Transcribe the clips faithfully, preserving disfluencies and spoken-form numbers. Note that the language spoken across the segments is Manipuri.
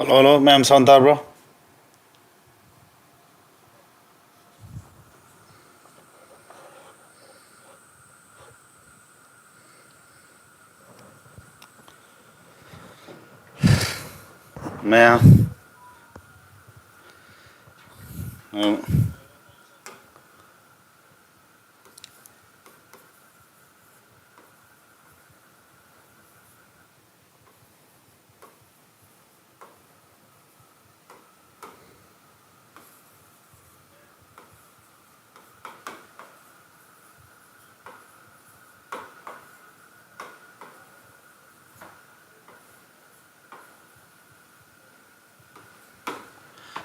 ꯍꯜꯂꯣ, ꯍꯜꯂꯣ, ꯃꯌꯥꯝ, ꯁꯥꯎꯟ ꯇꯥꯕ꯭ꯔꯣ? ꯃꯌꯥꯝ, ꯎꯝ꯫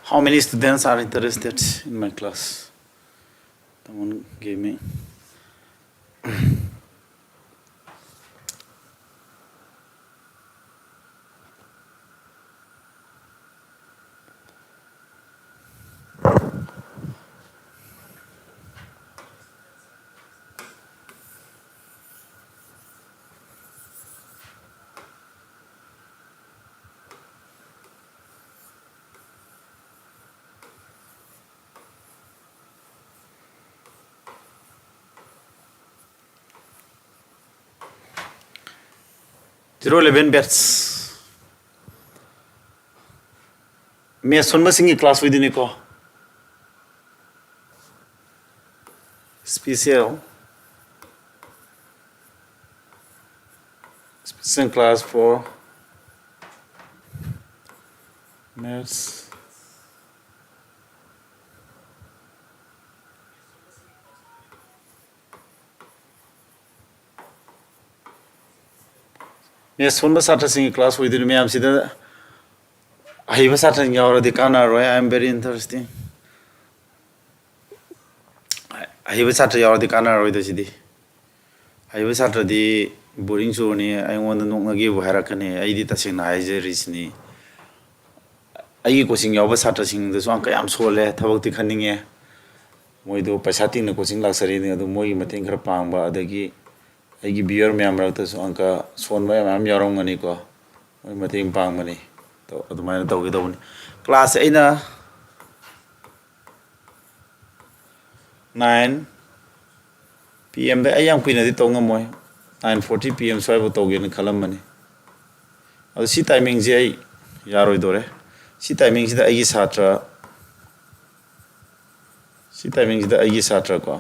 How many students are interested in my class? Someone give me. Zero eleven batch. Maths ꯁꯣꯟꯕꯁꯤꯡꯒꯤ class ꯑꯣꯏꯗꯣꯏꯅꯤꯀꯣ꯫ Special, special class for maths. Maths ꯁꯣꯟꯕ ꯁꯥꯇ꯭ꯔꯁꯤꯡꯒꯤ class ꯑꯣꯏꯗꯣꯏꯅꯤ꯫ ꯃꯌꯥꯝꯁꯤꯗ ꯑꯍꯩꯕ ꯁꯥꯇ꯭ꯔꯁꯤꯡ ꯌꯥꯎꯔꯗꯤ ꯀꯥꯟꯅꯔꯣꯏ꯫ I am very interesting. ꯑꯍꯩꯕ ꯁꯥꯇ꯭ꯔ ꯌꯥꯎꯔꯗꯤ ꯀꯥꯟꯅꯔꯣꯏꯗ ꯁꯤꯗꯤ꯫ ꯑꯍꯩꯕ ꯁꯥꯇ꯭ꯔꯗꯤ boring ꯆꯨꯔꯅꯤ, ꯑꯩꯉꯣꯟꯗ ꯅꯣꯛꯅꯒꯦꯕꯨ ꯍꯥꯏꯔꯛꯀꯅꯤ꯫ ꯑꯩꯗꯤ ꯇꯁꯦꯡꯅ ꯍꯥꯏꯖꯔꯤꯁꯤꯅꯤ꯫ ꯑꯩꯒꯤ coaching ꯌꯥꯎꯕ ꯁꯥꯇ꯭ꯔꯁꯤꯡꯗꯁꯨ ꯑꯪꯀ ꯌꯥꯝ ꯁꯣꯜꯂꯦ, ꯊꯕꯛꯇꯤ ꯈꯟꯅꯤꯡꯉꯦ꯫ ꯃꯣꯏꯗꯣ ꯄꯩꯁꯥ ꯇꯤꯡꯅ coaching ꯂꯥꯛꯆꯔꯤꯅꯤ, ꯑꯗꯨ ꯃꯣꯏꯒꯤ ꯃꯇꯦꯡ ꯈꯔ ꯄꯥꯡꯕ, ꯑꯗꯒꯤ ꯑꯩꯒꯤ viewer ꯃꯌꯥꯝ ꯃꯔꯛꯇꯁꯨ ꯑꯪꯀ ꯁꯣꯟꯕ ꯃꯌꯥꯝ ꯌꯥꯎꯔꯝꯒꯅꯤꯀꯣ, ꯃꯣꯏ ꯃꯇꯦꯡ ꯄꯥꯡꯕꯅꯤ꯫ ꯇꯧ- ꯑꯗꯨꯃꯥꯏꯅ ꯇꯧꯒꯦ ꯇꯧꯕꯅꯤ꯫ ꯀ꯭ꯂꯥꯁꯁꯦ ꯑꯩꯅ ꯅꯥꯏꯟ ꯄꯤ ꯑꯦꯝꯗ, ꯑꯩ ꯌꯥꯝ ꯀꯨꯏꯅꯗꯤ ꯇꯧ ꯉꯝꯃꯣꯏ, ꯅꯥꯏꯟ ꯐꯣꯔꯇꯤ ꯄꯤ ꯑꯦꯝ ꯁ꯭ꯋꯥꯏꯐꯥꯎ ꯇꯧꯒꯦꯅ ꯈꯜꯂꯝꯕꯅꯤ꯫ ꯑꯗꯣ ꯁꯤ ꯇꯥꯏꯃꯤꯡꯁꯦ ꯑꯩ ꯌꯥꯔꯣꯏꯗꯣꯔꯦ꯫ ꯁꯤ ꯇꯥꯏꯃꯤꯡꯁꯤꯗ ꯑꯩꯒꯤ ꯁꯥꯇ꯭ꯔ ꯁꯤ ꯇꯥꯏꯃꯤꯡꯁꯤꯗ ꯑꯩꯒꯤ ꯁꯥꯇ꯭ꯔ ꯀꯣ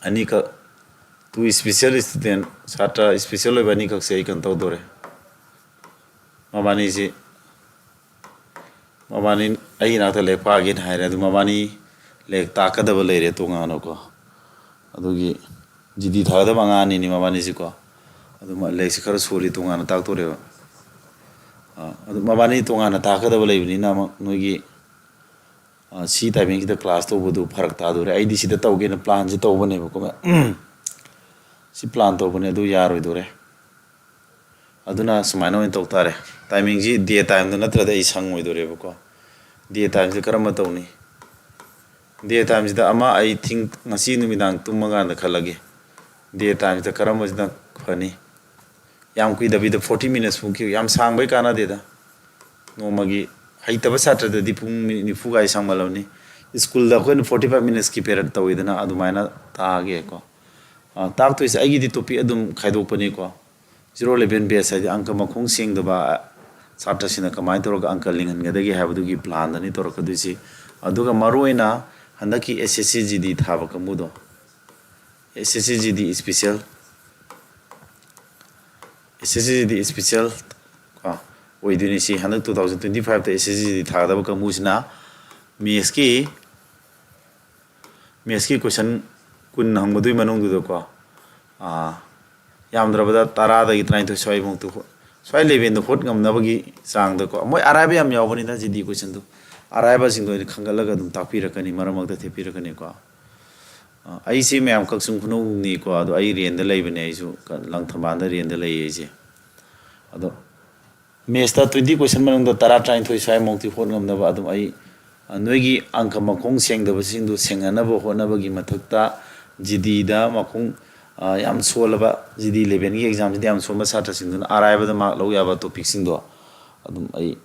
ꯑꯅꯤꯈꯛ, ꯇꯨ ꯏꯁꯄꯤꯁꯦꯜ ꯏꯁꯇꯨꯗꯦꯟ, ꯁꯥꯇ꯭ꯔ ꯏꯁꯄꯤꯁꯦꯜ ꯑꯣꯏꯕ ꯑꯅꯤꯈꯛꯁꯦ ꯑꯩ ꯀꯩꯅꯣ ꯇꯧꯗꯣꯔꯦ꯫ ꯃꯕꯥꯅꯤꯁꯤ ꯃꯕꯥꯅꯤ ꯑꯩ ꯏꯅꯥꯛꯇ ꯂꯥꯏꯔꯤꯛ ꯄꯥꯒꯦꯅ ꯍꯥꯏꯔꯦ꯫ ꯑꯗꯨ ꯃꯕꯥꯅꯤ ꯂꯥꯏꯔꯤꯛ ꯇꯥꯛꯀꯗꯕ ꯂꯩꯔꯦ ꯇꯣꯉꯥꯟꯅꯀꯣ꯫ ꯑꯗꯨꯒꯤ ꯖꯤꯗꯤ ꯊꯥꯒꯗꯕ ꯑꯉꯥꯡ ꯑꯅꯤꯅꯤ ꯃꯕꯥꯅꯤꯁꯤꯀꯣ꯫ ꯑꯗꯨ ꯃ- ꯂꯥꯏꯔꯤꯛꯁꯤ ꯈꯔ ꯁꯣꯜꯂꯤ, ꯇꯣꯉꯥꯟꯅ ꯇꯥꯛꯇꯣꯔꯦꯕ꯫ ꯑꯥ, ꯑꯗꯨ ꯃꯕꯥꯅꯤ ꯇꯣꯉꯥꯟꯅ ꯇꯥꯛꯀꯗꯕ ꯂꯩꯕꯅꯤꯅ ꯑꯃꯨꯛ ꯅꯣꯏꯒꯤ, ꯑꯥ, ꯁꯤ ꯇꯥꯏꯃꯤꯡꯁꯤꯗ ꯀ꯭ꯂꯥꯁ ꯇꯧꯕꯗꯨ ꯐꯔꯛ ꯇꯥꯗꯣꯔꯦ꯫ ꯑꯩꯗꯤ ꯁꯤꯗ ꯇꯧꯒꯦꯅ ꯄ꯭ꯂꯥꯟꯁꯤ ꯇꯧꯕꯅꯦꯕꯀꯣ꯫ ꯁꯤ ꯄ꯭ꯂꯥꯟ ꯇꯧꯕꯅꯦ, ꯑꯗꯨ ꯌꯥꯔꯣꯏꯗꯣꯔꯦ꯫ ꯑꯗꯨꯅ ꯁꯨꯃꯥꯏꯅ ꯑꯣꯏꯅ ꯇꯧ ꯇꯥꯔꯦ꯫ ꯇꯥꯏꯃꯤꯡꯁꯤ ꯗꯦ ꯇꯥꯏꯝꯗ ꯅꯠꯇ꯭ꯔꯗꯤ ꯑꯩ ꯁꯪꯉꯣꯏꯗꯣꯔꯦꯕꯀꯣ꯫ ꯗꯦ ꯇꯥꯏꯝꯁꯤ ꯀꯔꯝꯕ ꯇꯧꯅꯤ? ꯗꯦ ꯇꯥꯏꯝꯁꯤꯗ ꯑꯃ ꯑꯩ ꯊꯤꯡ-, ꯉꯁꯤ ꯅꯨꯃꯤꯗꯥꯡ ꯇꯨꯝꯃꯀꯥꯟꯗ ꯈꯜꯂꯒꯦ꯫ ꯗꯦ ꯇꯥꯏꯝꯁꯤꯗ ꯀꯔꯝꯕꯁꯤꯅ ꯐꯅꯤ? ꯌꯥꯝ ꯀꯨꯏꯗꯕꯤꯗ ꯐꯣꯔꯇꯤ ꯃꯤꯅꯠꯁ ꯄꯨꯡꯈꯤꯕ ꯌꯥꯝ ꯁꯥꯡꯕꯩ ꯀꯥꯟꯅꯗꯦꯗ꯫ ꯅꯣꯡꯃꯒꯤ ꯍꯩꯇꯕ ꯁꯥꯇ꯭ꯔꯗꯗꯤ ꯄꯨꯡ ꯃꯤꯅꯤꯠ ꯅꯤꯐꯨꯒꯥꯏ ꯁꯥꯡꯃꯜꯂꯕꯅꯤ꯫ ꯁ꯭ꯀꯨꯜꯗ ꯑꯩꯈꯣꯏꯅ ꯐꯣꯔꯇꯤ ꯐꯥꯏꯚ ꯃꯤꯅꯠꯁꯀꯤ ꯄꯦꯔꯠ ꯇꯧꯋꯤꯗꯅ, ꯑꯗꯨꯃꯥꯏꯅ ꯇꯥꯛꯑꯒꯦꯀꯣ꯫ ꯑ, ꯇꯥꯛꯇꯣꯏꯁꯦ ꯑꯩꯒꯤꯗꯤ ꯇꯣꯄꯤꯛ ꯑꯗꯨꯝ ꯈꯥꯏꯗꯣꯛꯄꯅꯤꯀꯣ꯫ ꯖꯤꯔꯣ ꯏꯂꯦꯚꯦꯟ ꯕꯦꯁ ꯍꯥꯏꯗꯤ ꯑꯪꯀ ꯃꯈꯣꯡ ꯁꯦꯡꯗꯕ ꯁꯥꯇ꯭ꯔꯁꯤꯡꯅ ꯀꯃꯥꯏꯅ ꯇꯧꯔꯒ ꯑꯪꯀ ꯂꯤꯡꯍꯟꯒꯗꯒꯦ ꯍꯥꯏꯕꯗꯨꯒꯤ ꯄ꯭ꯂꯥꯟꯗꯅꯤ ꯇꯧꯔꯛꯀꯗꯣꯏꯁꯤ꯫ ꯑꯗꯨꯒ ꯃꯔꯨꯑꯣꯏꯅ ꯍꯟꯗꯛꯀꯤ ꯑꯦꯁ ꯑꯦꯁ ꯁꯤ ꯖꯤ ꯗꯤ ꯊꯥꯕ ꯀꯥꯡꯕꯨꯗꯣ, ꯑꯦꯁ ꯑꯦꯁ ꯁꯤ ꯖꯤ ꯗꯤ ꯏꯁꯄꯤꯁꯦꯜ, ꯑꯦꯁ ꯑꯦꯁ ꯁꯤ ꯖꯤ ꯗꯤ ꯏꯁꯄꯤꯁꯦꯜ ꯀꯣ ꯑꯣꯏꯗꯣꯏꯅꯤ꯫ ꯁꯤ ꯍꯟꯗꯛ ꯇꯨ ꯊꯥꯎꯖꯟ ꯇ꯭ꯋꯦꯟꯇꯤ ꯐꯥꯏꯚꯇ ꯑꯦꯁ ꯑꯦꯁ ꯁꯤ ꯖꯤ ꯗꯤ ꯊꯥꯒꯗꯕ ꯀꯥꯡꯕꯨꯁꯤꯅ ꯃꯦꯠꯁꯀꯤ, ꯃꯦꯠꯁꯀꯤ ꯀꯣꯏꯁꯟ ꯀꯨꯟ ꯍꯪꯕꯗꯨꯒꯤ ꯃꯅꯨꯡꯗꯨꯗꯀꯣ, ꯑꯥ, ꯌꯥꯝꯗ꯭ꯔꯕꯗ ꯇꯔꯥꯗꯒꯤ ꯇꯔꯥꯅꯤꯊꯣꯏ ꯁ꯭ꯋꯥꯏꯃꯨꯛꯇꯨ ꯍꯣ-, ꯁ꯭ꯋꯥꯏ ꯂꯦꯚꯦꯜꯗ ꯍꯣꯠ ꯉꯝꯅꯕꯒꯤ ꯆꯥꯡꯗꯀꯣ꯫ ꯃꯣꯏ ꯑꯔꯥꯏꯕ ꯌꯥꯝ ꯌꯥꯎꯕꯅꯤꯗ ꯖꯤ ꯗꯤ ꯀꯣꯏꯁꯟꯗꯨ꯫ ꯑꯔꯥꯏꯕꯁꯤꯡꯗꯣ ꯑꯩꯅ ꯈꯪꯒꯠꯂꯒ ꯑꯗꯨꯝ ꯇꯥꯛꯄꯤꯔꯛꯀꯅꯤ, ꯃꯔꯛ ꯃꯔꯛꯇ ꯊꯦꯠꯄꯤꯔꯛꯀꯅꯤꯀꯣ꯫ ꯑ, ꯑꯩꯁꯤ ꯃꯌꯥꯝ ꯀꯛꯆꯤꯡ ꯈꯨꯅꯧꯅꯤꯀꯣ, ꯑꯗꯣ ꯑꯩ ꯔꯦꯟꯗ ꯂꯩꯕꯅꯦ, ꯑꯩꯁꯨ ꯀ-, ꯂꯪꯊꯕꯥꯜꯗ ꯔꯦꯟꯗ ꯂꯩꯌꯦ ꯑꯩꯁꯦ꯫ ꯑꯗꯣ ꯃꯦꯠꯁꯇ ꯇ꯭ꯋꯦꯟꯇꯤ ꯀꯣꯏꯁꯟ ꯃꯅꯨꯡꯗ ꯇꯔꯥ, ꯇꯔꯥꯅꯤꯊꯣꯏ ꯁ꯭ꯋꯥꯏꯃꯨꯛꯇꯤ ꯍꯣꯠ ꯉꯝꯅꯕ ꯑꯗꯨꯝ ꯑꯩ, ꯑ, ꯅꯣꯏꯒꯤ ꯑꯪꯀ ꯃꯈꯣꯡ ꯁꯦꯡꯗꯕꯁꯤꯡꯗꯨ ꯁꯦꯡꯍꯟꯅꯕ ꯍꯣꯠꯅꯕꯒꯤ ꯃꯊꯛꯇ ꯖꯤ ꯗꯤꯗ ꯃꯈꯣꯡ, ꯑ, ꯌꯥꯝ ꯁꯣꯜꯂꯕ, ꯖꯤ ꯗꯤ ꯂꯦꯚꯦꯜꯒꯤ ꯑꯦꯛꯖꯥꯝꯁꯤꯗ ꯌꯥꯝ ꯁꯣꯟꯕ ꯁꯥꯇ꯭ꯔꯁꯤꯡꯗꯨꯅ ꯑꯔꯥꯏꯕꯗ ꯃꯥꯔꯛ ꯂꯧ ꯌꯥꯕ ꯇꯣꯄꯤꯛꯁꯤꯡꯗꯣ ꯑꯗꯨꯝ ꯑꯩ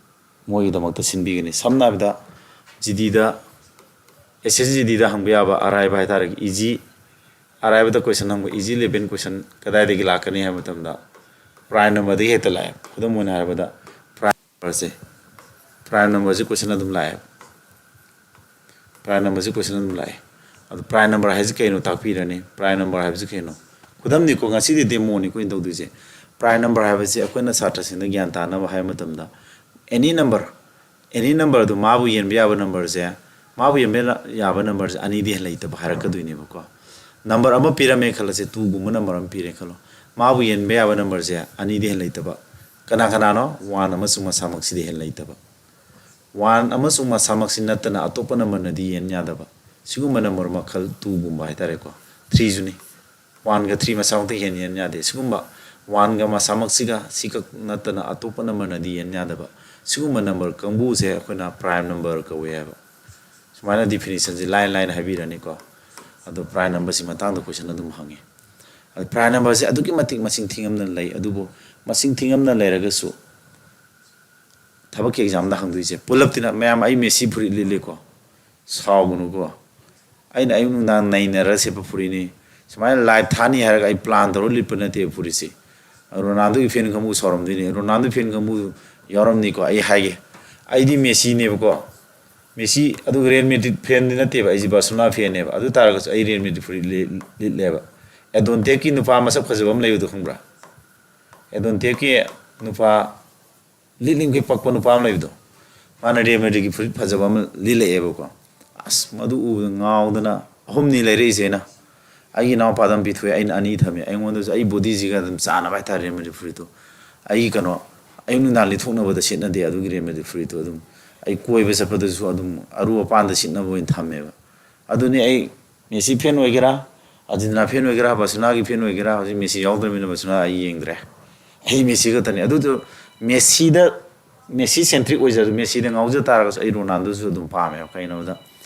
ꯃꯣꯏꯒꯤꯗꯃꯛꯇ ꯁꯤꯟꯕꯤꯒꯅꯤ꯫ ꯁꯝꯅ ꯍꯥꯏꯔꯕꯗ, ꯖꯤ ꯗꯤꯗ, ꯑꯦꯁ ꯑꯦꯁ ꯖꯤ ꯗꯤꯗ ꯍꯪꯕ ꯌꯥꯕ ꯑꯔꯥꯏꯕ ꯍꯥꯏꯇꯥꯔꯦ, ꯏꯖꯤ, ꯑꯔꯥꯏꯕꯗ ꯀꯣꯏꯁꯟ ꯍꯪꯕ, ꯏꯖꯤ ꯂꯦꯚꯦꯜ ꯀꯣꯏꯁꯟ ꯀꯗꯥꯏꯗꯒꯤ ꯂꯥꯛꯀꯅꯤ ꯍꯥꯏꯕ ꯃꯇꯝꯗ, ꯄ꯭ꯔꯥꯏꯝ ꯅꯝꯕꯔꯗꯒꯤ ꯍꯦꯛꯇ ꯂꯥꯛꯑꯦ꯫ ꯈꯨꯗꯝ ꯑꯣꯏꯅ ꯍꯥꯏꯔꯕꯗ, ꯄ꯭ꯔꯥꯏꯝ ꯅꯝꯕꯔꯁꯦ, ꯄ꯭ꯔꯥꯏꯝ ꯅꯝꯕꯔꯁꯦ ꯀꯣꯏꯁꯟ ꯑꯗꯨꯝ ꯂꯥꯛꯑꯦ꯫ ꯄ꯭ꯔꯥꯏꯝ ꯅꯝꯕꯔꯁꯤ ꯀꯣꯏꯁꯟ ꯑꯗꯨꯝ ꯂꯥꯛꯑꯦ꯫ ꯑꯗꯣ ꯄ꯭ꯔꯥꯏꯝ ꯅꯝꯕꯔ ꯍꯥꯏꯁꯤ ꯀꯩꯅꯣ ꯇꯥꯛꯄꯤꯔꯅꯤ꯫ ꯄ꯭ꯔꯥꯏꯝ ꯅꯝꯕꯔ ꯍꯥꯏꯕꯁꯤ ꯀꯩꯅꯣ? ꯈꯨꯗꯝꯅꯤꯀꯣ, ꯉꯁꯤꯗꯤ ꯗꯦꯃꯣꯅꯤꯀꯣ ꯑꯩꯅ ꯇꯧꯗꯣꯏꯁꯦ꯫ ꯄ꯭ꯔꯥꯏꯝ ꯅꯝꯕꯔ ꯍꯥꯏꯕꯁꯤ ꯑꯩꯈꯣꯏꯅ ꯁꯥꯇ꯭ꯔꯁꯤꯡꯗ ꯒ꯭ꯌꯥꯟ ꯇꯥꯅꯕ ꯍꯥꯏꯕ ꯃꯇꯝꯗ, ꯑꯦꯅꯤ ꯅꯝꯕꯔ, ꯑꯦꯅꯤ ꯅꯝꯕꯔ ꯑꯗꯨ ꯃꯥꯕꯨ ꯌꯦꯟꯕ ꯌꯥꯕ ꯅꯝꯕꯔꯁꯦ, ꯃꯥꯕꯨ ꯌꯦꯟꯕ ꯌꯥꯕ ꯅꯝꯕꯔꯁꯦ ꯑꯅꯤꯗꯤ ꯍꯦꯟꯅ ꯂꯩꯇꯕ ꯍꯥꯏꯔꯛꯀꯗꯣꯏꯅꯦꯕꯀꯣ꯫ ꯅꯝꯕꯔ ꯑꯃ ꯄꯤꯔꯝꯃꯦ ꯈꯜꯂꯁꯦ, ꯇꯨꯒꯨꯝꯕ ꯅꯝꯕꯔ ꯑꯃ ꯄꯤꯔꯦ ꯈꯜꯂꯣ꯫ ꯃꯥꯕꯨ ꯌꯦꯟꯕ ꯌꯥꯕ ꯅꯝꯕꯔꯁꯦ ꯑꯅꯤꯗꯤ ꯍꯦꯟꯅ ꯂꯩꯇꯕ꯫ ꯀꯅꯥ ꯀꯅꯥꯅꯣ? ꯋꯥꯟ ꯑꯃꯁꯨꯡ ꯃꯁꯥꯃꯛꯁꯤꯗꯤ ꯍꯦꯟꯅ ꯂꯩꯇꯕ꯫ ꯋꯥꯟ ꯑꯃꯁꯨꯡ ꯃꯁꯥꯃꯛꯁꯤ ꯅꯠꯇꯅ ꯑꯇꯣꯞꯄ ꯅꯝꯕꯔꯅꯗꯤ ꯌꯦꯟ ꯌꯥꯗꯕ꯫ ꯁꯤꯒꯨꯝꯕ ꯅꯝꯕꯔ ꯃꯈꯜ ꯇꯨꯒꯨꯝꯕ ꯍꯥꯏꯇꯥꯔꯦꯀꯣ꯫ ꯊ꯭ꯔꯤꯁꯨꯅꯤ꯫ ꯋꯥꯟꯒ ꯊ꯭ꯔꯤ ꯃꯁꯥꯃꯛꯇ ꯍꯦꯟ ꯌꯦꯟ ꯌꯥꯗꯦ꯫ ꯁꯤꯒꯨꯝꯕ ꯋꯥꯟꯒ ꯃꯁꯥꯃꯛꯁꯤꯒ ꯁꯤꯈꯛ ꯅꯠꯇꯅ ꯑꯇꯣꯞꯄ ꯅꯝꯕꯔꯅꯗꯤ ꯌꯦꯟ ꯌꯥꯗꯕ꯫ ꯁꯤꯒꯨꯝꯕ ꯅꯝꯕꯔ ꯀꯥꯡꯕꯨꯁꯦ ꯑꯩꯈꯣꯏꯅ ꯄ꯭ꯔꯥꯏꯝ ꯅꯝꯕꯔ ꯀꯧꯋꯦ ꯍꯥꯏꯕ꯫ ꯁꯨꯃꯥꯏꯅ ꯗꯤꯐꯤꯅꯤꯁꯟꯁꯤ ꯂꯥꯏꯅ ꯂꯥꯏꯅ ꯍꯥꯏꯕꯤꯔꯅꯤꯀꯣ꯫ ꯑꯗꯣ ꯄ꯭ꯔꯥꯏꯝ ꯅꯝꯕꯔꯁꯤ ꯃꯇꯥꯡꯗ ꯀꯣꯏꯁꯟ ꯑꯗꯨꯝ ꯍꯪꯉꯤ꯫ ꯑꯗꯣ ꯄ꯭ꯔꯥꯏꯝ ꯅꯝꯕꯔꯁꯦ ꯑꯗꯨꯛꯀꯤ ꯃꯇꯤꯛ ꯃꯁꯤꯡ ꯊꯤꯉꯝꯗꯅ ꯂꯩ꯫ ꯑꯗꯨꯕꯨ ꯃꯁꯤꯡ ꯊꯤꯉꯝꯗꯅ ꯂꯩꯔꯒꯁꯨ ꯊꯕꯛꯀꯤ ꯑꯦꯛꯖꯥꯝꯗ ꯍꯪꯗꯣꯏꯁꯦ ꯄꯨꯂꯞꯇꯤꯅ, ꯃꯌꯥꯝ ꯑꯩ ꯃꯦꯁꯤ ꯐꯨꯔꯤꯠ ꯂꯤꯠꯂꯤꯀꯣ, ꯁꯥꯎꯒꯅꯨꯀꯣ꯫ ꯑꯩꯅ ꯑꯌꯨꯛ ꯅꯨꯡꯗꯥꯡ ꯅꯩꯅꯔ ꯁꯦꯠꯄ ꯐꯨꯔꯤꯠꯅꯤ꯫ ꯁꯨꯃꯥꯏꯅ ꯂꯥꯏꯚ ꯊꯥꯅꯤ ꯍꯥꯏꯔꯒ ꯑꯩ ꯄ꯭ꯂꯥꯟ ꯇꯧꯔ ꯂꯤꯠꯄ ꯅꯠꯇꯦꯕ ꯐꯨꯔꯤꯠꯁꯤ꯫ ꯔꯣꯅꯥꯜꯗꯣꯒꯤ ꯐꯦꯟ ꯀꯥꯡꯕꯨ ꯁꯥꯎꯔꯝꯗꯣꯏꯅꯤ꯫ ꯔꯣꯅꯥꯜꯗꯣ ꯐꯦꯟ ꯀꯥꯡꯕꯨ ꯌꯥꯎꯔꯝꯅꯤꯀꯣ, ꯑꯩ ꯍꯥꯏꯒꯦ꯫ ꯑꯩꯗꯤ ꯃꯦꯁꯤꯅꯦꯕꯀꯣ꯫ ꯃꯦꯁꯤ, ꯑꯗꯨꯒ ꯔꯤꯌꯦꯜ ꯃꯦꯗ꯭ꯔꯤꯠ ꯐꯦꯟꯗꯤ ꯅꯠꯇꯦꯕ, ꯑꯩꯁꯦ ꯕꯥꯔꯁꯦꯂꯣꯅꯥ ꯐꯦꯟꯅꯦꯕ꯫ ꯑꯗꯨ ꯇꯥꯔꯒꯁꯨ ꯑꯩ ꯔꯤꯌꯦꯜ ꯃꯦꯗ꯭ꯔꯤꯠ ꯐꯨꯔꯤꯠ ꯂꯤ-, ꯂꯤꯠꯂꯦꯕ꯫ ꯑꯦꯗꯣꯟꯇꯦꯛꯀꯤ ꯅꯨꯄꯥ ꯃꯁꯛ ꯐꯖꯕ ꯑꯃ ꯂꯩꯕꯗꯣ ꯈꯪꯕ꯭ꯔꯥ? ꯑꯦꯗꯣꯟꯇꯦꯛꯀꯤ ꯅꯨꯄꯥ ꯂꯤꯠꯂꯤꯡꯈꯩ ꯄꯛꯄ ꯅꯨꯄꯥ ꯑꯃ ꯂꯩꯕꯗꯣ, ꯃꯥꯅ ꯔꯤꯌꯦꯜ ꯃꯦꯗ꯭ꯔꯤꯠꯀꯤ ꯐꯨꯔꯤꯠ ꯐꯖꯕ ꯑꯃ ꯂꯤꯠꯂꯛꯑꯦꯕꯀꯣ꯫ ꯑꯁ, ꯃꯗꯨ ꯎꯕꯗ ꯉꯥꯎꯗꯅ ꯑꯍꯨꯝꯅꯤ ꯂꯩꯔꯛꯏꯁꯦ ꯑꯩꯅ꯫ ꯑꯩꯒꯤ ꯏꯅꯥꯎꯄꯥꯗ ꯑꯃ ꯄꯤꯊꯣꯛꯑꯦ, ꯑꯩꯅ ꯑꯅꯤ ꯊꯝꯃꯦ꯫ ꯑꯩꯉꯣꯟꯗꯁꯨ ꯑꯩ ꯕꯣꯗꯤꯁꯤꯒ ꯑꯗꯨꯝ ꯆꯥꯟꯅꯕ ꯍꯥꯏꯇꯥꯔꯦ ꯔꯤꯌꯦꯜ ꯃꯦꯗ꯭ꯔꯤꯠ ꯐꯨꯔꯤꯠꯇꯣ꯫ ꯑꯩꯒꯤ ꯀꯩꯅꯣ, ꯑꯌꯨꯛ ꯅꯨꯡꯗꯥꯡ ꯂꯤꯠꯊꯣꯛꯅꯕꯗ ꯁꯤꯠꯅꯗꯦ ꯑꯗꯨꯒꯤ ꯔꯤꯌꯦꯜ ꯃꯦꯗ꯭ꯔꯤꯠ ꯐꯨꯔꯤꯠꯇꯣ꯫ ꯑꯗꯨꯝ ꯑꯩ ꯀꯣꯏꯕ ꯆꯠꯄꯗꯁꯨ ꯑꯗꯨꯝ ꯑꯔꯨ ꯑꯄꯥꯟꯗ ꯁꯤꯠꯅꯕ ꯑꯣꯏꯅ ꯊꯝꯃꯦꯕ꯫ ꯑꯗꯨꯅꯤ ꯑꯩ ꯃꯦꯁꯤ ꯐꯦꯟ ꯑꯣꯏꯒꯦꯔꯥ, ꯑꯥꯔꯖꯦꯟꯇꯤꯅꯥ ꯐꯦꯟ ꯑꯣꯏꯒꯦꯔꯥ, ꯕꯥꯔꯁꯦꯂꯣꯅꯥꯒꯤ ꯐꯦꯟ ꯑꯣꯏꯒꯦꯔꯥ, ꯍꯧꯖꯤꯛ ꯃꯦꯁꯤ ꯌꯥꯎꯗ꯭ꯔꯕꯅꯤꯅ ꯕꯥꯔꯁꯦꯂꯣꯅꯥ ꯑꯩ ꯌꯦꯡꯗ꯭ꯔꯦ꯫ ꯑꯩ ꯃꯦꯁꯤ ꯈꯛꯇꯅꯤ꯫ ꯑꯗꯨꯗꯣ ꯃꯦꯁꯤꯗ, ꯃꯦꯁꯤ ꯁꯦꯟꯇ꯭ꯔꯤꯛ ꯑꯣꯏꯖꯔꯁꯨ, ꯃꯦꯁꯤꯗ ꯉꯥꯎꯖ ꯇꯥꯔꯒꯁꯨ ꯑꯩ ꯔꯣꯅꯥꯜꯗꯣꯁꯨ ꯑꯗꯨꯝ ꯄꯥꯝꯃꯦꯕ꯫ ꯀꯩꯒꯤꯅꯣꯗ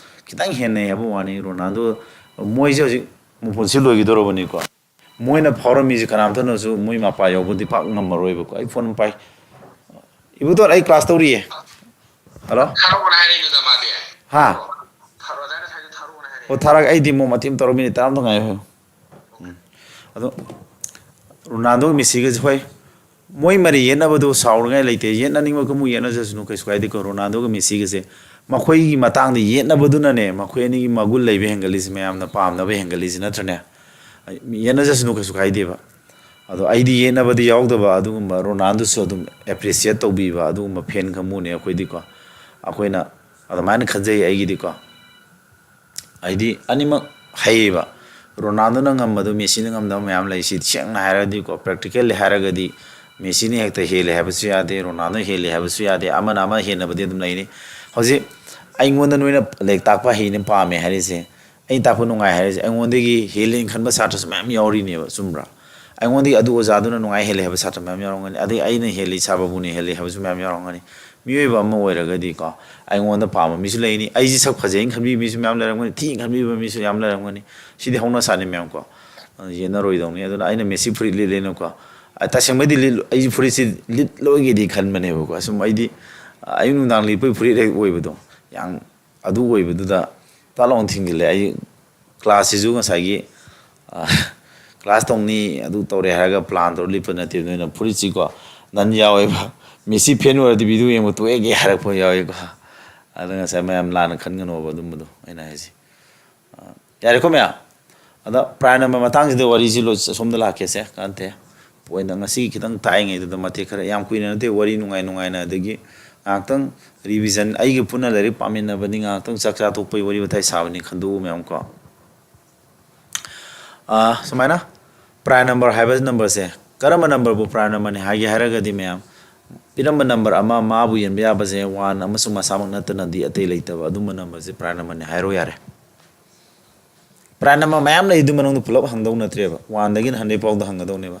ꯈꯤꯇꯪ ꯍꯦꯟꯅꯩ ꯍꯥꯏꯕ ꯋꯥꯅꯤ꯫ ꯔꯣꯅꯥꯜꯗꯣ, ꯃꯣꯏꯁꯦ ꯍꯧꯖꯤꯛ ꯃꯄꯨꯟꯁꯤ ꯂꯣꯏꯒꯗꯧꯔꯕꯅꯤꯀꯣ꯫ ꯃꯣꯏꯅ ꯐꯥꯎꯔꯝꯃꯤꯁꯦ ꯀꯅꯥꯝꯇꯅꯁꯨ ꯃꯣꯏ ꯃꯄꯥ ꯌꯥꯎꯕꯗꯤ ꯄꯥꯛ ꯉꯝꯃꯔꯣꯏꯕꯀꯣ꯫ ꯑꯩ ꯐꯣꯟ ꯑꯃ ꯄꯥꯏ꯫ ꯏꯕꯨꯡꯗꯣꯟ, ꯑꯩ ꯀ꯭ꯂꯥꯁ ꯇꯧꯔꯤꯌꯦ꯫ ꯍꯜꯂꯣ? ꯊꯥꯔꯛꯑꯣꯅ ꯍꯥꯏꯔꯛꯏꯗꯨꯗ ꯃꯥꯗꯤ꯫ ꯍꯥ? ꯊꯥꯔꯛꯑꯣ, ꯑꯣꯖꯥꯅ ꯉꯁꯥꯏꯗꯣ ꯊꯥꯔꯛꯑꯣꯅ ꯍꯥꯏꯔꯛꯑꯦ꯫ ꯑꯣ, ꯊꯥꯔꯛꯑꯒꯦ꯫ ꯑꯩꯗꯤ ꯑꯃꯨꯛ ꯃꯇꯦꯛ ꯑꯃ ꯇꯧꯔ ꯃꯤꯅꯤꯠ ꯇꯔꯥꯃꯨꯛꯇ ꯉꯥꯏꯌꯨ꯫ ꯎꯝ꯫ ꯑꯗꯣ ꯔꯣꯅꯥꯜꯗꯣ ꯃꯦꯁꯤꯒꯁꯦ, ꯍꯣꯏ, ꯃꯣꯏ ꯃꯔꯤ ꯌꯦꯠꯅꯕꯗꯣ ꯁꯥꯎꯔꯤꯉꯥꯏ ꯂꯩꯇꯦ꯫ ꯌꯦꯠꯅꯅꯤꯡꯕ ꯀꯥꯡꯕꯨ ꯌꯦꯠꯅꯖꯁꯅꯨ, ꯀꯩꯁꯨ ꯀꯥꯏꯗꯦꯀꯣ꯫ ꯔꯣꯅꯥꯜꯗꯣꯒ ꯃꯦꯁꯤꯒꯁꯦ ꯃꯈꯣꯏꯒꯤ ꯃꯇꯥꯡꯗ ꯌꯦꯠꯅꯕꯗꯨꯅꯅꯦ ꯃꯈꯣꯏ ꯑꯅꯤꯒꯤ ꯃꯒꯨꯟ ꯂꯩꯕ ꯍꯦꯟꯒꯠꯂꯤꯁꯦ, ꯃꯌꯥꯝꯅ ꯄꯥꯝꯅꯕ ꯍꯦꯟꯒꯠꯂꯤꯁꯦ, ꯅꯠꯇ꯭ꯔꯅꯦ? ꯌꯦꯠꯅꯖꯁꯅꯨ, ꯀꯩꯁꯨ ꯀꯥꯏꯗꯦꯕ꯫ ꯑꯗꯣ ꯑꯩꯗꯤ ꯌꯦꯠꯅꯕꯗꯤ ꯌꯥꯎꯗꯕ, ꯑꯗꯨꯒꯨꯝꯕ ꯔꯣꯅꯥꯜꯗꯣꯁꯨ ꯑꯗꯨꯝ ꯑꯦꯄ꯭ꯔꯤꯁꯤꯌꯦꯠ ꯇꯧꯕꯤꯕ ꯑꯗꯨꯒꯨꯝꯕ ꯐꯦꯟ ꯀꯥꯡꯕꯨꯅꯦ ꯑꯩꯈꯣꯏꯗꯤꯀꯣ꯫ ꯑꯩꯈꯣꯏꯅ ꯑꯗꯨꯃꯥꯏꯅ ꯈꯟꯖꯩ ꯑꯩꯒꯤꯗꯤꯀꯣ꯫ ꯍꯥꯏꯗꯤ ꯑꯅꯤꯃꯛ ꯍꯩꯌꯦꯕ꯫ ꯔꯣꯅꯥꯜꯗꯣꯅ ꯉꯝꯕꯗꯣ ꯃꯦꯁꯤꯅ ꯉꯝꯗꯕ ꯃꯌꯥꯝ ꯂꯩ꯫ ꯁꯤ ꯁꯦꯡꯅ ꯍꯥꯏꯔꯗꯤꯀꯣ, ꯄ꯭ꯔꯦꯛꯇꯤꯀꯦꯜꯂꯤ ꯍꯥꯏꯔꯒꯗꯤ ꯃꯦꯁꯤꯅ ꯍꯦꯛꯇ ꯍꯦꯜꯂꯦ ꯍꯥꯏꯕꯁꯨ ꯌꯥꯗꯦ, ꯔꯣꯅꯥꯜꯗꯣ ꯍꯦꯜꯂꯦ ꯍꯥꯏꯕꯁꯨ ꯌꯥꯗꯦ, ꯑꯃꯅ ꯑꯃ ꯍꯦꯟꯅꯕꯗꯤ ꯑꯗꯨꯝ ꯂꯩꯅꯤ꯫ ꯍꯧꯖꯤꯛ ꯑꯩꯉꯣꯟꯗ ꯅꯣꯏꯅ ꯂꯥꯏꯔꯤꯛ ꯇꯥꯛꯄ ꯍꯩꯅ ꯄꯥꯝꯃꯦ ꯍꯥꯏꯔꯤꯁꯦ, ꯑꯩꯅ ꯇꯥꯛꯄ ꯅꯨꯡꯉꯥꯏ ꯍꯥꯏꯔꯤꯁꯦ, ꯑꯩꯉꯣꯟꯗꯒꯤ ꯍꯦꯜꯂꯦꯅ ꯈꯟꯕ ꯁꯥꯇ꯭ꯔꯁꯨ ꯃꯌꯥꯝ ꯌꯥꯎꯔꯤꯅꯦꯕ, ꯆꯨꯝꯕ꯭ꯔꯥ? ꯑꯩꯉꯣꯟꯗꯒꯤ ꯑꯗꯨ ꯑꯣꯖꯥꯗꯨꯅ ꯅꯨꯡꯉꯥꯏ ꯍꯦꯜꯂꯦ ꯍꯥꯏꯕ ꯁꯥꯇ꯭ꯔ ꯃꯌꯥꯝ ꯌꯥꯎꯔꯝꯒꯅꯤ, ꯑꯗꯩ ꯑꯩꯅ ꯍꯦꯜꯂꯤ, ꯁꯥꯔ ꯕꯥꯕꯨꯅ ꯍꯦꯜꯂꯤ ꯍꯥꯏꯕꯁꯨ ꯃꯌꯥꯝ ꯌꯥꯎꯔꯝꯒꯅꯤ꯫ ꯃꯤꯑꯣꯏꯕ ꯑꯃ ꯑꯣꯏꯔꯒꯗꯤꯀꯣ, ꯑꯩꯉꯣꯟꯗ ꯄꯥꯝꯕ ꯃꯤꯁꯨ ꯂꯩꯅꯤ, ꯑꯩꯁꯦ ꯁꯛ ꯐꯖꯩꯅ ꯈꯟꯕꯤꯕ ꯃꯤꯁꯨ ꯃꯌꯥꯝ ꯂꯩꯔꯝꯒꯅꯤ, ꯊꯤꯅ ꯈꯟꯕꯤꯕ ꯃꯤꯁꯨ ꯌꯥꯝ ꯂꯩꯔꯝꯒꯅꯤ꯫ ꯁꯤꯗꯤ ꯍꯧꯅ ꯁꯥꯅꯤ ꯃꯌꯥꯝ ꯀꯣ꯫ ꯑꯗꯨ ꯌꯦꯠꯅꯔꯣꯏꯗꯧꯅꯤ꯫ ꯑꯗꯨꯅ ꯑꯩꯅ ꯃꯦꯁꯤ ꯐꯨꯔꯤꯠ ꯂꯤꯠꯂꯦꯅꯀꯣ, ꯑ, ꯇꯁꯦꯡꯕꯩꯗꯤ ꯂꯤꯠ-, ꯑꯩꯁꯦ ꯐꯨꯔꯤꯠꯁꯤ ꯂꯤꯠꯂꯣꯏꯒꯦꯗꯤ ꯈꯟꯕꯅꯦꯕꯀꯣ꯫ ꯁꯨꯝ ꯑꯩꯗꯤ, ꯑ, ꯑꯌꯨꯛ ꯅꯨꯡꯗꯥꯡ ꯂꯤꯠꯄꯒꯤ ꯐꯨꯔꯤꯠ ꯍꯦꯛ ꯑꯣꯏꯕꯗꯣ, ꯌꯥꯝ ꯑꯗꯨ ꯑꯣꯏꯕꯗꯨꯗ ꯇꯥ ꯂꯥꯎꯅ ꯊꯤꯡꯖꯤꯜꯂꯦ꯫ ꯑꯩ ꯀ꯭ꯂꯥꯁꯁꯤꯁꯨ ꯉꯁꯥꯏꯒꯤ, ꯑ, ꯀ꯭ꯂꯥꯁ ꯇꯧꯅꯤ, ꯑꯗꯨ ꯇꯧꯔꯦ ꯍꯥꯏꯔꯒ ꯄ꯭ꯂꯥꯟ ꯇꯧꯔ ꯂꯤꯠꯄ ꯅꯠꯇꯦ꯫ ꯅꯣꯏꯅ ꯐꯨꯔꯤꯠꯁꯤꯀꯣ, ꯅꯟ ꯌꯥꯎꯋꯦꯕ꯫ ꯃꯦꯁꯤ ꯐꯦꯟ ꯑꯣꯏꯔꯗꯤ ꯚꯤꯗꯤꯑꯣ ꯌꯦꯡꯕ ꯇꯣꯛꯑꯦꯒꯦ ꯍꯥꯏꯔꯛꯄ ꯌꯥꯎꯋꯦꯀꯣ꯫ ꯑꯗ ꯉꯁꯥꯏ ꯃꯌꯥꯝ ꯂꯥꯟꯅ ꯈꯟꯒꯅꯣꯕ ꯑꯗꯨꯝꯕꯗꯣ ꯑꯩꯅ ꯍꯥꯏꯁꯦ꯫ ꯑ, ꯌꯥꯔꯦꯀꯣ ꯃꯌꯥꯝ? ꯑꯗ ꯄ꯭ꯔꯥꯟ ꯅꯝꯕꯔ ꯃꯇꯥꯡꯁꯤꯗ ꯋꯥꯔꯤꯁꯤ ꯂꯣꯏ-, ꯁꯣꯝꯗ ꯂꯥꯛꯀꯦꯁꯦ, ꯀꯥꯟꯇꯦ꯫ ꯄꯣꯏꯟꯗ ꯉꯁꯤꯒꯤ ꯈꯤꯇꯪ ꯇꯥꯛꯏꯉꯩꯗꯨꯗ ꯃꯇꯦꯛ ꯈꯔ, ꯌꯥꯝ ꯀꯨꯏꯅ ꯅꯠꯇꯦ, ꯋꯥꯔꯤ ꯅꯨꯡꯉꯥꯏ ꯅꯨꯡꯉꯥꯏꯅ, ꯑꯗꯒꯤ ꯉꯥꯏꯍꯥꯛꯇꯪ ꯔꯤꯚꯤꯖꯟ, ꯑꯩꯒ ꯄꯨꯟꯅ ꯂꯥꯏꯔꯤꯛ ꯄꯥꯃꯤꯟꯅꯕꯅꯤ, ꯉꯥꯏꯍꯥꯛꯇꯪ ꯆꯥꯛ ꯆꯥ ꯇꯣꯛꯄꯩ ꯋꯥꯔꯤ ꯋꯥꯇꯥꯏ ꯁꯥꯕꯅꯤ ꯈꯟꯗꯣꯛꯎ ꯃꯌꯥꯝ ꯀꯣ꯫ ꯑ, ꯁꯨꯃꯥꯏꯅ ꯄ꯭ꯔꯥꯟ ꯅꯝꯕꯔ ꯍꯥꯏꯕ ꯅꯝꯕꯔꯁꯦ, ꯀꯔꯝꯕ ꯅꯝꯕꯔꯕꯨ ꯄ꯭ꯔꯥꯟ ꯅꯝꯕꯔꯅꯤ ꯍꯥꯏꯒꯦ ꯍꯥꯏꯔꯒꯗꯤ ꯃꯌꯥꯝ, ꯄꯤꯔꯝꯕ ꯅꯝꯕꯔ ꯑꯃ ꯃꯥꯕꯨ ꯌꯦꯟꯕ ꯌꯥꯕꯁꯦ ꯋꯥꯟ ꯑꯃꯁꯨꯡ ꯃꯁꯥꯃꯛ ꯅꯠꯇꯅꯗꯤ ꯑꯇꯩ ꯂꯩꯇꯕ, ꯑꯗꯨꯝꯕ ꯅꯝꯕꯔꯁꯦ ꯄ꯭ꯔꯥꯟ ꯅꯝꯕꯔꯅꯤ ꯍꯥꯏꯔꯣ ꯌꯥꯔꯦ꯫ ꯄ꯭ꯔꯥꯟ ꯅꯝꯕꯔ ꯃꯌꯥꯝ ꯂꯩ, ꯑꯗꯨ ꯃꯅꯨꯡꯗ ꯄꯨꯂꯞ ꯍꯪꯗꯧ ꯅꯠꯇ꯭ꯔꯦꯕ, ꯋꯥꯟꯗꯒꯤꯅ ꯍꯟꯗ꯭ꯔꯦꯠ ꯐꯥꯎꯗ ꯍꯪꯒꯗꯧꯅꯦꯕ꯫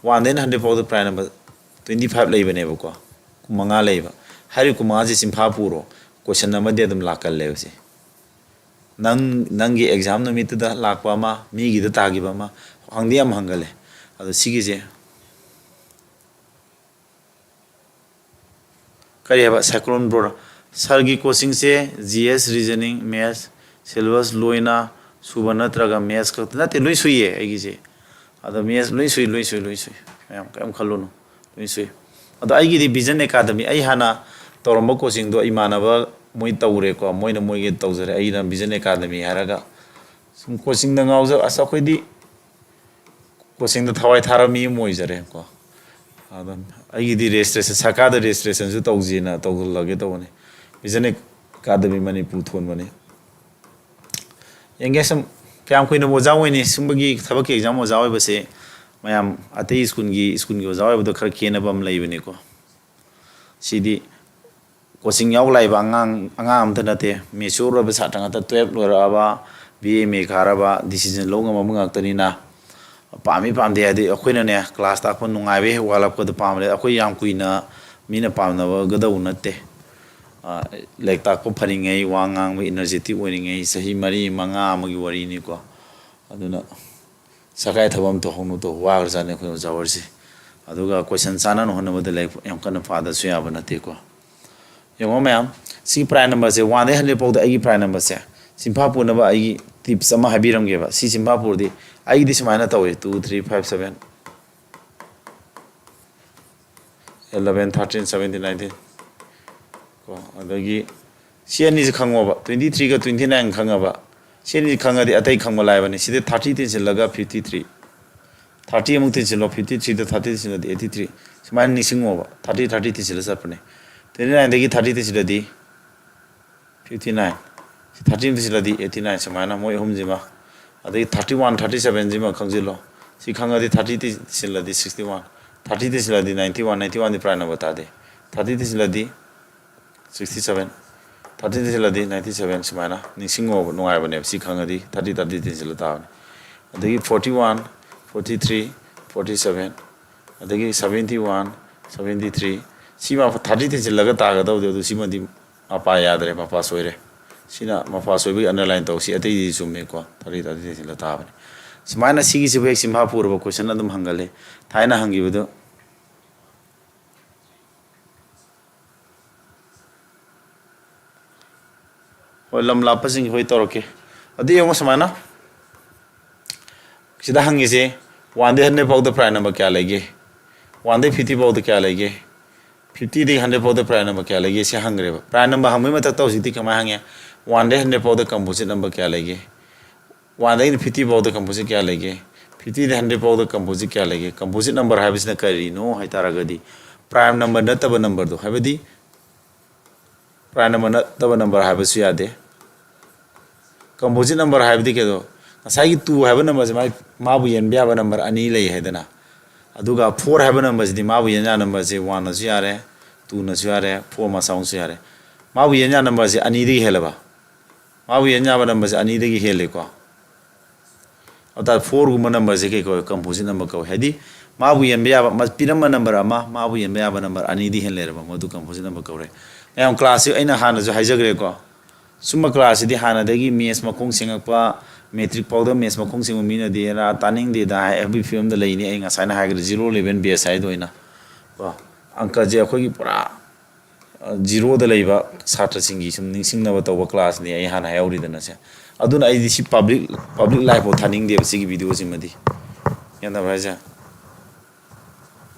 ꯋꯥꯟꯗꯒꯤꯅ ꯍꯟꯗ꯭ꯔꯦꯠ ꯐꯥꯎꯗ ꯄ꯭ꯔꯥꯟ ꯅꯝꯕꯔ ꯇ꯭ꯋꯦꯟꯇꯤ ꯐꯥꯏꯚ ꯂꯩꯕꯅꯦꯕꯀꯣ, ꯀꯨꯟꯃꯉꯥ ꯂꯩꯕ꯫ ꯍꯥꯏꯔꯤꯕ ꯀꯨꯟꯃꯉꯥꯁꯦ ꯆꯤꯟꯐꯥ ꯄꯨꯔꯣ, ꯀꯣꯏꯁꯟ ꯑꯃꯗꯤ ꯑꯗꯨꯝ ꯂꯥꯛꯀꯜꯂꯦꯕ ꯁꯤ꯫ ꯅꯪ, ꯅꯪꯒꯤ ꯑꯦꯛꯖꯥꯝ ꯅꯨꯃꯤꯠꯇꯨꯗ ꯂꯥꯛꯄ ꯑꯃ, ꯃꯤꯒꯤꯗ ꯇꯥꯈꯤꯕ ꯑꯃ, ꯍꯪꯗꯤ ꯌꯥꯝ ꯍꯪꯒꯜꯂꯦ꯫ ꯑꯗꯣ ꯁꯤꯒꯤꯁꯦ ꯀꯔꯤ ꯍꯥꯏꯕ, ꯁꯥꯏꯀ꯭ꯂꯣꯟ ꯕ꯭ꯔꯣꯔ? ꯁꯥꯔꯒꯤ ꯀꯣꯆꯤꯡꯁꯦ ꯖꯤ ꯑꯦꯁ, ꯔꯤꯖꯅꯤꯡ, ꯃꯦꯠꯁ, ꯁꯤꯂꯦꯕꯁ ꯂꯣꯏꯅ ꯁꯨꯕ ꯅꯠꯇ꯭ꯔꯒ ꯃꯦꯠꯁ ꯈꯛꯇ? ꯅꯠꯇꯦ, ꯂꯣꯏ ꯁꯨꯏꯌꯦ ꯑꯩꯒꯤꯁꯦ꯫ ꯑꯗꯣ ꯃꯦꯠꯁ ꯂꯣꯏ ꯁꯨꯏ, ꯂꯣꯏ ꯁꯨꯏ, ꯂꯣꯏ ꯁꯨꯏ꯫ ꯃꯌꯥꯝ ꯀꯔꯤꯝ ꯈꯜꯂꯨꯅꯨ, ꯂꯣꯏ ꯁꯨꯏ꯫ ꯑꯗꯣ ꯑꯩꯒꯤꯗꯤ ꯚꯤꯖꯟ ꯑꯦꯀꯥꯗꯃꯤ, ꯑꯩ ꯍꯥꯟꯅ ꯇꯧꯔꯝꯕ ꯀꯣꯆꯤꯡꯗꯣ ꯏꯃꯥꯟꯅꯕ ꯃꯣꯏ ꯇꯧꯔꯦꯀꯣ, ꯃꯣꯏꯅ ꯃꯣꯏꯒꯤ ꯇꯧꯖꯔꯦ, ꯑꯩꯅ ꯚꯤꯖꯟ ꯑꯦꯀꯥꯗꯃꯤ ꯍꯥꯏꯔꯒ ꯁꯨꯝ ꯀꯣꯆꯤꯡꯗ ꯉꯥꯎꯖ-, ꯑꯁ, ꯑꯩꯈꯣꯏꯗꯤ ꯀꯣꯆꯤꯡꯗ ꯊꯋꯥꯏ ꯊꯥꯔ ꯃꯤ ꯑꯃ ꯑꯣꯏꯖꯔꯦꯀꯣ꯫ ꯑꯗꯨꯝ ꯑꯩꯒꯤꯗꯤ ꯔꯦꯖꯤꯁꯇ꯭ꯔꯦꯁꯟ, ꯁꯔꯀꯥꯔꯗ ꯔꯦꯖꯤꯁꯇ꯭ꯔꯦꯁꯟꯁꯨ ꯇꯧꯁꯤꯅ ꯇꯧꯁꯤꯜꯂꯒꯦ ꯇꯧꯕꯅꯤ꯫ ꯚꯤꯖꯟ ꯑꯦꯀꯥꯗꯃꯤ ꯃꯅꯤꯄꯨꯔ ꯊꯣꯟꯕꯅꯤ꯫ ꯌꯦꯡꯒꯦ ꯁꯨꯝ ꯀꯌꯥꯝ ꯀꯨꯏꯅ ꯑꯣꯖꯥ ꯑꯣꯏꯅꯤ꯫ ꯁꯨꯝꯕꯒꯤ ꯊꯕꯛꯀꯤ ꯑꯦꯛꯖꯥꯝ ꯑꯣꯖꯥ ꯑꯣꯏꯕꯁꯦ ꯃꯌꯥꯝ ꯑꯇꯩ ꯁ꯭ꯀꯨꯜꯒꯤ, ꯁ꯭ꯀꯨꯜꯒꯤ ꯑꯣꯖꯥ ꯑꯣꯏꯕꯗ ꯈꯔ ꯈꯦꯠꯅꯕ ꯑꯃ ꯂꯩꯕꯅꯤꯀꯣ꯫ ꯁꯤꯗꯤ ꯀꯣꯆꯤꯡ ꯌꯥꯎ ꯂꯥꯛꯏꯕ ꯑꯉꯥꯡ, ꯑꯉꯥꯡ ꯑꯝꯇ ꯅꯠꯇꯦ, ꯃꯦꯆ꯭ꯌꯣꯔ ꯑꯣꯏꯕ ꯁꯥꯇ꯭ꯔ ꯉꯥꯛꯇ, ꯇꯨꯌꯦꯜꯞ ꯂꯣꯏꯔꯛꯑꯕ, ꯕꯤ ꯑꯦ, ꯑꯦꯝ ꯑꯦ ꯀꯥꯔꯕ, ꯗꯤꯁꯤꯖꯟ ꯂꯧ ꯉꯝꯃꯕ ꯉꯥꯛꯇꯅꯤꯅ꯫ ꯄꯥꯝꯃꯤ ꯄꯥꯝꯗꯦ ꯍꯥꯏꯗꯤ ꯑꯩꯈꯣꯏꯅꯅꯦ, ꯀ꯭ꯂꯥꯁ ꯇꯥꯛꯄ ꯅꯨꯡꯉꯥꯏꯕ ꯍꯦꯛ ꯋꯥꯠꯂꯛꯄꯗ ꯄꯥꯝꯕ ꯂꯩ꯫ ꯑꯩꯈꯣꯏ ꯌꯥꯝ ꯀꯨꯏꯅ ꯃꯤꯅ ꯄꯥꯝꯅꯕꯒꯗꯧ ꯅꯠꯇꯦ꯫ ꯑ, ꯂꯥꯏꯔꯤꯛ ꯇꯥꯛꯄ ꯐꯔꯤꯉꯩ, ꯋꯥ ꯉꯥꯡꯕ ꯏꯅꯔꯖꯦꯇꯤꯛ ꯑꯣꯏꯔꯤꯉꯩ, ꯆꯍꯤ ꯃꯔꯤ ꯃꯉꯥ ꯑꯃꯒꯤ ꯋꯥꯔꯤꯅꯤꯀꯣ꯫ ꯑꯗꯨꯅ ꯁꯔꯀꯥꯔꯒꯤ ꯊꯕꯛ ꯑꯃ ꯇꯧꯍꯧꯅꯨ, ꯇꯧ, ꯋꯥꯈ꯭ꯔꯖꯥꯠꯅꯤ ꯑꯩꯈꯣꯏ ꯑꯣꯖꯥ ꯑꯣꯏꯔꯤꯁꯦ꯫ ꯑꯗꯨꯒ ꯀꯣꯏꯁꯟ ꯆꯥꯟꯅꯅ ꯍꯣꯠꯅꯕꯗ ꯂꯥꯏꯔꯤꯛ ꯌꯥꯝ ꯀꯟꯅ ꯄꯥꯗꯕꯁꯨ ꯌꯥꯕ ꯅꯠꯇꯦꯀꯣ꯫ ꯌꯦꯡꯉꯣ ꯃꯌꯥꯝ, ꯁꯤ ꯄ꯭ꯔꯥꯏꯝ ꯅꯝꯕꯔꯁꯦ, ꯋꯥꯟꯗꯩ ꯍꯟꯗ꯭ꯔꯦꯠ ꯐꯥꯎꯗ ꯑꯩꯒꯤ ꯄ꯭ꯔꯥꯏꯝ ꯅꯝꯕꯔꯁꯦ ꯆꯤꯟꯐꯥ ꯄꯨꯅꯕ ꯑꯩꯒꯤ ꯇꯤꯞꯁ ꯑꯃ ꯍꯥꯏꯕꯤꯔꯝꯒꯦꯕ꯫ ꯁꯤ ꯆꯤꯟꯐꯥ ꯄꯨꯔꯗꯤ ꯑꯩꯒꯤꯗꯤ ꯁꯨꯃꯥꯏꯅ ꯇꯧꯋꯦ: two, three, five, seven, eleven, thirteen, seventeen, nineteen꯫ ꯀꯣ, ꯑꯗꯒꯤ ꯁꯤ ꯑꯅꯤꯁꯤ ꯈꯪꯉꯣꯕ, twenty threeꯒ twenty nine ꯈꯪꯉꯕ꯫ ꯁꯤ ꯑꯅꯤꯁꯤ ꯈꯪꯉꯗꯤ ꯑꯇꯩ ꯈꯪꯕ ꯂꯥꯏꯕꯅꯤ꯫ ꯁꯤꯗ thirty ꯇꯤꯟꯁꯤꯜꯂꯒ fifty three, thirty ꯑꯃꯨꯛ ꯇꯤꯟꯁꯤꯜꯂꯣ, fifty threeꯗ thirty ꯇꯤꯟꯁꯤꯜꯂꯗꯤ eighty three꯫ ꯁꯨꯃꯥꯏꯅ ꯅꯤꯡꯁꯤꯡꯉꯣꯕ, thirty, thirty ꯇꯤꯟꯁꯤꯜꯂ ꯆꯠꯄꯅꯦ꯫ Twenty nineꯗꯒꯤ thirty ꯇꯤꯟꯁꯤꯜꯂꯗꯤ fifty nine, thirty ꯇꯤꯟꯁꯤꯜꯂꯗꯤ eighty nine꯫ ꯁꯨꯃꯥꯏꯅ ꯃꯣꯏ ꯑꯍꯨꯝꯁꯤꯃ, ꯑꯗꯒꯤ thirty one, thirty sevenꯁꯤꯃ ꯈꯪꯖꯤꯜꯂꯣ꯫ ꯁꯤ ꯈꯪꯉꯗꯤ thirty ꯇꯤꯟꯁꯤꯜꯂꯗꯤ sixty one, thirty ꯇꯤꯟꯁꯤꯜꯂꯗꯤ ninety one, ninety oneꯗꯤ ꯄ꯭ꯔꯥꯏꯝ ꯅꯝꯕꯔ ꯇꯥꯗꯦ꯫ Thirty ꯇꯤꯟꯁꯤꯜꯂꯗꯤ sixty seven, thirty ꯇꯤꯟꯁꯤꯜꯂꯗꯤ ninety seven꯫ ꯁꯨꯃꯥꯏꯅ ꯅꯤꯡꯁꯤꯡꯉꯣꯕ, ꯅꯨꯡꯉꯥꯏꯕꯅꯦꯕ꯫ ꯁꯤ ꯈꯪꯉꯗꯤ thirty, thirty ꯇꯤꯟꯁꯤꯜꯂ ꯇꯥꯕꯅꯤ꯫ ꯑꯗꯒꯤ forty one, forty three, forty seven, ꯑꯗꯒꯤ seventy one, seventy three꯫ ꯁꯤꯃ thirty ꯇꯤꯟꯁꯤꯜꯂꯒ ꯇꯥꯒꯗꯧꯗꯤ, ꯑꯗꯨ ꯁꯤꯃꯗꯤ ꯃꯄꯥ ꯌꯥꯗ꯭ꯔꯦ, ꯃꯄꯥ ꯁꯣꯏꯔꯦ꯫ ꯁꯤꯅ ꯃꯄꯥ ꯁꯣꯏꯕꯒꯤ underline ꯇꯧ꯫ ꯁꯤ ꯑꯇꯩꯗꯤ ꯆꯨꯝꯃꯦꯀꯣ, thirty, thirty ꯇꯤꯟꯁꯤꯜꯂ ꯇꯥꯕꯅꯤ꯫ ꯁꯨꯃꯥꯏꯅ ꯁꯤꯒꯤꯁꯤꯕꯨ ꯍꯦꯛ ꯆꯤꯟꯐꯥ ꯄꯨꯔꯕ ꯀꯣꯏꯁꯟ ꯑꯗꯨꯝ ꯍꯪꯒꯜꯂꯤ꯫ ꯊꯥꯏꯅ ꯍꯪꯈꯤꯕꯗꯨ ꯍꯣꯏ, ꯂꯝ ꯂꯥꯞꯄꯁꯤꯡꯒꯤ ꯍꯣꯏ ꯇꯧꯔꯛꯀꯦ꯫ ꯑꯗꯨ ꯌꯦꯡꯉꯣ ꯁꯨꯃꯥꯏꯅ, ꯁꯤꯗ ꯍꯪꯉꯤꯁꯦ, ꯋꯥꯟꯗꯩ ꯍꯟꯗ꯭ꯔꯦꯠ ꯐꯥꯎꯗ ꯄ꯭ꯔꯥꯏꯝ ꯅꯝꯕꯔ ꯀꯌꯥ ꯂꯩꯒꯦ? ꯋꯥꯟꯗꯩ ꯐꯤꯐꯇꯤ ꯐꯥꯎꯗ ꯀꯌꯥ ꯂꯩꯒꯦ? ꯐꯤꯐꯇꯤꯗꯒꯤ ꯍꯟꯗ꯭ꯔꯦꯠ ꯐꯥꯎꯗ ꯄ꯭ꯔꯥꯏꯝ ꯅꯝꯕꯔ ꯀꯌꯥ ꯂꯩꯒꯦ? ꯁꯤ ꯍꯪꯈ꯭ꯔꯦꯕ꯫ ꯄ꯭ꯔꯥꯏꯝ ꯅꯝꯕꯔ ꯍꯪꯕꯒꯤ ꯃꯊꯛꯇ ꯍꯧꯖꯤꯛꯇꯤ ꯀꯃꯥꯏꯅ ꯍꯪꯉꯦ? ꯋꯥꯟꯗꯩ ꯍꯟꯗ꯭ꯔꯦꯠ ꯐꯥꯎꯗ ꯀꯝꯄꯣꯖꯤꯠ ꯅꯝꯕꯔ ꯀꯌꯥ ꯂꯩꯒꯦ? ꯋꯥꯟꯗꯒꯤꯅ ꯐꯤꯐꯇꯤ ꯐꯥꯎꯗ ꯀꯝꯄꯣꯖꯤꯠ ꯀꯌꯥ ꯂꯩꯒꯦ? ꯐꯤꯐꯇꯤꯗꯒꯤ ꯍꯟꯗ꯭ꯔꯦꯠ ꯐꯥꯎꯗ ꯀꯝꯄꯣꯖꯤꯠ ꯀꯌꯥ ꯂꯩꯒꯦ? ꯀꯝꯄꯣꯖꯤꯠ ꯅꯝꯕꯔ ꯍꯥꯏꯕꯁꯤꯅ ꯀꯔꯤꯅꯣ ꯍꯥꯏ ꯇꯥꯔꯒꯗꯤ, ꯄ꯭ꯔꯥꯏꯝ ꯅꯝꯕꯔ ꯅꯠꯇꯕ ꯅꯝꯕꯔꯗꯣ, ꯍꯥꯏꯕꯗꯤ ꯄ꯭ꯔꯥꯏꯝ ꯅꯝꯕꯔ ꯅꯠꯇꯕ ꯅꯝꯕꯔ ꯍꯥꯏꯕꯁꯨ ꯌꯥꯗꯦ꯫ ꯀꯝꯄꯣꯖꯤꯠ ꯅꯝꯕꯔ ꯍꯥꯏꯕꯗꯤ ꯀꯩꯅꯣ? ꯉꯁꯥꯏꯒꯤ ꯇꯨ ꯍꯥꯏꯕ ꯅꯝꯕꯔꯁꯦ ꯃꯥꯏ, ꯃꯥꯕꯨ ꯌꯦꯟꯕ ꯌꯥꯕ ꯅꯝꯕꯔ ꯑꯅꯤ ꯂꯩ ꯍꯥꯏꯗꯅ, ꯑꯗꯨꯒ ꯐꯣꯔ ꯍꯥꯏꯕ ꯅꯝꯕꯔꯁꯤꯗꯤ ꯃꯥꯕꯨ ꯌꯦꯟ ꯌꯥꯕ ꯅꯝꯕꯔꯁꯦ ꯋꯥꯟꯅꯁꯨ ꯌꯥꯔꯦ, ꯇꯨꯅꯁꯨ ꯌꯥꯔꯦ, ꯐꯣꯔ ꯃꯆꯥ ꯑꯣꯏꯅꯁꯨ ꯌꯥꯔꯦ꯫ ꯃꯥꯕꯨ ꯌꯦꯟ ꯌꯥꯕ ꯅꯝꯕꯔꯁꯦ ꯑꯅꯤꯗꯒꯤ ꯍꯦꯜꯂꯕ? ꯃꯥꯕꯨ ꯌꯦꯟ ꯌꯥꯕ ꯅꯝꯕꯔꯁꯦ ꯑꯅꯤꯗꯒꯤ ꯍꯦꯜꯂꯦꯀꯣ꯫ ꯑꯗꯨ ꯇꯥꯔꯗꯤ ꯐꯣꯔꯒꯨꯝꯕ ꯅꯝꯕꯔꯁꯦ ꯀꯩ ꯀꯧꯋꯦ? ꯀꯝꯄꯣꯖꯤꯠ ꯅꯝꯕꯔ ꯀꯧꯋꯦ꯫ ꯍꯥꯏꯗꯤ ꯃꯥꯕꯨ ꯌꯦꯟꯕ ꯌꯥꯕ, ꯃ-, ꯄꯤꯔꯝꯕ ꯅꯝꯕꯔ ꯑꯃ, ꯃꯥꯕꯨ ꯌꯦꯟꯕ ꯌꯥꯕ ꯅꯝꯕꯔ ꯑꯅꯤꯗꯤ ꯍꯦꯟ ꯂꯩꯔꯕ, ꯃꯗꯨ ꯀꯝꯄꯣꯖꯤꯠ ꯅꯝꯕꯔ ꯀꯧꯔꯦ꯫ ꯃꯌꯥꯝ, ꯀ꯭ꯂꯥꯁꯁꯤ ꯑꯩꯅ ꯍꯥꯟꯅꯁꯨ ꯍꯥꯏꯖꯈ꯭ꯔꯦꯀꯣ, ꯁꯨꯝꯕ ꯀ꯭ꯂꯥꯁꯁꯤꯗꯤ ꯍꯥꯟꯅꯗꯒꯤ ꯃꯦꯠꯁ ꯃꯈꯣꯡ ꯁꯦꯡꯉꯛꯄ, ꯃꯦꯇ꯭ꯔꯤꯛ ꯐꯥꯎꯗ ꯃꯦꯠꯁ ꯃꯈꯣꯡ ꯁꯦꯡꯕ ꯃꯤꯅꯗꯤ "ꯑꯦꯔꯥ, ꯇꯥꯅꯤꯡꯗꯦꯗ" ꯍꯥꯏꯕꯒꯤ ꯐꯤꯕꯝꯗ ꯂꯩꯅꯤ꯫ ꯑꯩ ꯉꯁꯥꯏꯅ ꯍꯥꯏꯈ꯭ꯔꯦ, ꯖꯤꯔꯣ ꯂꯦꯚꯦꯜ ꯕꯦꯁ ꯍꯥꯏꯗꯣ ꯑꯣꯏꯅ ꯀꯣ, ꯑꯪꯀꯁꯦ ꯑꯩꯈꯣꯏꯒꯤ ꯄꯨꯔꯥ, ꯑ, ꯖꯤꯔꯣꯗ ꯂꯩꯕ ꯁꯥꯇ꯭ꯔꯁꯤꯡꯒꯤ ꯁꯨꯝ ꯅꯤꯡꯁꯤꯡꯅꯕ ꯇꯧꯕ ꯀ꯭ꯂꯥꯁꯅꯤ ꯑꯩ ꯍꯥꯟꯅ ꯍꯥꯏꯍꯧꯔꯤꯗꯅꯁꯦ꯫ ꯑꯗꯨꯅ ꯑꯩꯗꯤ ꯁꯤ ꯄꯕ꯭ꯂꯤꯛ, ꯄꯕ꯭ꯂꯤꯛ ꯂꯥꯏꯐ ꯐꯥꯎ ꯊꯥꯅꯤꯡꯗꯦꯕ ꯁꯤꯒꯤ ꯚꯤꯗꯤꯑꯣꯁꯤꯃꯗꯤ꯫ ꯒ꯭ꯌꯥꯟ ꯇꯥꯕ꯭ꯔꯥ ꯍꯥꯏꯁꯦ?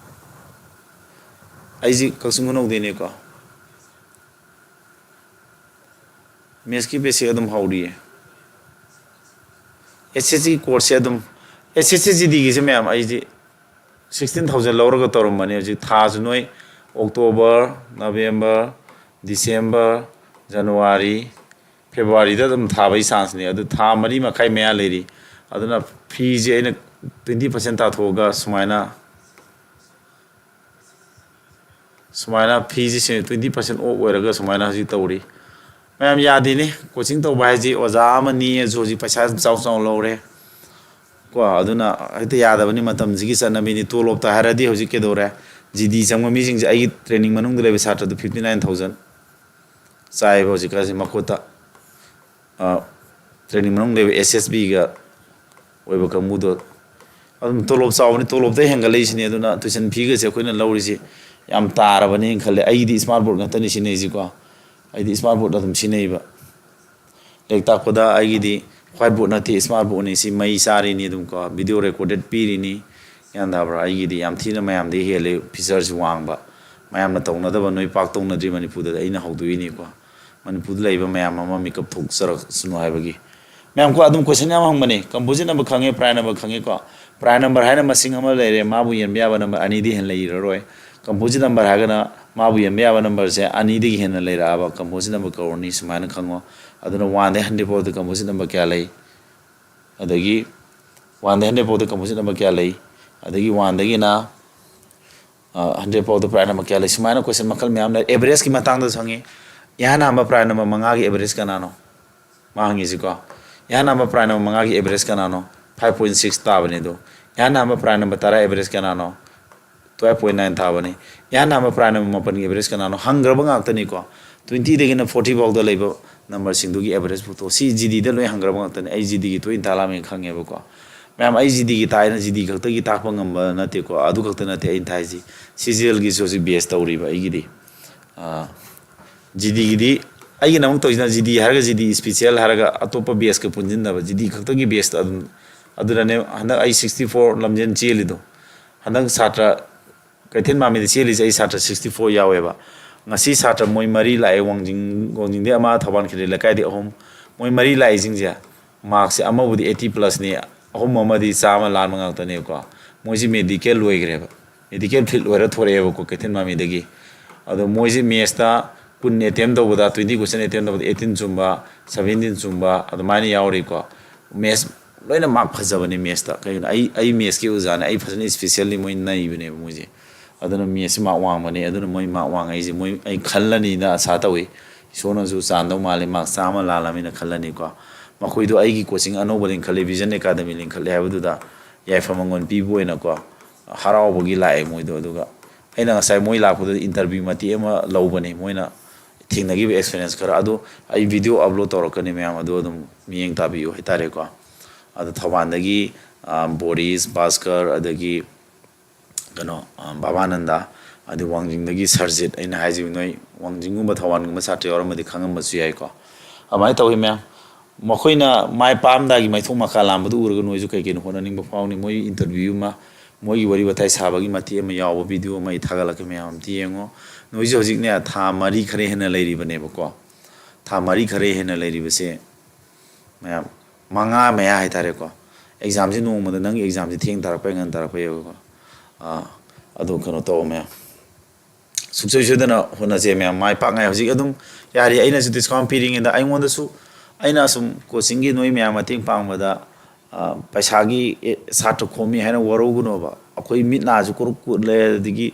ꯑꯩꯁꯤ ꯀꯛꯆꯤꯡ ꯈꯨꯅꯧꯗꯩꯅꯦꯀꯣ꯫ ꯃꯦꯠꯁꯀꯤ ꯕꯦꯁꯤꯛ ꯑꯗꯨꯝ ꯍꯧꯔꯤꯌꯦ꯫ ꯑꯦꯁ ꯑꯦꯁ ꯁꯤ ꯀꯣꯔꯁꯁꯦ ꯑꯗꯨꯝ, ꯑꯦꯁ ꯑꯦꯁ ꯁꯤ ꯖꯤ ꯗꯤꯒꯤꯁꯦ ꯃꯌꯥꯝ, ꯑꯩꯁꯦ ꯁꯤꯛꯁꯇꯤꯟ ꯊꯥꯎꯖꯟ ꯂꯧꯔꯒ ꯇꯧꯔꯝꯕꯅꯦ꯫ ꯍꯧꯖꯤꯛ ꯊꯥꯁꯨ ꯅꯣꯏ ꯑꯣꯛꯇꯣꯕꯔ, ꯅꯕꯦꯝꯕꯔ, ꯗꯤꯁꯦꯝꯕꯔ, ꯖꯅꯋꯥꯔꯤ, ꯐꯦꯕꯋꯥꯔꯤꯗ ꯑꯗꯨꯝ ꯊꯥꯕꯒꯤ ꯆꯥꯟꯁꯅꯦ꯫ ꯑꯗꯨ ꯊꯥ ꯃꯔꯤ ꯃꯈꯥꯏ ꯃꯌꯥ ꯂꯩꯔꯤ꯫ ꯑꯗꯨꯅ ꯐꯤꯁꯦ ꯑꯩꯅ ꯇ꯭ꯋꯦꯟꯇꯤ ꯄꯥꯔꯁꯦꯟ ꯇꯥꯊꯣꯛꯑꯒ ꯁꯨꯃꯥꯏꯅ, ꯁꯨꯃꯥꯏꯅ ꯐꯤꯁꯦ ꯇ꯭ꯋꯦꯟꯇꯤ ꯄꯥꯔꯁꯦꯟ ꯑꯣꯐ ꯑꯣꯏꯔꯒ ꯁꯨꯃꯥꯏꯅ ꯍꯧꯖꯤꯛ ꯇꯧꯔꯤ꯫ ꯃꯌꯥꯝ, ꯌꯥꯗꯦꯅꯦ, ꯀꯣꯆꯤꯡ ꯇꯧꯕ ꯍꯥꯏꯁꯤ ꯑꯣꯖꯥ ꯑꯃ ꯅꯦꯛꯑꯁꯨ ꯍꯧꯖꯤꯛ ꯄꯩꯁꯥ ꯌꯥꯝ ꯆꯥꯎ ꯆꯥꯎꯅ ꯂꯧꯔꯦ꯫ ꯀꯣ, ꯑꯗꯨꯅ ꯍꯦꯛꯇ ꯌꯥꯗꯕꯅꯤ, ꯃꯇꯝꯁꯤꯒꯤ ꯆꯠꯅꯕꯤꯅꯤ꯫ ꯇꯣꯂꯣꯞꯇ ꯍꯥꯏꯔꯗꯤ ꯍꯧꯖꯤꯛ ꯀꯩꯗꯧꯔꯦ? ꯖꯤ ꯗꯤ ꯆꯪꯕ ꯃꯤꯁꯤꯡꯁꯦ, ꯑꯩꯒꯤ ꯇ꯭ꯔꯦꯅꯤꯡ ꯃꯅꯨꯡꯗ ꯂꯩꯕ ꯁꯥꯇ꯭ꯔꯗꯨ ꯐꯤꯐꯇꯤ ꯅꯥꯏꯟ ꯊꯥꯎꯖꯟ ꯆꯥꯏꯌꯦꯕ ꯍꯧꯖꯤꯛꯀꯥꯟꯁꯦ ꯃꯈꯨꯠꯇ꯫ ꯑ, ꯇ꯭ꯔꯦꯅꯤꯡ ꯃꯅꯨꯡ ꯂꯩꯕ ꯑꯦꯁ ꯑꯦꯁ ꯕꯤꯒ ꯑꯣꯏꯕ ꯀꯥꯡꯕꯨꯗꯣ ꯑꯗꯨꯝ ꯇꯣꯂꯣꯞ ꯆꯥꯎꯕꯅꯤ, ꯇꯣꯂꯣꯞꯇꯩ ꯍꯦꯟꯒꯠꯂꯛꯏꯁꯤꯅꯦ꯫ ꯑꯗꯨꯅ ꯇꯨꯏꯁꯟ ꯐꯤꯒꯁꯦ ꯑꯩꯈꯣꯏꯅ ꯂꯧꯔꯤꯁꯦ ꯌꯥꯝ ꯇꯥꯔꯕꯅꯦꯅ ꯈꯜꯂꯦ꯫ ꯑꯩꯒꯤꯗꯤ ꯏꯁꯃꯥꯔꯠ ꯕꯣꯔꯗ ꯉꯥꯛꯇꯅꯤ ꯁꯤꯖꯤꯟꯅꯩꯁꯤꯀꯣ꯫ ꯑꯩꯗꯤ ꯏꯁꯃꯥꯔꯠ ꯕꯣꯔꯗ ꯑꯗꯨꯝ ꯁꯤꯖꯤꯟꯅꯩꯕ꯫ ꯂꯥꯏꯔꯤꯛ ꯇꯥꯛꯄꯗ ꯑꯩꯒꯤꯗꯤ white board ꯅꯠꯇꯦ, smart board ꯅꯤ, ꯁꯤ ꯃꯩ ꯆꯥꯔꯤꯅꯤ ꯑꯗꯨꯝ ꯀꯣ, video recorded ꯄꯤꯔꯤꯅꯤ, ꯒ꯭ꯌꯥꯟ ꯇꯥꯕ꯭ꯔꯥ? ꯑꯩꯒꯤꯗꯤ ꯌꯥꯝ ꯊꯤꯅ ꯃꯌꯥꯝꯗꯒꯤ ꯍꯦꯜꯂꯤ, features ꯋꯥꯡꯕ, ꯃꯌꯥꯝꯅ ꯇꯧꯅꯗꯕ, ꯅꯣꯏ ꯄꯥꯛ ꯇꯧꯅꯗ꯭ꯔꯤ ꯃꯅꯤꯄꯨꯔꯗ, ꯑꯩꯅ ꯍꯧꯗꯣꯛꯏꯅꯤꯀꯣ꯫ ꯃꯅꯤꯄꯨꯔꯗ ꯂꯩꯕ ꯃꯌꯥꯝ ꯑꯃ ꯃꯤꯀꯞ ꯊꯣꯛꯆꯔꯛꯁꯅꯨ ꯍꯥꯏꯕꯒꯤ꯫ ꯃꯌꯥꯝ ꯀꯣ, ꯑꯗꯨꯝ question ꯌꯥꯝ ꯍꯪꯕꯅꯤ, composite number ꯈꯪꯉꯦ, prime number ꯈꯪꯉꯦꯀꯣ꯫ Prime number ꯍꯥꯏꯅ ꯃꯁꯤꯡ ꯑꯃ ꯂꯩꯔꯦ, ꯃꯥꯕꯨ ꯌꯦꯟꯕ ꯌꯥꯕ number ꯑꯅꯤꯗꯤ ꯍꯦꯟꯅ ꯂꯩꯔꯔꯣꯏ꯫ Composite number ꯍꯥꯏꯔꯒꯅ ꯃꯥꯕꯨ ꯌꯦꯟꯕ ꯌꯥꯕ numberꯁꯦ ꯑꯅꯤꯗꯒꯤ ꯍꯦꯟꯅ ꯂꯩꯔꯛꯑꯕ composite number ꯀꯧꯔꯅꯤ, ꯁꯨꯃꯥꯏꯅ ꯈꯪꯉꯣ꯫ ꯑꯗꯨꯅ one ꯗꯩ hundred ꯐꯥꯎꯗ composite number ꯀꯌꯥ ꯂꯩ? ꯑꯗꯒꯤ one ꯗꯩ hundred ꯐꯥꯎꯗ composite number ꯀꯌꯥ ꯂꯩ? ꯑꯗꯒꯤ one ꯗꯒꯤꯅ hundred ꯐꯥꯎꯗ prime number ꯀꯌꯥ ꯂꯩ? ꯁꯨꯃꯥꯏꯅ question ꯃꯈꯜ ꯃꯌꯥꯝ ꯂꯩ꯫ Averageꯀꯤ ꯃꯇꯥꯡꯗꯁꯨ ꯍꯪꯉꯤ꯫ ꯏꯍꯥꯟ ꯍꯥꯟꯕ prime number ꯃꯉꯥꯒꯤ average ꯀꯅꯥꯅꯣ? ꯃꯥ ꯍꯪꯉꯤꯁꯤꯀꯣ꯫ ꯏꯍꯥꯟ ꯍꯥꯟꯕ prime number ꯃꯉꯥꯒꯤ average ꯀꯅꯥꯅꯣ? Five point six ꯇꯥꯕꯅꯤ ꯑꯗꯣ꯫ ꯏꯍꯥꯟ ꯍꯥꯟꯕ prime number ꯇꯔꯥ average ꯀꯅꯥꯅꯣ? Twelve point nine ꯇꯥꯕꯅꯤ꯫ ꯏꯍꯥꯟ ꯍꯥꯟꯕ prime number ꯃꯥꯄꯟꯒꯤ average ꯀꯅꯥꯅꯣ? ꯍꯪꯈ꯭ꯔꯕ ꯉꯥꯛꯇꯅꯤꯀꯣ꯫ Twenty ꯗꯒꯤꯅ forty ꯐꯥꯎꯗ ꯂꯩꯕ numberꯁꯤꯡꯗꯨꯒꯤ average ꯄꯨꯊꯣꯛꯑꯣ꯫ ꯁꯤ GDꯗ ꯂꯣꯏ ꯍꯪꯈ꯭ꯔꯕ ꯉꯥꯛꯇꯅꯤ꯫ ꯑꯩ GDꯒꯤ ꯇꯣꯏꯅ ꯇꯥꯛꯂꯛꯑꯝꯃꯦꯅ ꯈꯪꯉꯦꯕꯀꯣ꯫ ꯃꯌꯥꯝ, ꯑꯩ GDꯒꯤ ꯇꯥꯛꯑꯦꯅ GD ꯈꯛꯇꯒꯤ ꯇꯥꯛꯄ ꯉꯝꯕ ꯅꯠꯇꯦꯀꯣ꯫ ꯑꯗꯨ ꯈꯛꯇ ꯅꯠꯇꯦ ꯑꯩꯅ ꯇꯥꯛꯏꯁꯤ꯫ CGLꯒꯤꯁꯨ ꯍꯧꯖꯤꯛ base ꯇꯧꯔꯤꯕ ꯑꯩꯒꯤꯗꯤ꯫ ꯑꯥ, GDꯒꯤꯗꯤ ꯑꯩꯒꯤꯅ ꯑꯃꯨꯛ ꯇꯧꯔꯤꯁꯤꯅ GD ꯍꯥꯏꯔꯒ GD special ꯍꯥꯏꯔꯒ ꯑꯇꯣꯞꯄ baseꯀ ꯄꯨꯟꯁꯤꯟꯗꯕ, GD ꯈꯛꯇꯒꯤ baseꯇ ꯑꯗꯨꯝ꯫ ꯑꯗꯨꯅꯅꯦ ꯍꯟꯗꯛ ꯑꯩ sixty four ꯂꯝꯖꯦꯟ ꯆꯦꯜꯂꯤꯗꯣ꯫ ꯍꯟꯗꯛ ꯁꯥꯇ꯭ꯔ ꯀꯩꯊꯦꯜ ꯃꯥꯟꯕꯤꯗ ꯆꯦꯜꯂꯤꯁꯦ ꯑꯩ ꯁꯥꯇ꯭ꯔ sixty four ꯌꯥꯎꯋꯦꯕ꯫ ꯉꯁꯤ ꯁꯥꯇ꯭ꯔ ꯃꯣꯏ ꯃꯔꯤ ꯂꯥꯛꯑꯦ, ꯋꯥꯡꯖꯤꯡ, ꯋꯥꯡꯖꯤꯡꯗꯩ ꯑꯃ, ꯊꯧꯕꯥꯜ ꯈꯦꯇ꯭ꯔꯤ ꯂꯩꯀꯥꯏꯗꯩ ꯑꯍꯨꯝ꯫ ꯃꯣꯏ ꯃꯔꯤ ꯂꯥꯛꯏꯁꯤꯡꯁꯦ markꯁꯦ ꯑꯃꯕꯨꯗꯤ eighty plusꯅꯤ, ꯑꯍꯨꯝ ꯑꯃꯗꯤ ꯆꯥꯝꯃ ꯂꯥꯟꯕ ꯉꯥꯛꯇꯅꯦꯕꯀꯣ꯫ ꯃꯣꯏꯁꯤ medical ꯂꯣꯏꯈ꯭ꯔꯦꯕ, medical field ꯂꯣꯏꯔ ꯊꯣꯔꯛꯑꯦꯕꯀꯣ ꯀꯩꯊꯦꯜ ꯃꯥꯟꯕꯤꯗꯒꯤ꯫ ꯑꯗꯣ ꯃꯣꯏꯁꯤ mathsꯇ ꯀꯨꯟ attempt ꯇꯧꯕꯗ, twenty question attempt ꯇꯧꯕꯗ eighteen ꯆꯨꯝꯕ, seventeen ꯆꯨꯝꯕ ꯑꯗꯨꯃꯥꯏꯅ ꯌꯥꯎꯔꯤꯀꯣ꯫ Maths ꯂꯣꯏꯅ mark ꯐꯖꯕꯅꯤ mathsꯇ꯫ ꯀꯩꯒꯤꯅꯣ, ꯑꯩ, ꯑꯩ mathsꯀꯤ ꯑꯣꯖꯥꯅꯦ, ꯑꯩ ꯐꯖꯅ specially ꯃꯣꯏ ꯅꯩꯕꯅꯦꯕ ꯃꯣꯏꯁꯦ꯫ ꯑꯗꯨꯅ mathsꯁꯤ mark ꯋꯥꯡꯕꯅꯦ, ꯑꯗꯨꯅ ꯃꯣꯏ mark ꯋꯥꯡꯉꯛꯏꯁꯦ ꯃꯣꯏ, ꯑꯩ ꯈꯜꯂꯅꯤꯅ ꯑꯁꯥ ꯇꯧꯏ꯫ ꯏꯁꯣꯔꯅꯁꯨ ꯆꯥꯟꯗꯧ ꯃꯥꯜꯂꯤ, mark ꯆꯥꯝꯃ ꯂꯥꯜꯂꯃꯤꯅ ꯈꯜꯂꯅꯤꯀꯣ꯫ ꯃꯈꯣꯏꯗꯣ ꯑꯩꯒꯤ coaching ꯑꯅꯧꯕ ꯂꯤꯡꯈꯠꯂꯤ, Vision Academy ꯂꯤꯡꯈꯠꯂꯤ ꯍꯥꯏꯕꯗꯨꯗ ꯌꯥꯏꯐ ꯃꯪꯒꯣꯟ ꯄꯤꯕ ꯑꯣꯏꯅꯀꯣ, ꯍꯔꯥꯎꯕꯒꯤ ꯂꯥꯛꯑꯦ ꯃꯣꯏꯗꯣ꯫ ꯑꯗꯨꯒ ꯑꯩꯅ ꯉꯁꯥꯏ ꯃꯣꯏ ꯂꯥꯛꯄꯗꯨꯗ interview ꯃꯇꯦꯛ ꯑꯃ ꯂꯧꯕꯅꯦ, ꯃꯣꯏꯅ ꯊꯦꯡꯅꯈꯤꯕ experience ꯈꯔ꯫ ꯑꯗꯨ ꯑꯩ video upload ꯇꯧꯔꯛꯀꯅꯤ ꯃꯌꯥꯝ, ꯑꯗꯨ ꯑꯗꯨꯝ ꯃꯤꯠꯌꯦꯡ ꯇꯥꯕꯤꯌꯨ ꯍꯥꯏꯇꯥꯔꯦꯀꯣ꯫ ꯑꯗꯣ ꯊꯧꯕꯥꯜꯗꯒꯤ, ꯑ, ꯕꯣꯔꯤꯁ, ꯚꯥꯁꯀꯔ, ꯑꯗꯒꯤ ꯀꯩꯅꯣ, ꯑ, ꯕꯥꯕꯥꯅꯟꯗ, ꯑꯗꯩ ꯋꯥꯡꯖꯤꯡꯗꯒꯤ ꯁꯔꯖꯤꯠ, ꯑꯩꯅ ꯍꯥꯏꯖꯤꯕ ꯅꯣꯏ ꯋꯥꯡꯖꯤꯡꯒꯨꯝꯕ ꯊꯧꯕꯥꯜꯒꯨꯝꯕ ꯁꯥꯇ꯭ꯔ ꯌꯥꯎꯔꯝꯃꯗꯤ ꯈꯪꯉꯝꯕꯁꯨ ꯌꯥꯏꯀꯣ꯫ ꯑꯗꯨꯃꯥꯏꯅ ꯇꯧꯋꯤ ꯃꯌꯥꯝ꯫ ꯃꯈꯣꯏꯅ ꯃꯥꯏ ꯄꯥꯛꯑꯝꯗꯥꯏꯒꯤ ꯃꯥꯏꯊꯣꯡ ꯃꯀꯥ ꯂꯥꯝꯕꯗꯨ ꯎꯔꯒ ꯅꯣꯏꯁꯨ ꯀꯩ ꯀꯩꯅꯣ ꯍꯣꯠꯅꯅꯤꯡꯕ ꯐꯥꯎꯅꯤ꯫ ꯃꯣꯏ interview ꯑꯃ, ꯃꯣꯏꯒꯤ ꯋꯥꯔꯤ ꯋꯥꯇꯥꯏ ꯁꯥꯕꯒꯤ ꯃꯇꯦꯛ ꯑꯃ ꯌꯥꯎꯕ video ꯑꯃ ꯑꯩ ꯊꯥꯒꯠꯂꯛꯀꯦ, ꯃꯌꯥꯝ ꯑꯝꯇ ꯌꯦꯡꯉꯣ꯫ ꯅꯣꯏꯁꯨ ꯍꯧꯖꯤꯛꯅꯦ ꯊꯥ ꯃꯔꯤ ꯈꯔ ꯍꯦꯟꯅ ꯂꯩꯔꯤꯕꯅꯦꯕꯀꯣ꯫ ꯊꯥ ꯃꯔꯤ ꯈꯔ ꯍꯦꯟꯅ ꯂꯩꯔꯤꯕꯁꯦ ꯃꯌꯥꯝ, ꯃꯉꯥ ꯃꯌꯥ ꯍꯥꯏꯇꯥꯔꯦꯀꯣ꯫ Examꯁꯦ ꯅꯣꯡꯃꯗ ꯅꯪꯒꯤ examꯁꯦ ꯊꯦꯡ ꯇꯥꯔꯛꯄꯩ ꯉꯟ ꯇꯥꯔꯛꯄꯩ ꯌꯦꯡꯉꯣꯀꯣ꯫ ꯑꯥ, ꯑꯗꯨ ꯀꯩꯅꯣ ꯇꯧ ꯃꯌꯥꯝ꯫ ꯁꯨꯡꯁꯣꯏ ꯁꯣꯏꯗꯅ ꯍꯣꯠꯅꯁꯦ ꯃꯌꯥꯝ, ꯃꯥꯏ ꯄꯥꯛꯉꯥꯏ꯫ ꯍꯧꯖꯤꯛ ꯑꯗꯨꯝ ꯌꯥꯔꯤ, ꯑꯩꯅꯁꯨ discount ꯄꯤꯔꯤꯉꯩꯗ ꯑꯩꯉꯣꯟꯗꯁꯨ, ꯑꯩꯅ ꯁꯨꯝ coachingꯒꯤ ꯅꯣꯏ ꯃꯌꯥꯝ ꯃꯇꯦꯡ ꯄꯥꯡꯕꯗ, ꯑ, ꯄꯩꯁꯥꯒꯤ, ꯑꯦ, ꯁꯥꯇ꯭ꯔ ꯈꯣꯝꯃꯤ ꯍꯥꯏꯅ ꯋꯥꯔꯧꯒꯅꯣꯕ꯫ ꯑꯩꯈꯣꯏ ꯃꯤꯠ ꯅꯥꯁꯨ ꯀꯨꯔꯨꯞ ꯀꯨꯠꯂꯦ, ꯑꯗꯒꯤ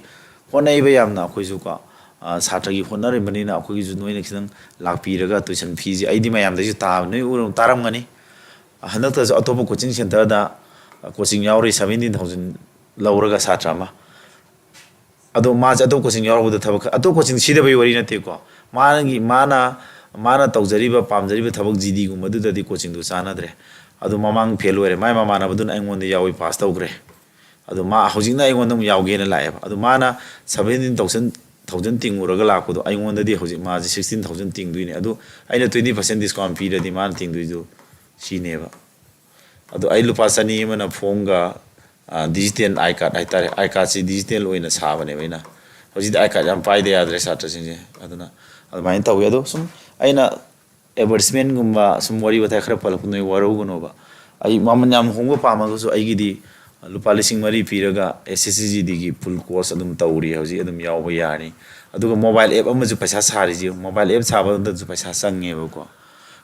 ꯍꯣꯠꯅꯩꯕ ꯌꯥꯝꯅ ꯑꯩꯈꯣꯏꯁꯨꯀꯣ꯫ ꯑ, ꯁꯥꯇ꯭ꯔꯒꯤ ꯍꯣꯠꯅꯔꯤꯕꯅꯤꯅ ꯑꯩꯈꯣꯏꯒꯤꯁꯨ ꯅꯣꯏꯅ ꯈꯤꯇꯪ ꯂꯥꯛꯄꯤꯔꯒ tuition feeꯁꯦ, ꯑꯩꯗꯤ ꯃꯌꯥꯝꯗꯒꯤꯁꯨ ꯇꯥꯕ, ꯅꯣꯏ ꯎꯔ-, ꯇꯥꯔꯝꯒꯅꯤ꯫ ꯍꯟꯗꯛꯇꯁꯨ ꯑꯇꯣꯞꯄ coaching centreꯗ, ꯑ, coaching ꯌꯥꯎꯔꯤ, seventeen thousand ꯂꯧꯔꯒ ꯁꯥꯇ꯭ꯔ ꯑꯃ꯫ ꯑꯗꯣ ꯃꯥꯁꯦ ꯑꯇꯣꯞ coaching ꯌꯥꯎꯔꯛꯄꯗ ꯊꯕꯛ ꯈ-, ꯑꯇꯣꯞ coaching ꯁꯤꯗꯕꯒꯤ ꯋꯥꯔꯤ ꯅꯠꯇꯦꯀꯣ꯫ ꯃꯥꯒꯤ, ꯃꯥꯅ, ꯃꯥꯅ ꯇꯧꯖꯔꯤꯕ, ꯄꯥꯝꯖꯔꯤꯕ ꯊꯕꯛ GDꯒꯨꯝꯕꯗꯨꯗꯗꯤ coachingꯗꯨ ꯆꯥꯟꯅꯗ꯭ꯔꯦ꯫ ꯑꯗꯣ ꯃꯃꯥꯡ fail ꯑꯣꯏꯔꯦ꯫ ꯃꯥꯏ ꯃꯃꯥꯟꯅꯕꯗꯨꯅ ꯑꯩꯉꯣꯟꯗ ꯌꯥꯎꯏ, pass ꯇꯧꯈ꯭ꯔꯦ꯫ ꯑꯗꯣ ꯃꯥ ꯍꯧꯖꯤꯛꯅ ꯑꯩꯉꯣꯟꯗ ꯑꯃꯨꯛ ꯌꯥꯎꯒꯦꯅ ꯂꯥꯛꯑꯦꯕ꯫ ꯑꯗꯣ ꯃꯥꯅ seventeen thousand, thousand ꯇꯤꯡꯉꯨꯔꯒ ꯂꯥꯛꯄꯗꯣ, ꯑꯩꯉꯣꯟꯗꯗꯤ ꯍꯧꯖꯤꯛ ꯃꯥꯁꯦ sixteen thousand ꯇꯤꯡꯗꯣꯏꯅꯦ꯫ ꯑꯗꯣ ꯑꯩꯅ twenty percent discount ꯄꯤꯔꯗꯤ ꯃꯥꯅ ꯇꯤꯡꯗꯣꯏꯗꯨ ꯁꯤꯅꯦꯕ꯫ ꯑꯗꯣ ꯑꯩ ꯂꯨꯄꯥ ꯆꯅꯤ ꯑꯃꯅ formꯒ, ꯑ, digital I card ꯍꯥꯏꯇꯥꯔꯦ, I cardꯁꯤ digital ꯑꯣꯏꯅ ꯁꯥꯕꯅꯦꯕ ꯑꯩꯅ꯫ ꯍꯧꯖꯤꯛꯇꯤ I card ꯌꯥꯝ ꯄꯥꯏꯗ ꯌꯥꯗ꯭ꯔꯦ ꯁꯥꯇ꯭ꯔꯁꯤꯡꯁꯦ꯫ ꯑꯗꯨꯅ ꯑꯗꯨꯃꯥꯏꯅ ꯇꯧꯋꯤ꯫ ꯑꯗꯣ ꯁꯨꯝ ꯑꯩꯅ advertisementꯒꯨꯝꯕ ꯁꯨꯝ ꯋꯥꯔꯤ ꯋꯥꯇꯥꯏ ꯈꯔ ꯄꯜꯂꯛꯄ ꯅꯣꯏ ꯋꯥꯔꯧꯒꯅꯣꯕ꯫ ꯑꯩ ꯃꯃꯜ ꯌꯥꯝ ꯍꯣꯡꯕ ꯄꯥꯝꯃꯒꯁꯨ ꯑꯩꯒꯤꯗꯤ ꯂꯨꯄꯥ ꯂꯤꯁꯤꯡ ꯃꯔꯤ ꯄꯤꯔꯒ SSCGDꯒꯤ full course ꯑꯗꯨꯝ ꯇꯧꯔꯤ, ꯍꯧꯖꯤꯛ ꯑꯗꯨꯝ ꯌꯥꯎꯕ ꯌꯥꯔꯅꯤ꯫ ꯑꯗꯨꯒ mobile app ꯑꯃꯁꯨ ꯄꯩꯁꯥ ꯁꯥꯔꯤꯁꯤ, mobile app ꯁꯥꯕꯗꯁꯨ ꯄꯩꯁꯥ ꯆꯪꯉꯦꯕꯀꯣ꯫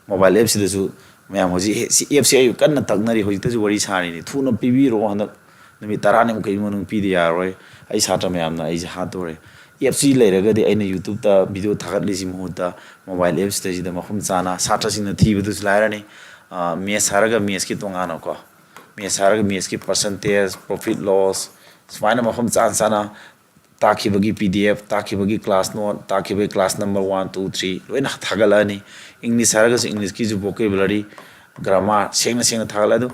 Mobile appꯁꯤꯗꯁꯨ ꯃꯌꯥꯝ ꯍꯧꯖꯤꯛ, ꯁꯤ appꯁꯦ ꯑꯩ ꯀꯟꯅ ꯇꯛꯅꯔꯤ, ꯍꯧꯖꯤꯛꯇꯁꯨ ꯋꯥꯔꯤ ꯁꯥꯔꯤꯅꯤ꯫ ꯊꯨꯅ ꯄꯤꯕꯤꯔꯛꯑꯣ, ꯍꯟꯗꯛ ꯅꯨꯃꯤꯠ ꯇꯔꯥꯅꯤꯃꯨꯛ ꯀꯩ ꯃꯅꯨꯡ ꯄꯤꯗ ꯌꯥꯔꯣꯏ꯫ ꯑꯩ ꯁꯥꯇ꯭ꯔ ꯃꯌꯥꯝꯅ ꯑꯩꯁꯦ ꯍꯥꯠꯇꯣꯔꯦ꯫ Appꯁꯤ ꯂꯩꯔꯒꯗꯤ ꯑꯩꯅ YouTubeꯇ video ꯊꯥꯒꯠꯂꯤꯁꯤ ꯃꯍꯨꯠꯇ mobile appꯁꯤꯗꯩꯁꯤꯗ ꯃꯐꯝ ꯆꯥꯅ ꯁꯥꯇ꯭ꯔꯁꯤꯡꯅ ꯊꯤꯕꯗꯨꯁꯨ ꯂꯥꯏꯔꯅꯤ꯫ ꯑ, maths ꯍꯥꯏꯔꯒ mathsꯀꯤ ꯇꯣꯉꯥꯟꯅꯀꯣ, maths ꯍꯥꯏꯔꯒ mathsꯀꯤ percentage, profit loss, ꯁꯨꯃꯥꯏꯅ ꯃꯐꯝ ꯆꯥꯅ ꯆꯥꯅ ꯇꯥꯛꯈꯤꯕꯒꯤ PDF, ꯇꯥꯛꯈꯤꯕꯒꯤ class note, ꯇꯥꯛꯈꯤꯕꯒꯤ class number one, two, three ꯂꯣꯏꯅ ꯊꯥꯒꯠꯂꯛꯑꯅꯤ꯫ English ꯍꯥꯏꯔꯒꯁꯨ Englishꯀꯤꯁꯨ vocabulary, grammar ꯁꯦꯡꯅ ꯁꯦꯡꯅ ꯊꯥꯒꯠꯂꯦ꯫ ꯑꯗꯨ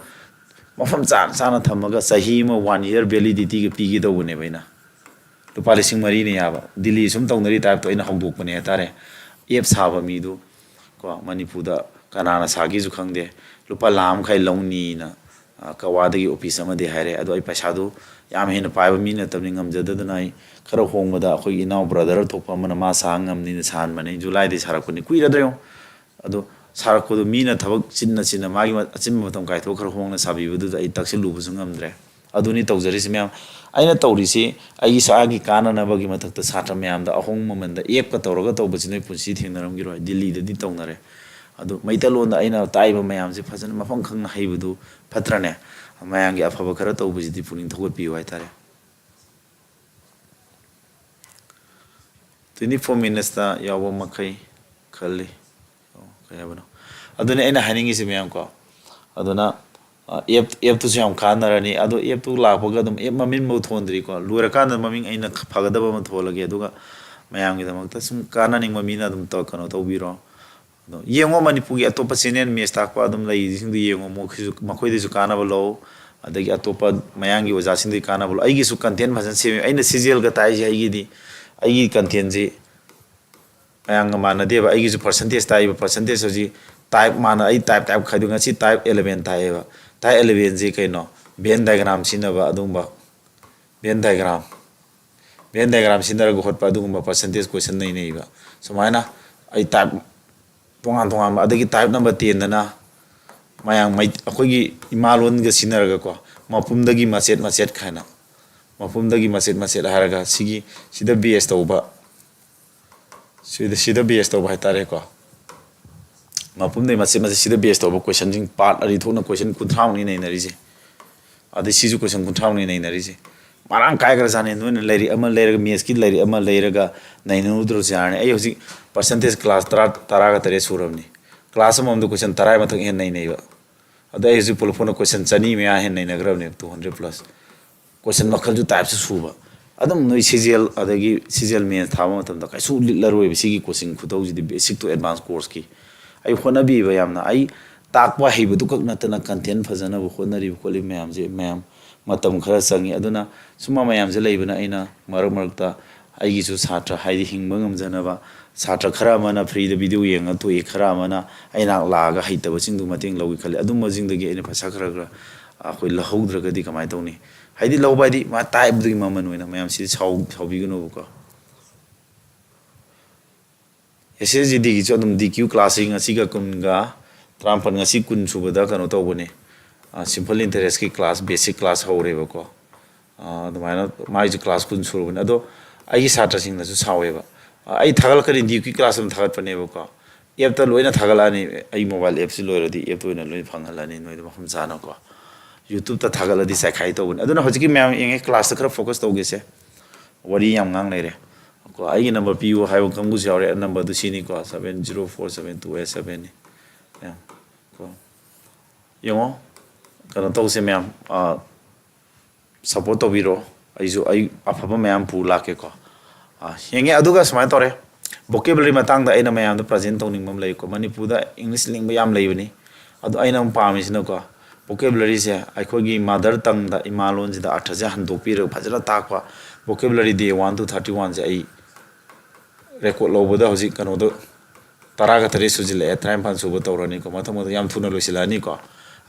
ꯃꯐꯝ ꯆꯥꯅ ꯆꯥꯅ ꯊꯝꯃꯒ ꯆꯍꯤ ꯑꯃ, one year validityꯒ ꯄꯤꯒꯦ ꯇꯧꯕꯅꯦꯕ ꯑꯩꯅ꯫ ꯂꯨꯄꯥ ꯂꯤꯁꯤꯡ ꯃꯔꯤꯅ ꯌꯥꯕ꯫ ꯗꯤꯜꯂꯤ ꯁꯨꯝ ꯇꯧꯅꯔꯤ typeꯇꯣ ꯑꯩꯅ ꯍꯧꯗꯣꯛꯄꯅꯦ ꯍꯥꯏꯇꯥꯔꯦ꯫ App ꯁꯥꯕ ꯃꯤꯗꯨ ꯀꯣ, ꯃꯅꯤꯄꯨꯔꯗ ꯀꯅꯥꯅ ꯁꯥꯒꯦꯁꯨ ꯈꯪꯗꯦ, ꯂꯨꯄꯥ ꯂꯥꯈ ꯑꯃ ꯃꯈꯥꯏ ꯂꯧꯅꯤꯅ, ꯑ, ꯀꯛꯋꯥꯗꯒꯤ ꯑꯣꯐꯤꯁ ꯑꯃꯗꯤ ꯍꯥꯏꯔꯦ꯫ ꯑꯗꯣ ꯑꯩ ꯄꯩꯁꯥꯗꯨ ꯌꯥꯝ ꯍꯦꯟꯅ ꯄꯥꯏꯕ ꯃꯤ ꯅꯠꯇꯕꯅꯤ, ꯉꯝꯖꯗꯗꯅ ꯑꯩ ꯈꯔ ꯍꯣꯡꯕꯗ ꯑꯩꯈꯣꯏꯒꯤ ꯏꯅꯥꯎ ꯕ꯭ꯔꯗꯔ ꯊꯣꯛꯄ ꯑꯃꯅ ꯃꯥ ꯁꯥ ꯉꯝꯅꯤꯅ ꯁꯥꯍꯟꯕꯅꯤ꯫ ꯖꯨꯂꯥꯏꯗꯒꯤ ꯁꯥꯔꯛꯄꯅꯤ, ꯀꯨꯏꯔꯗ꯭ꯔꯥ ꯌꯦꯡꯉꯣ꯫ ꯑꯗꯣ ꯁꯥꯔꯛꯄꯗꯣ ꯃꯤꯅ ꯊꯕꯛ ꯆꯤꯟꯅ ꯆꯤꯟꯅ ꯃꯥꯒꯤ ꯑꯆꯤꯟꯕ ꯃꯇꯝ ꯀꯥꯏꯊꯣꯛꯑ ꯈꯔ ꯍꯣꯡꯅ ꯁꯥꯕꯤꯕꯗꯨꯗ ꯑꯩ ꯇꯛꯁꯤꯜꯂꯨꯕꯁꯨ ꯉꯝꯗ꯭ꯔꯦ꯫ ꯑꯗꯨꯅꯤ ꯇꯧꯖꯔꯤꯁꯤ ꯃꯌꯥꯝ꯫ ꯑꯩꯅ ꯇꯧꯔꯤꯁꯤ ꯑꯩꯒꯤ ꯏꯁꯥꯒꯤ ꯀꯥꯟꯅꯅꯕꯒꯤ ꯃꯊꯛꯇ ꯁꯥꯇ꯭ꯔ ꯃꯌꯥꯝꯗ ꯑꯍꯣꯡꯕ ꯃꯃꯜꯗ ꯑꯦꯞꯀ ꯇꯧꯔꯒ ꯇꯧꯕꯁꯤ ꯅꯣꯏ ꯄꯨꯟꯁꯤ ꯊꯦꯡꯅꯔꯝꯈꯤꯔꯣꯏ꯫ ꯗꯤꯜꯂꯤꯗꯗꯤ ꯇꯧꯅꯔꯦ꯫ ꯑꯗꯨ ꯃꯩꯇꯩꯂꯣꯟꯗ ꯑꯩꯅ ꯇꯥꯛꯏꯕ ꯃꯌꯥꯝꯁꯦ ꯐꯖꯅ ꯃꯐꯝ ꯈꯪꯅ ꯍꯩꯕꯗꯨ ꯐꯠꯇ꯭ꯔꯅꯦ? ꯃꯌꯥꯝꯒꯤ ꯑꯐꯕ ꯈꯔ ꯇꯧꯕꯁꯤꯗꯤ ꯄꯨꯛꯅꯤꯡ ꯊꯧꯒꯠꯄꯤꯌꯨ ꯍꯥꯏꯇꯥꯔꯦ꯫ Twenty four minutesꯇ ꯌꯥꯎꯕ ꯃꯈꯩ ꯈꯜꯂꯤ꯫ ꯑꯣ, ꯀꯩ ꯍꯥꯏꯕꯅꯣ? ꯑꯗꯨꯅꯤ ꯑꯩꯅ ꯍꯥꯏꯅꯤꯡꯉꯤꯁꯤ ꯃꯌꯥꯝ ꯀꯣ꯫ ꯑꯗꯨꯅ, ꯑ, ꯑꯦꯞ, ꯑꯦꯞꯇꯨꯁꯨ ꯌꯥꯝ ꯀꯥꯟꯅꯔꯅꯤ꯫ ꯑꯗꯣ ꯑꯦꯞꯇꯨ ꯂꯥꯛꯄꯒ ꯑꯗꯨꯝ ꯑꯦꯞ ꯃꯃꯤꯡꯐꯥꯎ ꯊꯣꯟꯗ꯭ꯔꯤꯀꯣ꯫ ꯂꯣꯏꯔꯀꯥꯟꯗ ꯃꯃꯤꯡ ꯑꯩꯅ ꯐꯒꯗꯕ ꯑꯃ ꯊꯣꯜꯂꯒꯦ꯫ ꯑꯗꯨꯒ ꯃꯌꯥꯝꯒꯤꯗꯃꯛꯇ ꯁꯨꯝ ꯀꯥꯟꯅꯅꯤꯡꯕ ꯃꯤꯅ ꯑꯗꯨꯝ ꯇꯧ-, ꯀꯩꯅꯣ ꯇꯧꯕꯤꯔꯣ꯫ ꯑꯗꯣ ꯌꯦꯡꯉꯣ, ꯃꯅꯤꯄꯨꯔꯒꯤ ꯑꯇꯣꯞꯄ channel ꯃꯦꯠꯁ ꯇꯥꯛꯄ ꯑꯗꯨꯝ ꯂꯩꯔꯤꯁꯤꯡꯗꯨ ꯌꯦꯡꯉꯣ, ꯃꯈꯣꯏꯁꯨ, ꯃꯈꯣꯏꯗꯩꯁꯨ ꯀꯥꯟꯅꯕ ꯂꯧ꯫ ꯑꯗꯒꯤ ꯑꯇꯣꯞꯄ ꯃꯌꯥꯡꯒꯤ ꯑꯣꯖꯥꯁꯤꯡꯗꯒꯤ ꯀꯥꯟꯅꯕ ꯂꯧ꯫ ꯑꯩꯒꯤꯁꯨ content ꯐꯖꯅ ꯁꯦꯝꯃꯤ꯫ ꯑꯩꯅ ꯁꯤꯖꯦꯜꯒ ꯇꯥꯛꯏꯁꯦ ꯑꯩꯒꯤꯗꯤ, ꯑꯩꯒꯤ contentꯁꯤ ꯃꯌꯥꯝꯒ ꯃꯥꯟꯅꯗꯦꯕ꯫ ꯑꯩꯒꯤꯁꯨ percentage ꯇꯥꯛꯏꯕ, percentage ꯍꯧꯖꯤꯛ type ꯃꯥꯟꯅ, ꯑꯩ type, type ꯈꯥꯏꯗꯣꯛ, ꯉꯁꯤ type eleven ꯇꯥꯛꯑꯦꯕ꯫ Type elevenꯁꯤ ꯀꯩꯅꯣ? Venn diagram ꯁꯤꯖꯤꯟꯅꯕ ꯑꯗꯨꯒꯨꯝꯕ꯫ Venn diagram, Venn diagram ꯁꯤꯖꯤꯟꯅꯔꯒ ꯍꯣꯠꯄ ꯑꯗꯨꯒꯨꯝꯕ percentage question ꯅꯩꯅꯩꯕ꯫ ꯁꯨꯃꯥꯏꯅ ꯑꯩ type ꯇꯣꯉꯥꯟ ꯇꯣꯉꯥꯟꯕ, ꯑꯗꯒꯤ type number tenꯗꯅ ꯃꯌꯥꯡ ꯃꯩ-, ꯑꯩꯈꯣꯏꯒꯤ ꯏꯃꯥ ꯂꯣꯟꯒ ꯁꯤꯖꯤꯟꯅꯔꯒꯀꯣ, ꯃꯄꯨꯝꯗꯒꯤ ꯃꯆꯦꯠ ꯃꯆꯦꯠ ꯍꯥꯏꯅ, ꯃꯄꯨꯝꯗꯒꯤ ꯃꯆꯦꯠ ꯃꯆꯦꯠ ꯍꯥꯏꯔꯒ ꯁꯤꯒꯤ, ꯁꯤꯗ base ꯇꯧꯕ, ꯁꯤꯗ, ꯁꯤꯗ base ꯇꯧꯕ ꯍꯥꯏꯇꯥꯔꯦꯀꯣ꯫ ꯃꯄꯨꯝꯗꯒꯤ ꯃꯆꯦꯠ ꯃꯆꯦꯠ ꯁꯤꯗ base ꯇꯧꯕ questionꯁꯤꯡ part ꯑꯅꯤ ꯊꯣꯛꯅ question ꯀꯨꯟꯊ꯭ꯔꯥꯃꯨꯛꯅꯤ ꯅꯩꯅꯔꯤꯁꯦ꯫ ꯑꯗꯩ ꯁꯤꯁꯨ question ꯀꯨꯟꯊ꯭ꯔꯥꯃꯨꯛꯅꯤ ꯅꯩꯅꯔꯤꯁꯦ꯫ ꯃꯔꯥꯡ ꯀꯥꯏꯈ꯭ꯔꯖꯥꯠꯅꯤ꯫ ꯅꯣꯏꯅ ꯂꯥꯏꯔꯤꯛ ꯑꯃ ꯂꯩꯔꯒ, mathsꯀꯤ ꯂꯥꯏꯔꯤꯛ ꯑꯃ ꯂꯩꯔꯒ ꯅꯩꯅꯔꯨꯗ꯭ꯔꯁꯨ ꯌꯥꯔꯅꯤ꯫ ꯑꯩ ꯍꯧꯖꯤꯛ percentage class ꯇꯔꯥ, ꯇꯔꯥꯒ ꯇꯔꯦꯠ ꯁꯨꯔꯕꯅꯤ꯫ Class ꯑꯃꯃꯝꯗ question ꯇꯔꯥ ꯃꯊꯛ ꯍꯦꯟꯅ ꯅꯩꯅꯩꯕ꯫ ꯑꯗ ꯑꯩ ꯍꯧꯖꯤꯛ ꯄꯨꯂꯞ ꯄꯨꯟꯅ question ꯆꯅꯤ ꯃꯌꯥ ꯍꯦꯟꯅ ꯅꯩꯅꯈ꯭ꯔꯕꯅꯦꯕ, two hundred plus꯫ Question ꯃꯈꯜꯁꯨ typeꯁꯨ ꯁꯨꯕ꯫ ꯑꯗꯨꯝ ꯅꯣꯏ ꯁꯤꯖꯦꯜ, ꯑꯗꯒꯤ ꯁꯤꯖꯦꯜ maths ꯊꯥꯕ ꯃꯇꯝꯗ ꯀꯩꯁꯨ ꯂꯤꯠꯂꯔꯣꯏꯕ ꯁꯤꯒꯤ coaching ꯈꯨꯇꯧꯁꯤꯗꯤ, basic to advance courseꯀꯤ꯫ ꯑꯩ ꯍꯣꯠꯅꯕꯤꯕ ꯌꯥꯝꯅ꯫ ꯑꯩ ꯇꯥꯛꯄ ꯍꯩꯕꯗꯨ ꯈꯛ ꯅꯠꯇꯅ content ꯐꯖꯅꯕ ꯍꯣꯠꯅꯔꯤꯕ ꯈꯣꯠꯂꯤꯕ ꯃꯌꯥꯝꯁꯦ ꯃꯌꯥꯝ ꯃꯇꯝ ꯈꯔ ꯆꯪꯉꯤ꯫ ꯑꯗꯨꯅ ꯁꯨꯝꯕ ꯃꯌꯥꯝꯁꯦ ꯂꯩꯕꯅ ꯑꯩꯅ ꯃꯔꯛ ꯃꯔꯛꯇ ꯑꯩꯒꯤꯁꯨ ꯁꯥꯇ꯭ꯔ, ꯍꯥꯏꯗꯤ ꯍꯤꯡꯕ ꯉꯝꯖꯅꯕ, ꯁꯥꯇ꯭ꯔ ꯈꯔ ꯑꯃꯅ ꯐ꯭ꯔꯤꯗ ꯚꯤꯗꯤꯑꯣ ꯌꯦꯡꯉ ꯇꯣꯛꯏ, ꯈꯔ ꯑꯃꯅ ꯑꯩ ꯅꯥꯛ ꯂꯥꯛꯑꯒ ꯍꯩꯇꯕꯁꯤꯡꯗꯨ ꯃꯇꯦꯡ ꯂꯧꯏ ꯈꯜꯂꯤ꯫ ꯑꯗꯨꯝꯕꯁꯤꯡꯗꯒꯤ ꯑꯩꯅ ꯄꯩꯁꯥ ꯈꯔ ꯈꯔ ꯑꯩꯈꯣꯏ ꯂꯧꯍꯧꯗ꯭ꯔꯒꯗꯤ ꯀꯃꯥꯏꯅ ꯇꯧꯅꯤ? ꯍꯥꯏꯗꯤ ꯂꯧꯕ ꯍꯥꯏꯗꯤ ꯃꯥ ꯇꯥꯏꯞꯇꯨꯒꯤ ꯃꯃꯜ ꯑꯣꯏꯅ, ꯃꯌꯥꯝ ꯁꯤꯗꯤ ꯁꯥꯎ-, ꯁꯥꯎꯕꯤꯒꯅꯨꯕꯀꯣ꯫ ꯑꯦꯁ ꯑꯦꯁ ꯖꯤ ꯗꯤꯒꯤꯁꯨ ꯑꯗꯨꯝ ꯗꯤ ꯀ꯭ꯌꯨ ꯀ꯭ꯂꯥꯁꯁꯤ ꯉꯁꯤꯒ ꯀꯨꯟꯒ ꯇꯔꯥꯃꯥꯄꯟ, ꯉꯁꯤ ꯀꯨꯟ ꯁꯨꯕꯗ ꯀꯩꯅꯣ ꯇꯧꯕꯅꯤ, ꯁꯤꯝꯄꯜ ꯏꯟꯇꯔꯦꯁꯀꯤ ꯀ꯭ꯂꯥꯁ, ꯕꯦꯁꯤꯛ ꯀ꯭ꯂꯥꯁ ꯍꯧꯔꯦꯕꯀꯣ꯫ ꯑꯗꯨꯃꯥꯏꯅ ꯃꯥꯏꯁꯨ ꯀ꯭ꯂꯥꯁ ꯀꯨꯟ ꯁꯨꯔꯕꯅꯤ꯫ ꯑꯗꯣ ꯑꯩꯒꯤ ꯁꯥꯇ꯭ꯔꯁꯤꯡꯅꯁꯨ ꯁꯥꯎꯋꯦꯕ꯫ ꯑꯩ ꯊꯥꯒꯠꯂꯛꯀꯅꯤ, ꯗꯤ ꯀ꯭ꯌꯨ ꯀ꯭ꯂꯥꯁ ꯑꯗꯨꯝ ꯊꯥꯒꯠꯄꯅꯦꯕꯀꯣ꯫ ꯑꯦꯞꯇ ꯂꯣꯏꯅ ꯊꯥꯒꯠꯂꯛꯑꯅꯤ, ꯑꯩ ꯃꯣꯕꯥꯏꯜ ꯑꯦꯞꯁꯤ ꯂꯣꯏꯔꯗꯤ ꯑꯦꯞꯇ ꯑꯣꯏꯅ ꯂꯣꯏꯅ ꯐꯪꯍꯜꯂꯅꯤ ꯅꯣꯏꯗ ꯃꯐꯝ ꯆꯥꯅꯀꯣ꯫ ꯌꯨꯇ꯭ꯌꯨꯕꯇ ꯊꯥꯒꯠꯂꯗꯤ ꯆꯥꯏꯈꯥꯏ ꯇꯧꯕꯅꯤ꯫ ꯑꯗꯨꯅ ꯍꯧꯖꯤꯛꯀꯤ ꯃꯌꯥꯝ ꯌꯦꯡꯉꯦ, ꯀ꯭ꯂꯥꯁꯇ ꯈꯔ ꯐꯣꯀꯁ ꯇꯧꯒꯦꯁꯦ꯫ ꯋꯥꯔꯤ ꯌꯥꯝ ꯉꯥꯡ ꯂꯩꯔꯦ꯫ ꯀꯣ, ꯑꯩꯒꯤ ꯅꯝꯕꯔ ꯄꯤꯌꯨ ꯍꯥꯏꯕ ꯀꯥꯡꯕꯨꯁꯨ ꯌꯥꯎꯔꯦ꯫ ꯅꯝꯕꯔꯗꯨ ꯁꯤꯅꯤꯀꯣ, seven zero four seven two eight seven ꯅꯤ꯫ ꯌꯥꯝ, ꯀꯣ, ꯌꯦꯡꯉꯣ, ꯀꯩꯅꯣ ꯇꯧꯁꯦ ꯃꯌꯥꯝ, ꯁꯞꯄꯣꯔꯠ ꯇꯧꯕꯤꯔꯣ꯫ ꯑꯩꯁꯨ ꯑꯩ ꯑꯐꯕ ꯃꯌꯥꯝ ꯄꯨ ꯂꯥꯛꯀꯦꯀꯣ꯫ ꯑꯥ, ꯌꯦꯡꯉꯦ꯫ ꯑꯗꯨꯒ ꯁꯨꯃꯥꯏꯅ ꯇꯧꯔꯦ, ꯚꯣꯀꯦꯕꯨꯂꯔꯤ ꯃꯇꯥꯡꯗ ꯑꯩꯅ ꯃꯌꯥꯝꯗ ꯄ꯭ꯔꯖꯦꯟ ꯇꯧꯅꯤꯡꯕ ꯑꯃ ꯂꯩꯀꯣ꯫ ꯃꯅꯤꯄꯨꯔꯗ ꯏꯪꯂꯤꯁ ꯂꯤꯡꯕ ꯌꯥꯝ ꯂꯩꯕꯅꯤ, ꯑꯗꯣ ꯑꯩꯅ ꯑꯃꯨꯛ ꯄꯥꯝꯃꯤꯁꯤꯅꯀꯣ, ꯚꯣꯀꯦꯕꯨꯂꯔꯤꯁꯦ ꯑꯩꯈꯣꯏꯒꯤ ꯃꯥꯗꯔ ꯇꯪꯗ, ꯏꯃꯥ ꯂꯣꯟꯁꯤꯗ ꯑꯔꯊꯁꯦ ꯍꯟꯗꯣꯛꯄꯤꯔꯒ ꯐꯖꯅ ꯇꯥꯛꯄ꯫ ꯚꯣꯀꯦꯕꯨꯂꯔꯤ ꯗꯦ one to thirty one ꯁꯦ ꯑꯩ ꯔꯦꯀꯣꯔꯠ ꯂꯧꯕꯗ ꯍꯧꯖꯤꯛ ꯀꯩꯅꯣꯗꯣ ꯇꯔꯥꯒ ꯇꯔꯦꯠ ꯁꯨꯖꯤꯜꯂꯛꯑꯦ, ꯇꯔꯥꯅꯤꯄꯥꯟ ꯁꯨꯕ ꯇꯧꯔꯅꯤꯀꯣ꯫ ꯃꯊꯪ ꯃꯊꯪ ꯌꯥꯝ ꯊꯨꯅ ꯂꯣꯏꯁꯤꯜꯂꯛꯑꯅꯤꯀꯣ꯫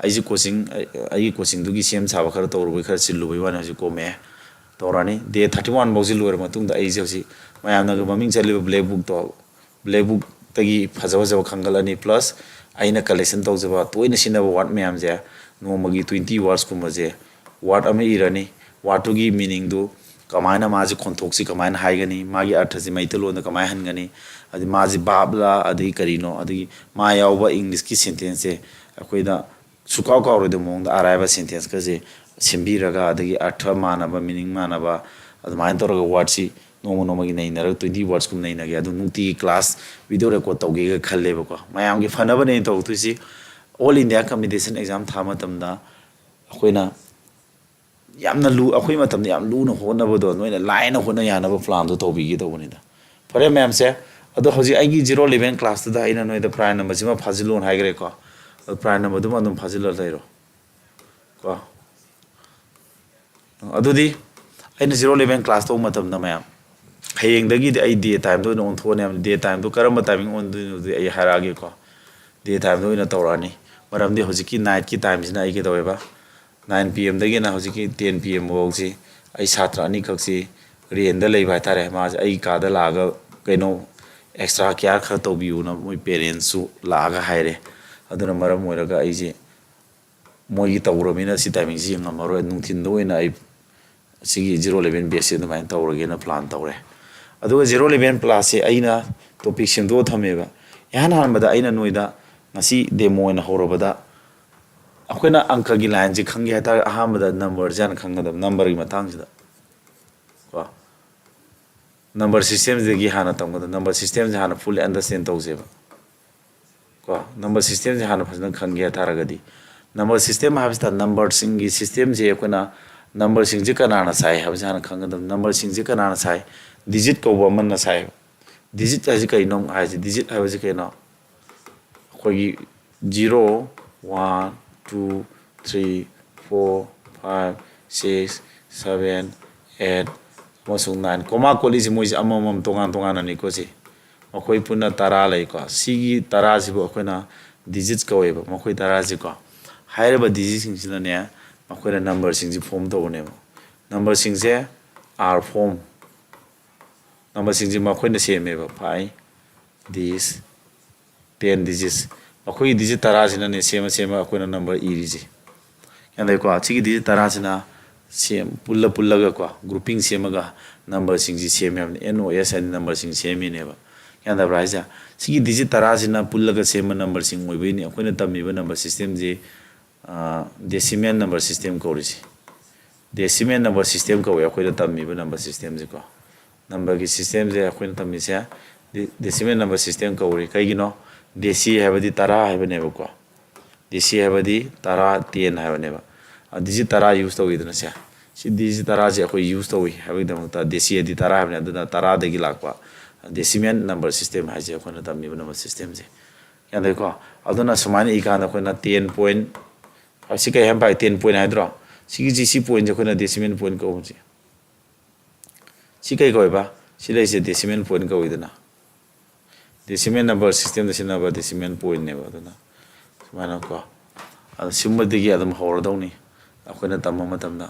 ꯑꯩꯁꯦ ꯀꯣꯆꯤꯡ, ꯑꯩ-, ꯑꯩꯒꯤ ꯀꯣꯆꯤꯡꯗꯨꯒꯤ ꯁꯦꯝ ꯁꯥꯕ ꯈꯔ ꯇꯧꯔꯨꯕꯒꯤ ꯈꯔ ꯆꯤꯜꯂꯨꯕꯒꯤ ꯋꯥꯅꯤ, ꯍꯧꯖꯤꯛ ꯀꯣꯝꯃꯛꯑꯦ꯫ ꯇꯧꯔꯅꯤ꯫ ꯗꯦ thirty one ꯐꯥꯎꯁꯤ ꯂꯣꯏꯔ ꯃꯇꯨꯡꯗ ꯑꯩꯁꯦ ꯍꯧꯖꯤꯛ ꯃꯌꯥꯝꯅꯒ ꯃꯃꯤꯡ ꯆꯠꯂꯤꯕ ꯕ꯭ꯂꯦꯛ ꯕꯨꯛꯇꯣ, ꯕ꯭ꯂꯦꯛ ꯕꯨꯛꯇꯒꯤ ꯐꯖ ꯐꯖꯕ ꯈꯟꯒꯠꯂꯅꯤ꯫ ꯄ꯭ꯂꯁ ꯑꯩꯅ ꯀꯂꯦꯛꯁꯟ ꯇꯧꯖꯕ ꯇꯣꯏꯅ ꯁꯤꯖꯤꯟꯅꯕ ꯋꯥꯔꯗ ꯃꯌꯥꯝꯁꯦ, ꯅꯣꯡꯃꯒꯤ twenty ꯋꯥꯔꯗꯁꯀꯨꯝꯕꯁꯦ, ꯋꯥꯔꯗ ꯑꯃ ꯏꯔꯅꯤ, ꯋꯥꯔꯗꯇꯨꯒꯤ ꯃꯤꯅꯤꯡꯗꯨ ꯀꯃꯥꯏꯅ, ꯃꯥꯁꯦ ꯈꯣꯟꯊꯣꯛꯁꯤ ꯀꯃꯥꯏꯅ ꯍꯥꯏꯒꯅꯤ, ꯃꯥꯒꯤ ꯑꯔꯊꯁꯤ ꯃꯩꯇꯩꯂꯣꯟꯗ ꯀꯃꯥꯏꯅ ꯍꯟꯒꯅꯤ, ꯑꯗꯩ ꯃꯥꯁꯤ ꯚꯥꯕꯂꯥ, ꯑꯗꯒꯤ ꯀꯔꯤꯅꯣ, ꯑꯗꯒꯤ ꯃꯥ ꯌꯥꯎꯕ ꯏꯪꯂꯤꯁꯀꯤ ꯁꯦꯟꯇꯦꯟꯁꯁꯦ ꯑꯩꯈꯣꯏꯗ ꯁꯨꯀꯥꯎ ꯀꯥꯎꯔꯣꯏꯗꯕ ꯃꯑꯣꯡꯗ ꯑꯔꯥꯏꯕ ꯁꯦꯟꯇꯦꯟꯁꯀꯁꯦ ꯁꯦꯝꯕꯤꯔꯒ, ꯑꯗꯒꯤ ꯑꯔꯊ ꯃꯥꯟꯅꯕ, ꯃꯤꯅꯤꯡ ꯃꯥꯟꯅꯕ, ꯑꯗꯨꯃꯥꯏꯅ ꯇꯧꯔꯒ ꯋꯥꯔꯗꯁꯤ ꯅꯣꯡꯃ ꯅꯣꯡꯃꯒꯤ ꯅꯩꯅꯔꯒ twenty ꯋꯥꯔꯗꯁꯀꯨꯝꯕ ꯅꯩꯅꯒꯦ꯫ ꯑꯗꯨ ꯅꯨꯡꯇꯤꯒꯤ ꯀ꯭ꯂꯥꯁ ꯚꯤꯗꯤꯑꯣ ꯔꯦꯀꯣꯔꯠ ꯇꯧꯒꯦꯒ ꯈꯜꯂꯦꯕꯀꯣ꯫ ꯃꯌꯥꯝꯒꯤ ꯐꯅꯕꯅꯦ ꯑꯩꯅ ꯇꯧꯔꯛꯇꯣꯏꯁꯤ꯫ ꯑꯣꯜ ꯏꯟꯗꯤꯌꯥ ꯀꯝꯄꯤꯇꯤꯁꯟ ꯑꯦꯛꯖꯥꯝ ꯊꯥ ꯃꯇꯝꯗ ꯑꯩꯈꯣꯏꯅ ꯌꯥꯝꯅ ꯂꯨ-, ꯑꯩꯈꯣꯏ ꯃꯇꯝꯗ ꯌꯥꯝ ꯂꯨꯅ ꯍꯣꯠꯅꯕꯗꯣ ꯅꯣꯏꯅ ꯂꯥꯏꯅ ꯍꯣꯠꯅ ꯌꯥꯅꯕ ꯄ꯭ꯂꯥꯟꯗꯣ ꯇꯧꯕꯤꯒꯦ ꯇꯧꯕꯅꯤꯗ꯫ ꯐꯔꯦ ꯃꯌꯥꯝꯁꯦ, ꯑꯗꯣ ꯍꯧꯖꯤꯛ ꯑꯩꯒꯤ zero eleven ꯀ꯭ꯂꯥꯁꯇꯨꯗ ꯑꯩꯅ ꯅꯣꯏꯗ ꯄ꯭ꯔꯥꯏꯟ ꯅꯝꯕꯔꯁꯤꯃ ꯐꯥꯖꯤꯜꯂꯣꯅ ꯍꯥꯏꯈ꯭ꯔꯦꯀꯣ꯫ ꯑꯗꯣ ꯄ꯭ꯔꯥꯏꯟ ꯅꯝꯕꯔꯗꯨꯃ ꯑꯗꯨꯝ ꯐꯥꯖꯤꯜꯂ ꯂꯩꯔꯣ ꯀꯣ꯫ ꯑꯗꯨꯗꯤ ꯑꯩꯅ zero eleven ꯀ꯭ꯂꯥꯁ ꯇꯧꯕ ꯃꯇꯝꯗ ꯃꯌꯥꯝ, ꯍꯌꯦꯡꯗꯒꯤꯗꯤ ꯑꯩ ꯗꯦ ꯇꯥꯏꯝꯗ ꯑꯣꯏꯅ ꯑꯣꯟꯊꯣꯛꯑꯅꯤ ꯍꯥꯏꯕꯅꯤ꯫ ꯗꯦ ꯇꯥꯏꯝꯗꯣ ꯀꯔꯝꯕ ꯇꯥꯏꯃꯤꯡ ꯑꯣꯟꯗꯣꯏꯅꯣꯗꯤ ꯑꯩ ꯍꯥꯏꯔꯛꯑꯒꯦꯀꯣ꯫ ꯗꯦ ꯇꯥꯏꯝꯗ ꯑꯣꯏꯅ ꯇꯧꯔꯛꯑꯅꯤ꯫ ꯃꯔꯝꯗꯤ ꯍꯧꯖꯤꯛꯀꯤ ꯅꯥꯏꯠꯀꯤ ꯇꯥꯏꯝꯁꯤꯅ ꯑꯩ ꯀꯩꯗꯧꯋꯦꯕ, ꯅꯥꯏꯟ ꯄꯤ ꯑꯦꯝꯗꯒꯤꯅ ꯍꯧꯖꯤꯛꯀꯤ ꯇꯦꯟ ꯄꯤ ꯑꯦꯝ ꯐꯥꯎꯁꯤ ꯑꯩ ꯁꯥꯇ꯭ꯔ ꯑꯅꯤꯈꯛꯁꯤ ꯔꯦꯟꯗ ꯂꯩꯕ ꯍꯥꯏꯇꯥꯔꯦ꯫ ꯃꯥꯁꯦ ꯑꯩ ꯀꯥꯗ ꯂꯥꯛꯑꯒ ꯀꯩꯅꯣ ꯑꯦꯛꯁꯇ꯭ꯔꯥ ꯀꯤꯌꯥꯔ ꯈꯔ ꯇꯧꯕꯤꯌꯨꯅ ꯃꯣꯏ ꯄꯦꯔꯦꯟꯁꯁꯨ ꯂꯥꯛꯑꯒ ꯍꯥꯏꯔꯦ꯫ ꯑꯗꯨꯅ ꯃꯔꯝ ꯑꯣꯏꯔꯒ ꯑꯩꯁꯦ ꯃꯣꯏꯒꯤ ꯇꯧꯔꯕꯅꯤꯅ ꯁꯤ ꯇꯥꯏꯃꯤꯡꯁꯤ ꯌꯦꯡꯉꯝꯃꯔꯣꯏ꯫ ꯅꯨꯡꯊꯤꯟꯗ ꯑꯣꯏꯅ ꯑꯩ ꯁꯤꯒꯤ ꯖꯤꯔꯣ ꯏꯂꯦꯚꯦꯟ ꯕꯦꯁꯁꯦ ꯑꯗꯨꯃꯥꯏꯅ ꯇꯧꯔꯒꯦꯅ ꯄ꯭ꯂꯥꯟ ꯇꯧꯔꯦ꯫ ꯑꯗꯨꯒ ꯖꯤꯔꯣ ꯏꯂꯦꯚꯦꯟ ꯄ꯭ꯂꯥꯁꯁꯦ ꯑꯩꯅ ꯇꯣꯄꯤꯛ ꯁꯦꯝꯗꯣꯛꯑ ꯊꯝꯃꯦꯕ꯫ ꯏꯍꯥꯟ ꯍꯥꯟꯕꯗ ꯑꯩꯅ ꯅꯣꯏꯗ ꯉꯁꯤ ꯗꯦꯃꯣ ꯑꯣꯏꯅ ꯍꯧꯔꯕꯗ ꯑꯩꯈꯣꯏꯅ ꯑꯪꯀꯒꯤ ꯂꯥꯏꯟꯁꯦ ꯈꯪꯒꯦ ꯍꯥꯏꯇꯥꯔꯒꯗꯤ ꯑꯍꯥꯟꯕꯗ ꯅꯝꯕꯔꯁꯦ ꯍꯥꯟꯅ ꯈꯪꯒꯗꯕ, ꯅꯝꯕꯔꯒꯤ ꯃꯇꯥꯡꯁꯤꯗ ꯀꯣ꯫ ꯅꯝꯕꯔ ꯁꯤꯁꯇꯦꯝꯁꯤꯗꯒꯤ ꯍꯥꯟꯅ ꯇꯝꯒꯗꯕ, ꯅꯝꯕꯔ ꯁꯤꯁꯇꯦꯝꯁꯦ ꯍꯥꯟꯅ ꯐꯨꯜꯂꯤ ꯑꯟꯗꯔꯁꯇꯦꯟ ꯇꯧꯁꯦꯕ ꯀꯣ꯫ ꯅꯝꯕꯔ ꯁꯤꯁꯇꯦꯝꯁꯦ ꯍꯥꯟꯅ ꯐꯖꯅ ꯈꯪꯒꯦ ꯍꯥꯏ ꯇꯥꯔꯒꯗꯤ, ꯅꯝꯕꯔ ꯁꯤꯁꯇꯦꯝ ꯍꯥꯏꯕꯁꯤꯗ ꯅꯝꯕꯔꯁꯤꯡꯒꯤ ꯁꯤꯁꯇꯦꯝꯁꯦ ꯑꯩꯈꯣꯏꯅ ꯅꯝꯕꯔꯁꯤꯡꯁꯦ ꯀꯅꯥꯅ ꯁꯥꯏ ꯍꯥꯏꯕꯁꯦ ꯍꯥꯟꯅ ꯈꯪꯒꯗꯕ꯫ ꯅꯝꯕꯔꯁꯤꯡꯁꯦ ꯀꯅꯥꯅ ꯁꯥꯏ? ꯗꯤꯖꯤꯠ ꯀꯧꯕ ꯑꯃꯅ ꯁꯥꯏ꯫ ꯗꯤꯖꯤꯠ ꯍꯥꯏꯁꯦ ꯀꯩꯅꯣ ꯍꯥꯏꯁꯦ, ꯗꯤꯖꯤꯠ ꯍꯥꯏꯕꯁꯤ ꯀꯩꯅꯣ? ꯑꯩꯈꯣꯏꯒꯤ zero, one, two, three, four, five, six, seven, eight ꯑꯃꯁꯨꯡ ꯅꯥꯏꯟ꯫ ꯀꯣꯃꯥ ꯀꯣꯠꯂꯤꯁꯦ ꯃꯣꯏꯁꯦ ꯑꯃꯃꯝ ꯇꯣꯉꯥꯟ ꯇꯣꯉꯥꯟꯅꯅꯤꯀꯣ ꯁꯤ꯫ ꯃꯈꯣꯏ ꯄꯨꯟꯅ ꯇꯔꯥ ꯂꯩꯀꯣ꯫ ꯁꯤꯒꯤ ꯇꯔꯥꯁꯤꯕꯨ ꯑꯩꯈꯣꯏꯅ ꯗꯤꯖꯤꯠꯁ ꯀꯧꯋꯦꯕ, ꯃꯈꯣꯏ ꯇꯔꯥꯁꯤꯀꯣ꯫ ꯍꯥꯏꯔꯤꯕ ꯗꯤꯖꯤꯠꯁꯤꯡꯁꯤꯅꯅꯦ, ꯃꯈꯣꯏꯅ ꯅꯝꯕꯔꯁꯤꯡꯁꯤ ꯐꯣꯝ ꯇꯧꯕꯅꯦꯕ꯫ ꯅꯝꯕꯔꯁꯤꯡꯁꯦ ꯑꯥꯔ ꯐꯣꯝ, ꯅꯝꯕꯔꯁꯤꯡꯁꯤ ꯃꯈꯣꯏꯅ ꯁꯦꯝꯃꯦꯕ꯫ Five, this, ten digits꯫ ꯃꯈꯣꯏꯒꯤ ꯗꯤꯖꯤꯠ ꯇꯔꯥꯁꯤꯅꯅꯦ ꯁꯦꯝꯃ ꯁꯦꯝꯃ ꯑꯩꯈꯣꯏꯅ ꯅꯝꯕꯔ ꯏꯔꯤꯁꯦ꯫ ꯒ꯭ꯌꯥꯟ ꯇꯥꯏꯀꯣ? ꯁꯤꯒꯤ ꯗꯤꯖꯤꯠ ꯇꯔꯥꯁꯤꯅ ꯁꯦꯝ-, ꯄꯨꯜꯂ ꯄꯨꯜꯂꯒꯀꯣ, ꯒ꯭ꯔꯨꯄꯤꯡ ꯁꯦꯝꯃꯒ ꯅꯝꯕꯔꯁꯤꯡꯁꯤ ꯁꯦꯝꯃꯦ ꯍꯥꯏꯕꯅꯤ꯫ ꯑꯦꯟ ꯑꯣ ꯑꯦꯁ ꯍꯥꯏꯅ ꯅꯝꯕꯔꯁꯤꯡ ꯁꯦꯝꯃꯤꯅꯦꯕ꯫ ꯒ꯭ꯌꯥꯟ ꯇꯥꯕ꯭ꯔꯥ ꯍꯥꯏꯁꯦ? ꯁꯤꯒꯤ ꯗꯤꯖꯤꯠ ꯇꯔꯥꯁꯤꯅ ꯄꯨꯜꯂꯒ ꯁꯦꯝꯕ ꯅꯝꯕꯔꯁꯤꯡ ꯑꯣꯏꯕꯩꯅꯤ ꯑꯩꯈꯣꯏꯅ ꯇꯝꯃꯤꯕ ꯅꯝꯕꯔ ꯁꯤꯁꯇꯦꯝꯁꯤ, ꯑ, decimal number system ꯀꯧꯔꯤꯁꯤ꯫ Decimal number system ꯀꯧꯋꯦ ꯑꯩꯈꯣꯏꯅ ꯇꯝꯃꯤꯕ ꯅꯝꯕꯔ ꯁꯤꯁꯇꯦꯝꯁꯤꯀꯣ꯫ ꯅꯝꯕꯔꯒꯤ ꯁꯤꯁꯇꯦꯝꯁꯦ ꯑꯩꯈꯣꯏꯅ ꯇꯝꯃꯤꯁꯦ ꯗꯤ-, decimal number system ꯀꯧꯔꯤ꯫ ꯀꯩꯒꯤꯅꯣ? ꯗꯦꯁꯤ ꯍꯥꯏꯕꯗꯤ ꯇꯔꯥ ꯍꯥꯏꯕꯅꯦꯕꯀꯣ꯫ ꯗꯦꯁꯤ ꯍꯥꯏꯕꯗꯤ ꯇꯔꯥ, ten ꯍꯥꯏꯕꯅꯦꯕ꯫ ꯑ, ꯗꯤꯖꯤꯠ ꯇꯔꯥ ꯌꯨꯁ ꯇꯧꯋꯤꯗꯅ ꯁꯦ꯫ ꯁꯤ ꯗꯤꯖꯤꯠ ꯇꯔꯥꯁꯦ ꯑꯩꯈꯣꯏ ꯌꯨꯁ ꯇꯧꯋꯤ ꯍꯥꯏꯕꯒꯤꯗꯃꯛꯇ ꯗꯦꯁꯤ ꯍꯥꯏꯗꯤ ꯇꯔꯥ ꯍꯥꯏꯕꯅꯤ꯫ ꯑꯗꯨꯅ ꯇꯔꯥꯗꯒꯤ ꯂꯥꯛꯄ decimal number system ꯍꯥꯏꯁꯦ ꯑꯩꯈꯣꯏꯅ ꯇꯝꯃꯤꯕ ꯅꯝꯕꯔ ꯁꯤꯁꯇꯦꯝꯁꯦ꯫ ꯒ꯭ꯌꯥꯟ ꯇꯥꯏꯀꯣ? ꯑꯗꯨꯅ ꯁꯨꯃꯥꯏꯅ ꯏꯀꯥꯟꯗ ꯑꯩꯈꯣꯏꯅ ten point, ꯁꯤ ꯀꯩ ꯍꯥꯏꯅ ꯄꯥꯏ? Ten point ꯍꯥꯏꯗ꯭ꯔꯣ? ꯁꯤꯒꯤꯁꯤ, ꯁꯤ ꯄꯣꯏꯟꯁꯦ ꯑꯩꯈꯣꯏꯅ decimal point ꯀꯧꯕꯁꯦ꯫ ꯁꯤ ꯀꯩ ꯀꯧꯋꯦꯕ? ꯁꯤ ꯂꯩꯁꯦ decimal point ꯀꯧꯏꯗꯅ, decimal number systemꯗ ꯁꯤꯖꯤꯟꯅꯕ decimal pointꯅꯦꯕ꯫ ꯑꯗꯨꯅ ꯁꯨꯃꯥꯏꯅ ꯀꯣ, ꯑꯗꯣ ꯁꯤꯒꯨꯝꯕꯗꯒꯤ ꯑꯗꯨꯝ ꯍꯧꯔꯗꯧꯅꯤ ꯑꯩꯈꯣꯏꯅ ꯇꯝꯕ ꯃꯇꯝꯗ꯫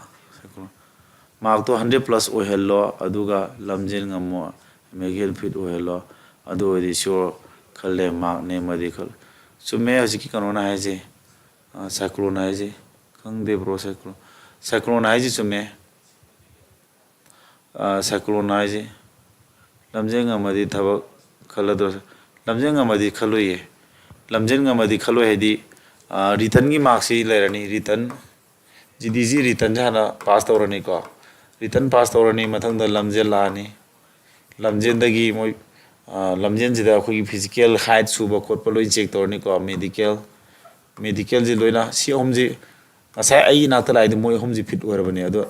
ꯃꯥꯔꯛꯇꯣ hundred plus ꯑꯣꯏꯍꯜꯂꯣ, ꯑꯗꯨꯒ ꯂꯝꯖꯦꯟ ꯉꯝꯃꯣ, ꯃꯦꯒꯦꯜ ꯐꯤꯠ ꯑꯣꯏꯍꯜꯂꯣ, ꯑꯗꯨ ꯑꯣꯏꯔꯗꯤ ꯁꯤꯌꯣꯔ ꯈꯜꯂꯦ, ꯃꯥꯔꯛ ꯅꯦꯝꯃꯗꯤ ꯈꯜꯂꯦ꯫ ꯆꯨꯝꯃꯦ ꯍꯧꯖꯤꯛꯀꯤ ꯀꯩꯅꯣꯅ ꯍꯥꯏꯁꯦ, ꯁꯥꯏꯀ꯭ꯂꯣꯟ ꯍꯥꯏꯁꯦ꯫ ꯈꯪꯗꯦ ꯕ꯭ꯔꯣ, ꯁꯥꯏꯀ꯭ꯂꯣꯟ, ꯁꯥꯏꯀ꯭ꯂꯣꯟ ꯍꯥꯏꯁꯦ ꯆꯨꯝꯃꯦ꯫ ꯁꯥꯏꯀ꯭ꯂꯣꯟ ꯍꯥꯏꯁꯦ ꯂꯝꯖꯦꯟ ꯉꯝꯃꯗꯤ ꯊꯕꯛ ꯈꯜꯂꯗ꯭ꯔꯣ? ꯂꯝꯖꯦꯟ ꯉꯝꯃꯗꯤ ꯈꯜꯂꯣꯏꯌꯦ꯫ ꯂꯝꯖꯦꯟ ꯉꯝꯃꯗꯤ ꯈꯜꯂꯣꯏ ꯍꯥꯏꯗꯤ, ꯔꯤꯇꯟꯒꯤ ꯃꯥꯔꯛꯁꯤ ꯂꯩꯔꯅꯤ, ꯔꯤꯇꯟ, ꯖꯤ ꯗꯤꯁꯤ ꯔꯤꯇꯟꯁꯦ ꯍꯥꯟꯅ ꯄꯥꯁ ꯇꯧꯔꯅꯤꯀꯣ꯫ ꯔꯤꯇꯟ ꯄꯥꯁ ꯇꯧꯔꯅꯤ, ꯃꯊꯪꯗ ꯂꯝꯖꯦꯜ ꯂꯥꯛꯑꯅꯤ꯫ ꯂꯝꯖꯦꯜꯗꯒꯤ ꯃꯣꯏ, ꯂꯝꯖꯦꯜꯁꯤꯗ ꯑꯩꯈꯣꯏꯒꯤ ꯐꯤꯖꯤꯀꯦꯜ ꯍꯥꯏꯠ ꯁꯨꯕ ꯈꯣꯠꯄ ꯂꯣꯏ ꯆꯦꯛ ꯇꯧꯔꯅꯤꯀꯣ꯫ ꯃꯦꯗꯤꯀꯦꯜ, ꯃꯦꯗꯤꯀꯦꯜꯁꯤ ꯂꯣꯏꯅ, ꯁꯤ ꯑꯍꯨꯝꯁꯤ ꯉꯁꯥꯏ ꯑꯩꯒꯤ ꯏꯅꯥꯛꯇ ꯂꯥꯛꯏꯗꯣ ꯃꯣꯏ ꯑꯍꯨꯝꯁꯤ ꯐꯤꯠ ꯑꯣꯏꯔꯕꯅꯦ꯫ ꯑꯗꯣ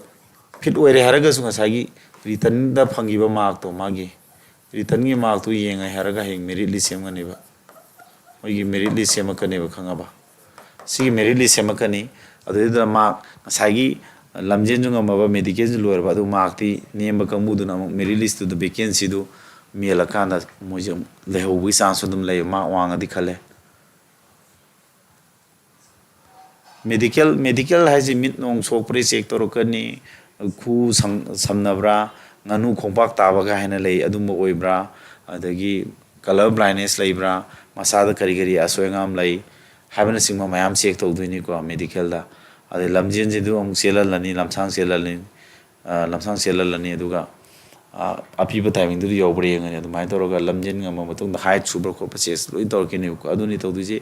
ꯐꯤꯠ ꯑꯣꯏꯔꯦ ꯍꯥꯏꯔꯒꯁꯨ ꯉꯁꯥꯏꯒꯤ ꯔꯤꯇꯟꯗ ꯐꯪꯈꯤꯕ ꯃꯥꯔꯛꯇꯣ, ꯃꯥꯒꯤ ꯔꯤꯇꯟꯒꯤ ꯃꯥꯔꯛꯇꯨ ꯌꯦꯡꯉꯦ ꯍꯥꯏꯔꯒ ꯍꯌꯦꯡ ꯃꯦꯔꯤꯠ ꯂꯤꯁ ꯁꯦꯝꯒꯅꯦꯕ꯫ ꯃꯣꯏꯒꯤ ꯃꯦꯔꯤꯠ ꯂꯤꯁ ꯁꯦꯝꯃꯛꯀꯅꯦꯕ, ꯈꯪꯉꯕ? ꯁꯤꯒꯤ ꯃꯦꯔꯤꯠ ꯂꯤꯁ ꯁꯦꯝꯃꯛꯀꯅꯤ꯫ ꯑꯗꯨꯗꯩꯗꯨꯗ ꯃꯥꯔꯛ ꯉꯁꯥꯏꯒꯤ ꯂꯝꯖꯦꯟꯁꯨ ꯉꯝꯃꯕ, ꯃꯦꯗꯤꯀꯦꯜꯁꯨ ꯂꯣꯏꯔꯕ, ꯑꯗꯨ ꯃꯥꯔꯛꯇꯤ ꯅꯦꯝꯕ ꯀꯥꯡꯕꯨꯗꯨꯅ ꯑꯃꯨꯛ ꯃꯦꯔꯤꯠ ꯂꯤꯁꯇꯨꯗ ꯚꯦꯀꯦꯟꯁꯤꯗꯨ ꯃꯦꯜꯂꯀꯥꯟꯗ ꯃꯣꯏꯁꯦ ꯑꯃꯨꯛ ꯂꯩꯍꯧꯕꯒꯤ ꯆꯥꯟꯁꯁꯨ ꯑꯗꯨꯝ ꯂꯩꯌꯦꯕ, ꯃꯥꯔꯛ ꯋꯥꯡꯉꯗꯤ ꯈꯜꯂꯦ꯫ ꯃꯦꯗꯤꯀꯦꯜ, ꯃꯦꯗꯤꯀꯦꯜ ꯍꯥꯏꯁꯤ ꯃꯤꯠ ꯅꯣꯡ ꯁꯣꯛꯄ꯭ꯔꯥ ꯆꯦꯛ ꯇꯧꯔꯛꯀꯅꯤ, ꯈꯨ ꯁꯝ-, ꯁꯝꯅꯕ꯭ꯔꯥ, ꯉꯥꯅꯨ ꯈꯣꯡꯄꯥꯛ ꯇꯥꯕꯒ ꯍꯥꯏꯅ ꯂꯩ, ꯑꯗꯨꯝꯕ ꯑꯣꯏꯕ꯭ꯔꯥ, ꯑꯗꯒꯤ ꯀꯂꯔ ꯕ꯭ꯂꯥꯏꯟꯅꯦꯁ ꯂꯩꯕ꯭ꯔꯥ, ꯃꯁꯥꯗ ꯀꯔꯤ ꯀꯔꯤ ꯑꯁꯣꯏ ꯑꯉꯥꯝ ꯂꯩ ꯍꯥꯏꯕꯅꯆꯤꯡꯕ ꯃꯌꯥꯝ ꯆꯦꯛ ꯇꯧꯗꯣꯏꯅꯤꯀꯣ ꯃꯦꯗꯤꯀꯦꯜꯗ꯫ ꯑꯗꯩ ꯂꯝꯖꯦꯟꯁꯤꯗꯨ ꯑꯃꯨꯛ ꯆꯦꯜꯍꯜꯂꯅꯤ, ꯂꯝꯁꯥꯡ ꯆꯦꯜꯍꯜꯂꯅꯤ, ꯑ, ꯂꯝꯁꯥꯡ ꯆꯦꯜꯍꯜꯂꯅꯤ, ꯑꯗꯨꯒ, ꯑ, ꯑꯄꯤꯕ ꯇꯥꯏꯃꯤꯡꯗꯨꯗ ꯌꯧꯕ꯭ꯔꯥ ꯌꯦꯡꯉꯅꯤ꯫ ꯑꯗꯨꯃꯥꯏꯅ ꯇꯧꯔꯒ ꯂꯝꯖꯦꯟ ꯉꯝꯃ ꯃꯇꯨꯡꯗ ꯍꯥꯏꯠ ꯁꯨꯕ꯭ꯔꯥ ꯈꯣꯠꯄ ꯆꯦꯁ ꯂꯣꯏ ꯇꯧꯔꯛꯀꯅꯦꯕꯀꯣ꯫ ꯑꯗꯨꯅꯤ ꯇꯧꯗꯣꯏꯁꯦ꯫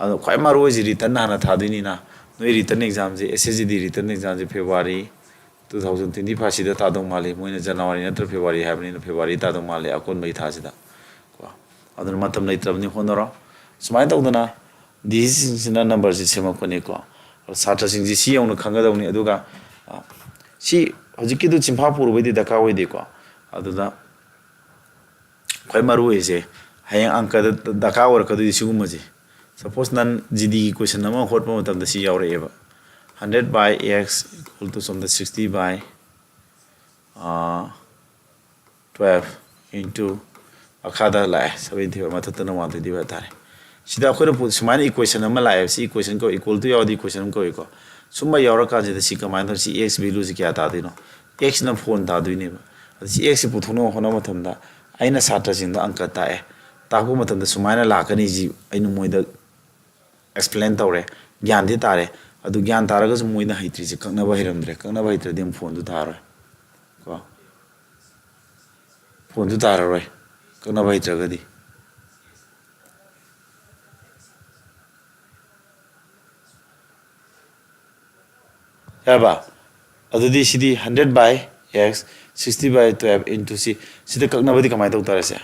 ꯑꯗꯣ ꯈ꯭ꯋꯥꯏ ꯃꯔꯨ ꯑꯣꯏꯁꯦ ꯔꯤꯇꯟ ꯍꯥꯟꯅ ꯊꯥꯗꯣꯏꯅꯤꯅ, ꯅꯣꯏ ꯔꯤꯇꯟ ꯑꯦꯛꯖꯥꯝꯁꯦ, ꯑꯦꯁ ꯑꯦꯁ ꯖꯤ ꯗꯤ ꯔꯤꯇꯟ ꯑꯦꯛꯖꯥꯝꯁꯦ February two thousand twenty five ꯁꯤꯗ ꯇꯥꯗꯧ ꯃꯥꯜꯂꯤ꯫ ꯃꯣꯏꯅ ꯖꯅꯋꯥꯔꯤ ꯅꯠꯇ꯭ꯔ ꯐꯦꯕ꯭ꯔꯨꯋꯥꯔꯤ ꯍꯥꯏꯕꯅꯤꯅ ꯐꯦꯕ꯭ꯔꯨꯋꯥꯔꯤ ꯇꯥꯗꯧ ꯃꯥꯜꯂꯤ, ꯑꯀꯣꯟꯕꯒꯤ ꯊꯥꯁꯤꯗ ꯀꯣ꯫ ꯑꯗꯨꯅ ꯃꯇꯝ ꯂꯩꯇ꯭ꯔꯕꯅꯤ, ꯍꯣꯠꯅꯔꯣ꯫ ꯁꯨꯃꯥꯏꯅ ꯇꯧꯗꯅ ꯗꯤ ꯁꯤꯁꯤꯡꯁꯤꯅ ꯅꯝꯕꯔꯁꯤ ꯁꯦꯝꯃꯛꯄꯅꯤꯀꯣ꯫ ꯁꯥꯇ꯭ꯔꯁꯤꯡꯁꯤ ꯁꯤ ꯌꯧꯅ ꯈꯪꯒꯗꯕꯅꯤ꯫ ꯑꯗꯨꯒ, ꯑ, ꯁꯤ ꯍꯧꯖꯤꯛꯀꯤꯗꯨ ꯆꯤꯟꯐꯥ ꯄꯨꯔꯨꯕꯩꯗꯤ ꯗꯔꯀꯥꯔ ꯑꯣꯏꯗꯦꯀꯣ꯫ ꯑꯗꯨꯗ ꯈ꯭ꯋꯥꯏ ꯃꯔꯨ ꯑꯣꯏꯔꯤꯁꯦ ꯍꯌꯦꯡ ꯑꯪꯀꯗ ꯗꯔꯀꯥꯔ ꯑꯣꯏꯔꯛꯀꯗꯣꯏꯗꯤ ꯁꯤꯒꯨꯝꯕꯁꯦ꯫ ꯁꯄꯣꯁ ꯅꯟ ꯖꯤ ꯗꯤꯒꯤ ꯀꯣꯏꯁꯟ ꯑꯃ ꯍꯣꯠꯄ ꯃꯇꯝꯗ ꯁꯤ ꯌꯥꯎꯔꯛꯑꯦꯕ, hundred by x equal to ꯁꯣꯝꯗ sixty by, ꯑ, twelve into ꯃꯈꯥꯗ ꯂꯥꯛꯑꯦ, seventy five ꯃꯊꯛꯇꯅ one twenty five ꯇꯥꯔꯦ꯫ ꯁꯤꯗ ꯑꯩꯈꯣꯏꯅ ꯄꯨ-, ꯁꯨꯃꯥꯏꯅ equation ꯑꯃ ꯂꯥꯛꯑꯦꯕ꯫ ꯁꯤ equation ꯀꯧꯏ, equal to ꯌꯥꯎꯔꯗꯤ equation ꯑꯃ ꯀꯧꯏꯀꯣ꯫ ꯁꯨꯝꯕ ꯌꯥꯎꯔꯀꯥꯟꯁꯤꯗ ꯁꯤ ꯀꯃꯥꯏꯅ ꯇꯧꯅꯤ? ꯁꯤ x value ꯁꯤ ꯀꯌꯥ ꯇꯥꯗꯣꯏꯅꯣ? X ꯅ four ꯇꯥꯗꯣꯏꯅꯦꯕ꯫ ꯑꯗ ꯁꯤ x ꯁꯤ ꯄꯨꯊꯣꯛꯅꯕ ꯍꯣꯠꯅꯕ ꯃꯇꯝꯗ ꯑꯩꯅ ꯁꯥꯇ꯭ꯔꯁꯤꯡꯗ ꯑꯪꯀ ꯇꯥꯛꯑꯦ꯫ ꯇꯥꯛꯄ ꯃꯇꯝꯗ ꯁꯨꯃꯥꯏꯅ ꯂꯥꯛꯀꯅꯤ, ꯁꯤ ꯑꯩꯅ ꯃꯣꯏꯗ explain ꯇꯧꯔꯦ, ꯒ꯭ꯌꯥꯟꯗꯤ ꯇꯥꯔꯦ꯫ ꯑꯗꯨ ꯒ꯭ꯌꯥꯟ ꯇꯥꯔꯒꯁꯨ ꯃꯣꯏꯅ ꯍꯩꯇ꯭ꯔꯤꯁꯦ ꯀꯛꯅꯕ ꯍꯩꯔꯝꯗ꯭ꯔꯦ꯫ ꯀꯛꯅꯕ ꯍꯩꯇ꯭ꯔꯗꯤ ꯑꯃꯨꯛ ꯐꯣꯟꯗꯨ ꯊꯥꯔꯣꯏ ꯀꯣ꯫ ꯐꯣꯟꯗꯨ ꯊꯥꯔꯔꯣꯏ, ꯀꯛꯅꯕ ꯍꯩꯇ꯭ꯔꯒꯗꯤ꯫ ꯌꯥꯔꯕ? ꯑꯗꯨꯗꯤ ꯁꯤꯗꯤ hundred by x, sixty by twelve into c꯫ ꯁꯤꯗ ꯀꯛꯅꯕꯗꯤ ꯀꯃꯥꯏꯅ ꯇꯧ ꯇꯥꯔꯦ ꯁꯦ?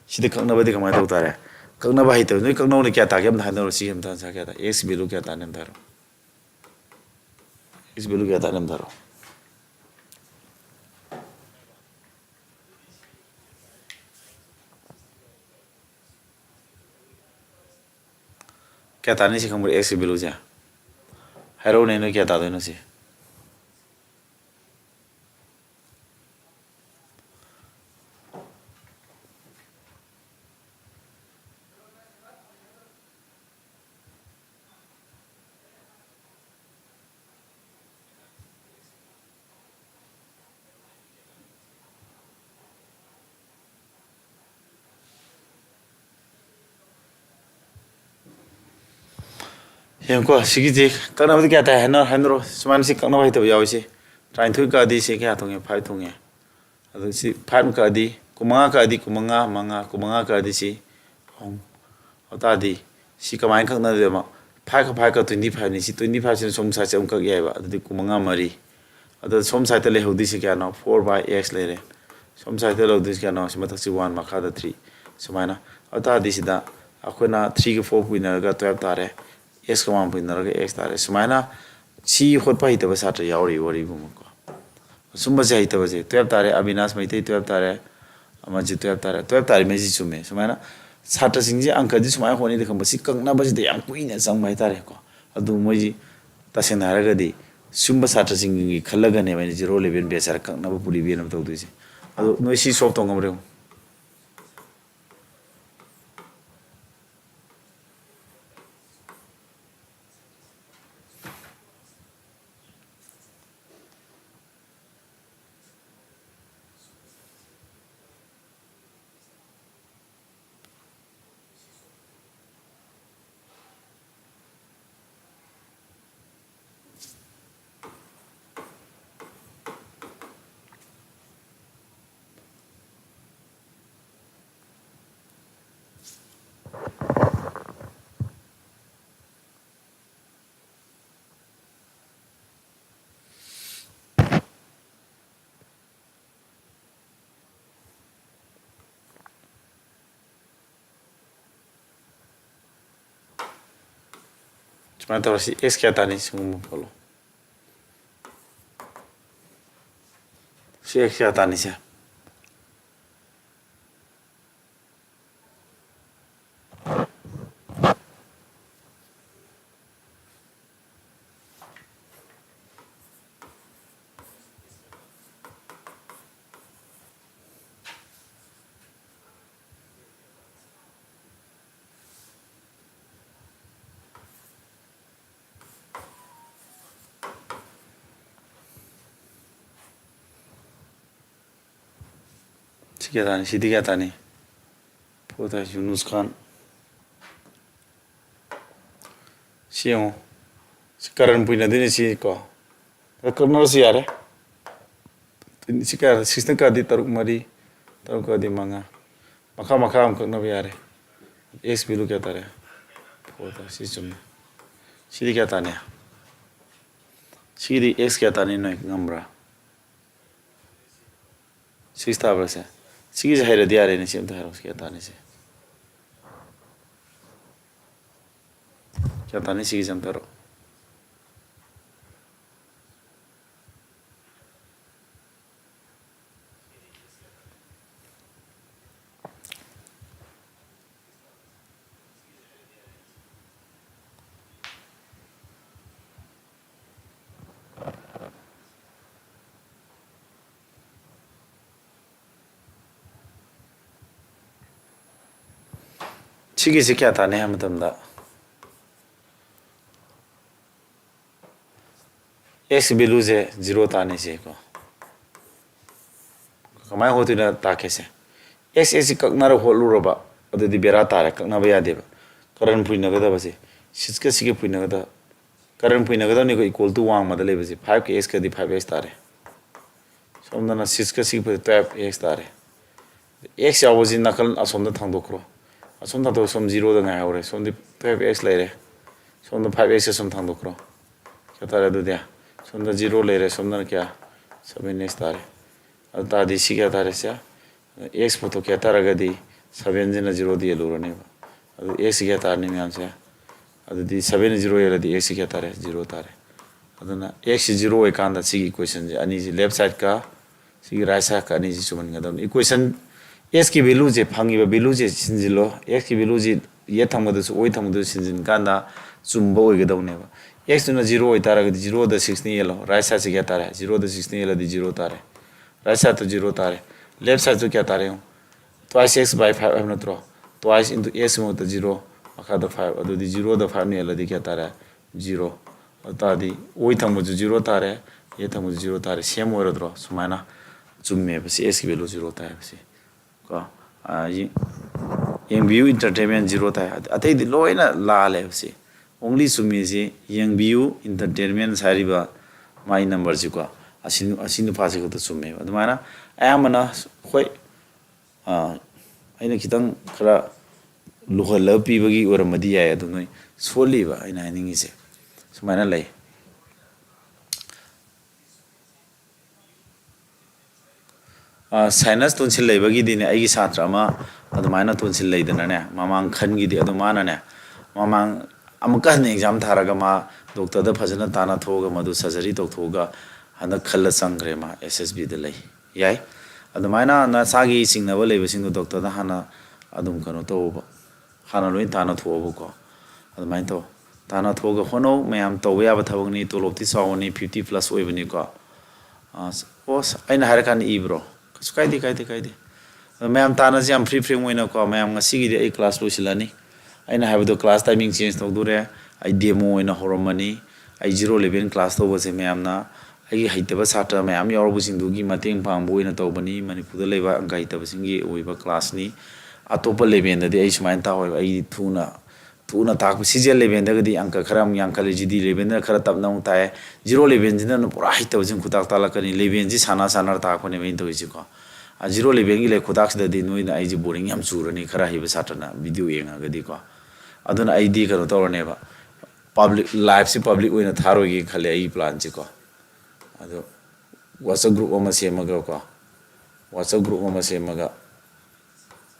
ꯁꯤꯗ ꯀꯛꯅꯕꯗꯤ ꯀꯃꯥꯏꯅ ꯇꯧ ꯇꯥꯔꯦ? ꯀꯛꯅꯕ ꯍꯩꯇꯕ ꯅꯣꯏ ꯀꯛꯅꯕꯅ ꯀꯌꯥ ꯇꯥꯒꯦ ꯑꯝꯇ ꯍꯥꯏꯅꯔꯣ꯫ ꯁꯤꯒꯤ ꯑꯝꯇ answer ꯀꯌꯥ ꯇꯥꯏ? X value ꯀꯌꯥ ꯇꯥꯅꯤ ꯑꯝꯇ ꯍꯥꯏꯔꯣ꯫ X value ꯀꯌꯥ ꯇꯥꯅꯤ ꯑꯝꯇ ꯍꯥꯏꯔꯣ꯫ ꯀꯌꯥ ꯇꯥꯅꯤ ꯁꯤ ꯈꯪꯕ꯭ꯔꯥ? X ꯀꯤ value ꯁꯦ ꯍꯥꯏꯔꯛꯎꯅꯦ, ꯅꯣꯏ ꯀꯌꯥ ꯇꯥꯗꯣꯏꯅꯣ ꯁꯤ? ꯌꯦꯡꯉꯨꯀꯣ, ꯁꯤꯒꯤꯁꯦ ꯀꯛꯅꯕꯗꯤ ꯀꯌꯥ ꯇꯥꯏ ꯍꯥꯏꯅ ꯍꯥꯏꯅꯔꯣ꯫ ꯁꯨꯃꯥꯏꯅ ꯁꯤ ꯀꯛꯅꯕ ꯍꯩꯇꯕ ꯌꯥꯎꯏꯁꯦ꯫ ꯇꯔꯥꯅꯤꯊꯣꯏ ꯀꯛꯑꯗꯤ ꯁꯤ ꯀꯌꯥ ꯊꯣꯡꯉꯦ? Five ꯊꯣꯡꯉꯦ꯫ ꯑꯗꯨ ꯁꯤ five ꯀꯛꯑꯗꯤ, ꯀꯨꯟꯃꯉꯥ ꯀꯛꯑꯗꯤ ꯀꯨꯟꯃꯉꯥ, ꯃꯉꯥ, ꯀꯨꯟꯃꯉꯥ ꯀꯛꯑꯗꯤ ꯁꯤ ꯑꯍꯨꯝ꯫ ꯑꯗꯨ ꯇꯥꯔꯗꯤ ꯁꯤ ꯀꯃꯥꯏꯅ ꯀꯛꯅꯗꯣꯏꯕ? Five ꯀ five ꯀ twenty five ꯅꯤ꯫ ꯁꯤ twenty five ꯁꯤꯅ ꯁꯣꯝ side ꯁꯦ ꯑꯃꯨꯛ ꯀꯛ ꯌꯥꯏꯕ꯫ ꯑꯗꯨꯗꯤ ꯀꯨꯟꯃꯉꯥ ꯃꯔꯤ꯫ ꯑꯗꯣ ꯁꯣꯝ side ꯇ ꯂꯩꯍꯧꯗꯣꯏꯁꯦ ꯀꯌꯥꯅꯣ? Four by x ꯂꯩꯔꯦ꯫ ꯁꯣꯝ side ꯇ ꯂꯩꯍꯧꯗꯣꯏꯁꯦ ꯀꯌꯥꯅꯣ? ꯁꯤ ꯃꯊꯛꯁꯤ one, ꯃꯈꯥꯗ three꯫ ꯁꯨꯃꯥꯏꯅ꯫ ꯑꯗꯨ ꯇꯥꯔꯗꯤ ꯁꯤꯗ ꯑꯩꯈꯣꯏꯅ three ꯒ four ꯄꯨꯏꯅꯔꯒ twelve ꯇꯥꯔꯦ꯫ X ꯀ one ꯄꯨꯏꯅꯔꯒ x ꯇꯥꯔꯦ꯫ ꯁꯨꯃꯥꯏꯅ ꯁꯤ ꯍꯣꯠꯄ ꯍꯩꯇꯕ ꯁꯥꯇ꯭ꯔ ꯌꯥꯎꯔꯤ ꯋꯥꯔꯤꯒꯨꯝꯕꯀꯣ꯫ ꯁꯨꯝꯕꯁꯦ ꯍꯩꯇꯕꯁꯦ꯫ Twelve ꯇꯥꯔꯦ, ꯑꯕꯤꯅꯥꯁ ꯃꯩꯇꯩ twelve ꯇꯥꯔꯦ, ꯑꯃꯁꯤ twelve ꯇꯥꯔꯦ꯫ Twelve ꯇꯥꯔꯤꯉꯩꯁꯤ ꯆꯨꯝꯃꯦ꯫ ꯁꯨꯃꯥꯏꯅ ꯁꯥꯇ꯭ꯔꯁꯤꯡꯁꯦ ꯑꯪꯀꯗꯤ ꯁꯨꯃꯥꯏꯅ ꯍꯣꯠꯅꯩꯗ ꯈꯪꯕ, ꯁꯤ ꯀꯛꯅꯕꯁꯤꯗ ꯌꯥꯝ ꯀꯨꯏꯅ ꯆꯪꯕ ꯍꯥꯏꯇꯥꯔꯦꯀꯣ꯫ ꯑꯗꯨ ꯃꯣꯏꯁꯤ ꯇꯁꯦꯡꯅ ꯍꯥꯏꯔꯒꯗꯤ ꯁꯨꯝꯕ ꯁꯥꯇ꯭ꯔꯁꯤꯡꯒꯤ ꯈꯜꯂꯒꯅꯦꯕ ꯑꯩꯅ zero eleven batch ꯍꯥꯏꯔ ꯀꯛꯅꯕ ꯄꯨꯔꯤꯕꯦꯅ ꯇꯧꯗꯣꯏꯁꯦ꯫ ꯑꯗꯨ ꯅꯣꯏ ꯁꯤ ꯁꯣꯜꯕ ꯇꯧ ꯉꯝꯕ꯭ꯔꯥ ꯌꯦꯡꯉꯨ꯫ ꯁꯨꯃꯥꯏꯅ ꯇꯧꯔ ꯁꯤ ꯑꯦꯛꯁ ꯀꯌꯥ ꯇꯥꯅꯤ? ꯁꯤꯒꯨꯝꯕ ꯐꯣꯠꯂꯣ꯫ ꯁꯤ ꯑꯦꯛꯁ ꯀꯌꯥ ꯇꯥꯅꯤ ꯁꯦ? ꯁꯤ ꯀꯌꯥ ꯇꯥꯅꯤ? ꯁꯤꯗꯤ ꯀꯌꯥ ꯇꯥꯅꯤ? ꯐꯣꯔ ꯇꯥꯏꯝꯁ ꯌꯨꯅꯨꯁ ꯈꯥꯟ꯫ ꯁꯤ ꯌꯦꯡꯉꯣ꯫ ꯁꯤ ꯀꯔꯟ ꯄꯨꯏꯅꯗꯣꯏꯅꯦ ꯁꯤ ꯀꯣ꯫ ꯀꯛꯅꯔꯁꯨ ꯌꯥꯔꯦ꯫ ꯁꯤ ꯀꯌꯥ? ꯁꯤꯛꯁꯅ ꯀꯛꯑꯗꯤ ꯇꯔꯨꯛ ꯃꯔꯤ, ꯇꯔꯨꯛ ꯀꯛꯑꯗꯤ ꯃꯉꯥ꯫ ꯃꯈꯥ ꯃꯈꯥ ꯑꯃꯨꯛ ꯀꯛꯅꯕ ꯌꯥꯔꯦ꯫ ꯑꯦꯛꯁ ꯚꯦꯂꯨ ꯀꯌꯥ ꯇꯥꯔꯦ? ꯐꯣꯔ ꯇꯥꯔꯦ꯫ ꯁꯤ ꯆꯨꯝꯃꯦ꯫ ꯁꯤꯗꯤ ꯀꯌꯥ ꯇꯥꯅꯤ? ꯁꯤꯒꯤꯗꯤ ꯑꯦꯛꯁ ꯀꯌꯥ ꯇꯥꯅꯤ ꯅꯣꯏ ꯉꯝꯕ꯭ꯔꯥ? ꯁꯤꯛꯁ ꯇꯥꯕ꯭ꯔꯥ ꯁꯦ? ꯁꯤꯒꯤꯁꯦ ꯍꯩꯔꯗꯤ ꯌꯥꯔꯦꯅꯦ꯫ ꯁꯤ ꯑꯝꯇ ꯍꯥꯏꯔꯛꯑꯣ꯫ ꯁꯤ ꯀꯌꯥ ꯇꯥꯅꯤ ꯁꯦ? ꯀꯌꯥ ꯇꯥꯅꯤ? ꯁꯤꯒꯤꯁꯦ ꯑꯝꯇ ꯍꯥꯏꯔꯛꯑꯣ꯫ ꯁꯤꯒꯤꯁꯤ ꯀꯌꯥ ꯇꯥꯅꯤ ꯍꯥꯏꯕ ꯃꯇꯝꯗ, x valueꯁꯦ zero ꯇꯥꯅꯤ ꯁꯤꯀꯣ꯫ ꯀꯃꯥꯏꯅ ꯍꯣꯠꯇꯣꯏꯅꯣ ꯇꯥꯛꯀꯦꯁꯦ꯫ X, x ꯁꯤ ꯀꯛꯅꯔ ꯍꯣꯠꯂꯨꯔꯕ, ꯑꯗꯨꯗꯤ ꯕꯦꯔꯥ ꯇꯥꯔꯦ, ꯀꯛꯅꯕ ꯌꯥꯗꯦꯕ꯫ ꯀꯔꯟ ꯄꯨꯏꯅꯒꯗꯕꯁꯦ, sixꯀ ꯁꯤꯒ ꯄꯨꯏꯅꯒꯗꯕ, ꯀꯔꯟ ꯄꯨꯏꯅꯒꯗꯕꯅꯤꯀꯣ꯫ Equal to ꯋꯥꯡꯃꯗ ꯂꯩꯕꯁꯦ, fiveꯀ xꯀꯗꯤ five x ꯇꯥꯔꯦ꯫ ꯁꯣꯝꯗꯅ sixꯀ ꯁꯤꯒ twelve x ꯇꯥꯔꯦ꯫ X ꯌꯥꯎꯕꯁꯤ ꯅꯥꯀꯜ ꯑꯁꯣꯝꯗ ꯊꯥꯡꯗꯣꯛꯈ꯭ꯔꯣ꯫ ꯑꯁꯣꯝ ꯊꯥꯡꯗꯣꯛ, ꯁꯣꯝ zeroꯗ ꯉꯥꯏꯍꯧꯔꯦ꯫ ꯁꯣꯝꯗꯤ twelve x ꯂꯩꯔꯦ꯫ ꯁꯣꯝꯗ five x ꯑꯁꯣꯝ ꯊꯥꯡꯗꯣꯛꯈ꯭ꯔꯣ꯫ ꯀꯌꯥ ꯇꯥꯔꯦ ꯑꯗꯨꯗꯤ? ꯁꯣꯝꯗ zero ꯂꯩꯔꯦ, ꯁꯣꯝꯗꯅ ꯀꯌꯥ? Seven x ꯇꯥꯔꯦ꯫ ꯑꯗꯨ ꯇꯥꯔꯗꯤ ꯁꯤ ꯀꯌꯥ ꯇꯥꯔꯦ ꯁꯦ? X ꯄꯣꯠꯇꯣ ꯀꯌꯥ ꯇꯥꯔꯒꯗꯤ sevenꯁꯤꯅ zeroꯗ ꯌꯦꯜꯂꯨꯔꯅꯦꯕ꯫ ꯑꯗꯨ x ꯁꯤ ꯀꯌꯥ ꯇꯥꯔꯅꯤ ꯃꯌꯥꯝꯁꯦ? ꯑꯗꯨꯗꯤ seven zero ꯌꯦꯜꯂꯗꯤ x ꯁꯤ ꯀꯌꯥ ꯇꯥꯔꯦ? Zero ꯇꯥꯔꯦ꯫ ꯑꯗꯨꯅ x ꯁꯤ zero ꯑꯣꯏꯀꯥꯟꯗ ꯁꯤꯒꯤ equationꯁꯦ ꯑꯅꯤꯁꯤ, left sideꯀ ꯁꯤꯒꯤ right sideꯀ ꯑꯅꯤꯁꯤ ꯆꯨꯝꯍꯟꯒꯗꯕꯅꯤ꯫ Equation, xꯀꯤ valueꯁꯦ, ꯐꯪꯉꯤꯕ valueꯁꯦ ꯁꯤꯟꯖꯤꯜꯂꯣ꯫ Xꯀꯤ valueꯁꯤ ꯌꯦꯠ ꯊꯪꯕꯗꯁꯨ ꯑꯣꯏ ꯊꯪꯕꯗꯁꯨ ꯁꯤꯟꯖꯤꯟ ꯀꯥꯟꯗ ꯆꯨꯝꯕ ꯑꯣꯏꯒꯗꯧꯅꯦꯕ꯫ Xꯇꯨꯅ zero ꯑꯣꯏꯇꯥꯔꯒꯗꯤ zeroꯗ sixꯅ ꯌꯦꯜꯂꯣ꯫ Right sideꯁꯤ ꯀꯌꯥ ꯇꯥꯔꯦ? Zeroꯗ sixꯅ ꯌꯦꯜꯂꯗꯤ zero ꯇꯥꯔꯦ꯫ Right sideꯇꯨ zero ꯇꯥꯔꯦ꯫ Left sideꯇꯨ ꯀꯌꯥ ꯇꯥꯔꯦ ꯌꯦꯡꯉꯨ꯫ Twice x by five ꯍꯥꯏꯕ ꯅꯠꯇ꯭ꯔꯣ? Twice into x ꯃꯍꯨꯠꯇ zero, ꯃꯈꯥꯗ five꯫ ꯑꯗꯨꯗꯤ zeroꯗ fiveꯅ ꯌꯦꯜꯂꯗꯤ ꯀꯌꯥ ꯇꯥꯔꯦ? Zero꯫ ꯑꯗꯨ ꯇꯥꯔꯗꯤ ꯑꯣꯏ ꯊꯪꯕꯁꯨ zero ꯇꯥꯔꯦ, ꯌꯦꯠ ꯊꯪꯕꯁꯨ zero ꯇꯥꯔꯦ꯫ Same ꯑꯣꯏꯔꯗ꯭ꯔꯣ? ꯁꯨꯃꯥꯏꯅ ꯆꯨꯝꯃꯦꯕ꯫ ꯁꯤ xꯀꯤ value zero ꯇꯥꯏ ꯍꯥꯏꯕꯁꯤ꯫ ꯀꯣ, ꯑꯥ, ꯌꯦ-, ꯌꯦꯡꯕꯤꯌꯨ, entertainment zero ꯇꯥꯏ꯫ ꯑꯇꯩꯗꯤ ꯂꯣꯏꯅ ꯂꯥꯜꯂꯦꯕ ꯁꯤ꯫ Only ꯆꯨꯝꯃꯤꯁꯤ ꯌꯦꯡꯕꯤꯌꯨ, entertainment ꯍꯥꯏꯔꯤꯕ ꯃꯥꯒꯤ numberꯁꯤꯀꯣ, ꯑꯁꯤ, ꯑꯁꯤ ꯅꯨꯄꯥꯁꯤ ꯈꯛꯇ ꯆꯨꯝꯃꯦꯕ꯫ ꯑꯗꯨꯃꯥꯏꯅ ꯑꯌꯥꯝꯕꯅ, ꯍꯣꯏ, ꯑꯥ, ꯑꯩꯅ ꯈꯤꯇꯪ ꯈꯔ ꯂꯨꯍꯜꯂꯒ ꯄꯤꯕꯒꯤ ꯑꯣꯏꯔꯝꯕꯗꯤ ꯌꯥꯏ, ꯑꯗꯨ ꯅꯣꯏ ꯁꯣꯜꯂꯤꯕ ꯑꯩꯅ ꯍꯥꯏꯅꯤꯡꯉꯤꯁꯦ꯫ ꯁꯨꯃꯥꯏꯅ ꯂꯩ꯫ ꯑ, sinus tonsil ꯂꯩꯕꯒꯤꯗꯤꯅꯦ, ꯑꯩꯒꯤ ꯁꯥꯇ꯭ꯔ ꯑꯃ ꯑꯗꯨꯃꯥꯏꯅ tonsil ꯂꯩꯗꯅꯅꯦ, ꯃꯃꯥꯡ ꯈꯟꯒꯤꯗꯤ, ꯑꯗꯣ ꯃꯥꯅꯅꯦ, ꯃꯃꯥꯡ ꯑꯃꯨꯛꯀ ꯍꯟꯅ exam ꯊꯥꯔꯒ ꯃꯥ doctorꯗ ꯐꯖꯅ ꯇꯥꯟꯅ ꯊꯣꯛꯑꯒ ꯃꯗꯨ surgery ꯇꯧꯊꯣꯛꯑꯒ ꯍꯟꯗꯛ ꯈꯜꯂ ꯆꯪꯈ꯭ꯔꯦ ꯃꯥ, S S Bꯗ ꯂꯩ꯫ ꯌꯥꯏ꯫ ꯑꯗꯨꯃꯥꯏꯅ ꯅꯁꯥꯒꯤ ꯆꯤꯡꯅꯕ ꯂꯩꯕꯁꯤꯡꯗꯣ doctorꯗ ꯍꯥꯟꯅ ꯑꯗꯨꯝ ꯀꯩꯅꯣ ꯇꯧꯑꯣꯕ꯫ ꯍꯥꯟꯅ ꯂꯣꯏ ꯇꯥꯟꯅ ꯊꯣꯛꯑꯣꯕꯀꯣ꯫ ꯑꯗꯨꯃꯥꯏꯅ ꯇꯧ꯫ ꯇꯥꯟꯅ ꯊꯣꯛꯑꯒ ꯍꯣꯠꯅꯧ꯫ ꯃꯌꯥꯝ ꯇꯧꯕ ꯌꯥꯕ ꯊꯕꯛꯅꯤ꯫ ꯇꯣꯂꯣꯞꯇꯤ ꯆꯥꯎꯒꯅꯤ, fifty plus ꯑꯣꯏꯕꯅꯤꯀꯣ꯫ ꯑꯁ, ꯑꯣ, ꯑꯁ, ꯑꯩꯅ ꯍꯥꯏꯔꯀꯥꯟꯗ ꯏꯕ꯭ꯔꯣ? ꯀꯩꯁꯨ ꯀꯥꯏꯗꯦ, ꯀꯥꯏꯗꯦ, ꯀꯥꯏꯗꯦ꯫ ꯑꯗꯣ ꯃꯌꯥꯝ ꯇꯥꯟꯅꯁꯤ ꯌꯥꯝ free frame ꯑꯣꯏꯅꯀꯣ꯫ ꯃꯌꯥꯝ, ꯉꯁꯤꯒꯤꯗꯤ ꯑꯩ class ꯂꯣꯏꯁꯤꯜꯂꯅꯤ꯫ ꯑꯩꯅ ꯍꯥꯏꯕꯗꯣ class timing change ꯇꯧꯗꯣꯔꯦ꯫ ꯑꯩ demo ꯑꯣꯏꯅ ꯍꯧꯔꯝꯃꯅꯤ꯫ ꯑꯩ zero eleven class ꯇꯧꯕꯁꯦ ꯃꯌꯥꯝꯅ ꯑꯩꯒꯤ ꯍꯩꯇꯕ ꯁꯥꯇ꯭ꯔ ꯃꯌꯥꯝ ꯌꯥꯎꯔꯕꯁꯤꯡꯗꯨꯒꯤ ꯃꯇꯦꯡ ꯄꯥꯡꯕ ꯑꯣꯏꯅ ꯇꯧꯕꯅꯤ꯫ ꯃꯅꯤꯄꯨꯔꯗ ꯂꯩꯕ ꯑꯪꯀ ꯍꯩꯇꯕꯁꯤꯡꯒꯤ ꯑꯣꯏꯕ classꯅꯤ꯫ ꯑꯇꯣꯞꯄ levelꯗꯗꯤ ꯑꯩ ꯁꯨꯃꯥꯏꯅ ꯇꯥꯛꯑꯣꯏꯕ꯫ ꯑꯩ ꯊꯨꯅ, ꯊꯨꯅ ꯇꯥꯛꯄ꯫ CGL levelꯗꯒꯗꯤ ꯑꯪꯀ ꯈꯔ ꯑꯃꯨꯛ ꯌꯥꯡꯈꯠꯂꯤ, GD levelꯗꯅ ꯈꯔ ꯇꯞꯅ ꯑꯃꯨꯛ ꯇꯥꯛꯑꯦ꯫ Zero elevenꯁꯤꯅ ꯄꯨꯔꯥ ꯍꯩꯇꯕꯁꯤꯡ ꯈꯨꯇꯥꯛ ꯇꯥꯛꯂꯛꯀꯅꯤ꯫ Levelꯁꯤ ꯁꯥꯟꯅ ꯁꯥꯟꯅꯔ ꯇꯥꯛꯄꯅꯦꯕ ꯑꯩꯅ ꯇꯧꯔꯤꯁꯤꯀꯣ꯫ ꯑ, zero elevenꯒꯤ ꯂꯩ ꯈꯨꯇꯥꯛꯁꯤꯗꯗꯤ ꯅꯣꯏꯅ ꯑꯩꯁꯦ boring ꯌꯥꯝ ꯆꯨꯔꯅꯤ, ꯈꯔ ꯍꯩꯕ ꯁꯥꯇ꯭ꯔꯅ video ꯌꯦꯡꯉꯒꯗꯤꯀꯣ꯫ ꯑꯗꯨꯅ ꯑꯩꯗꯤ ꯀꯩꯅꯣ ꯇꯧꯔꯅꯦꯕ, public, liveꯁꯤ public ꯑꯣꯏꯅ ꯊꯥꯔꯣꯏꯒꯦ ꯈꯜꯂꯦ ꯑꯩꯒꯤ planꯁꯤꯀꯣ꯫ ꯑꯗꯣ WhatsApp group ꯑꯃ ꯁꯦꯝꯃꯒꯀꯣ, WhatsApp group ꯑꯃ ꯁꯦꯝꯃꯒ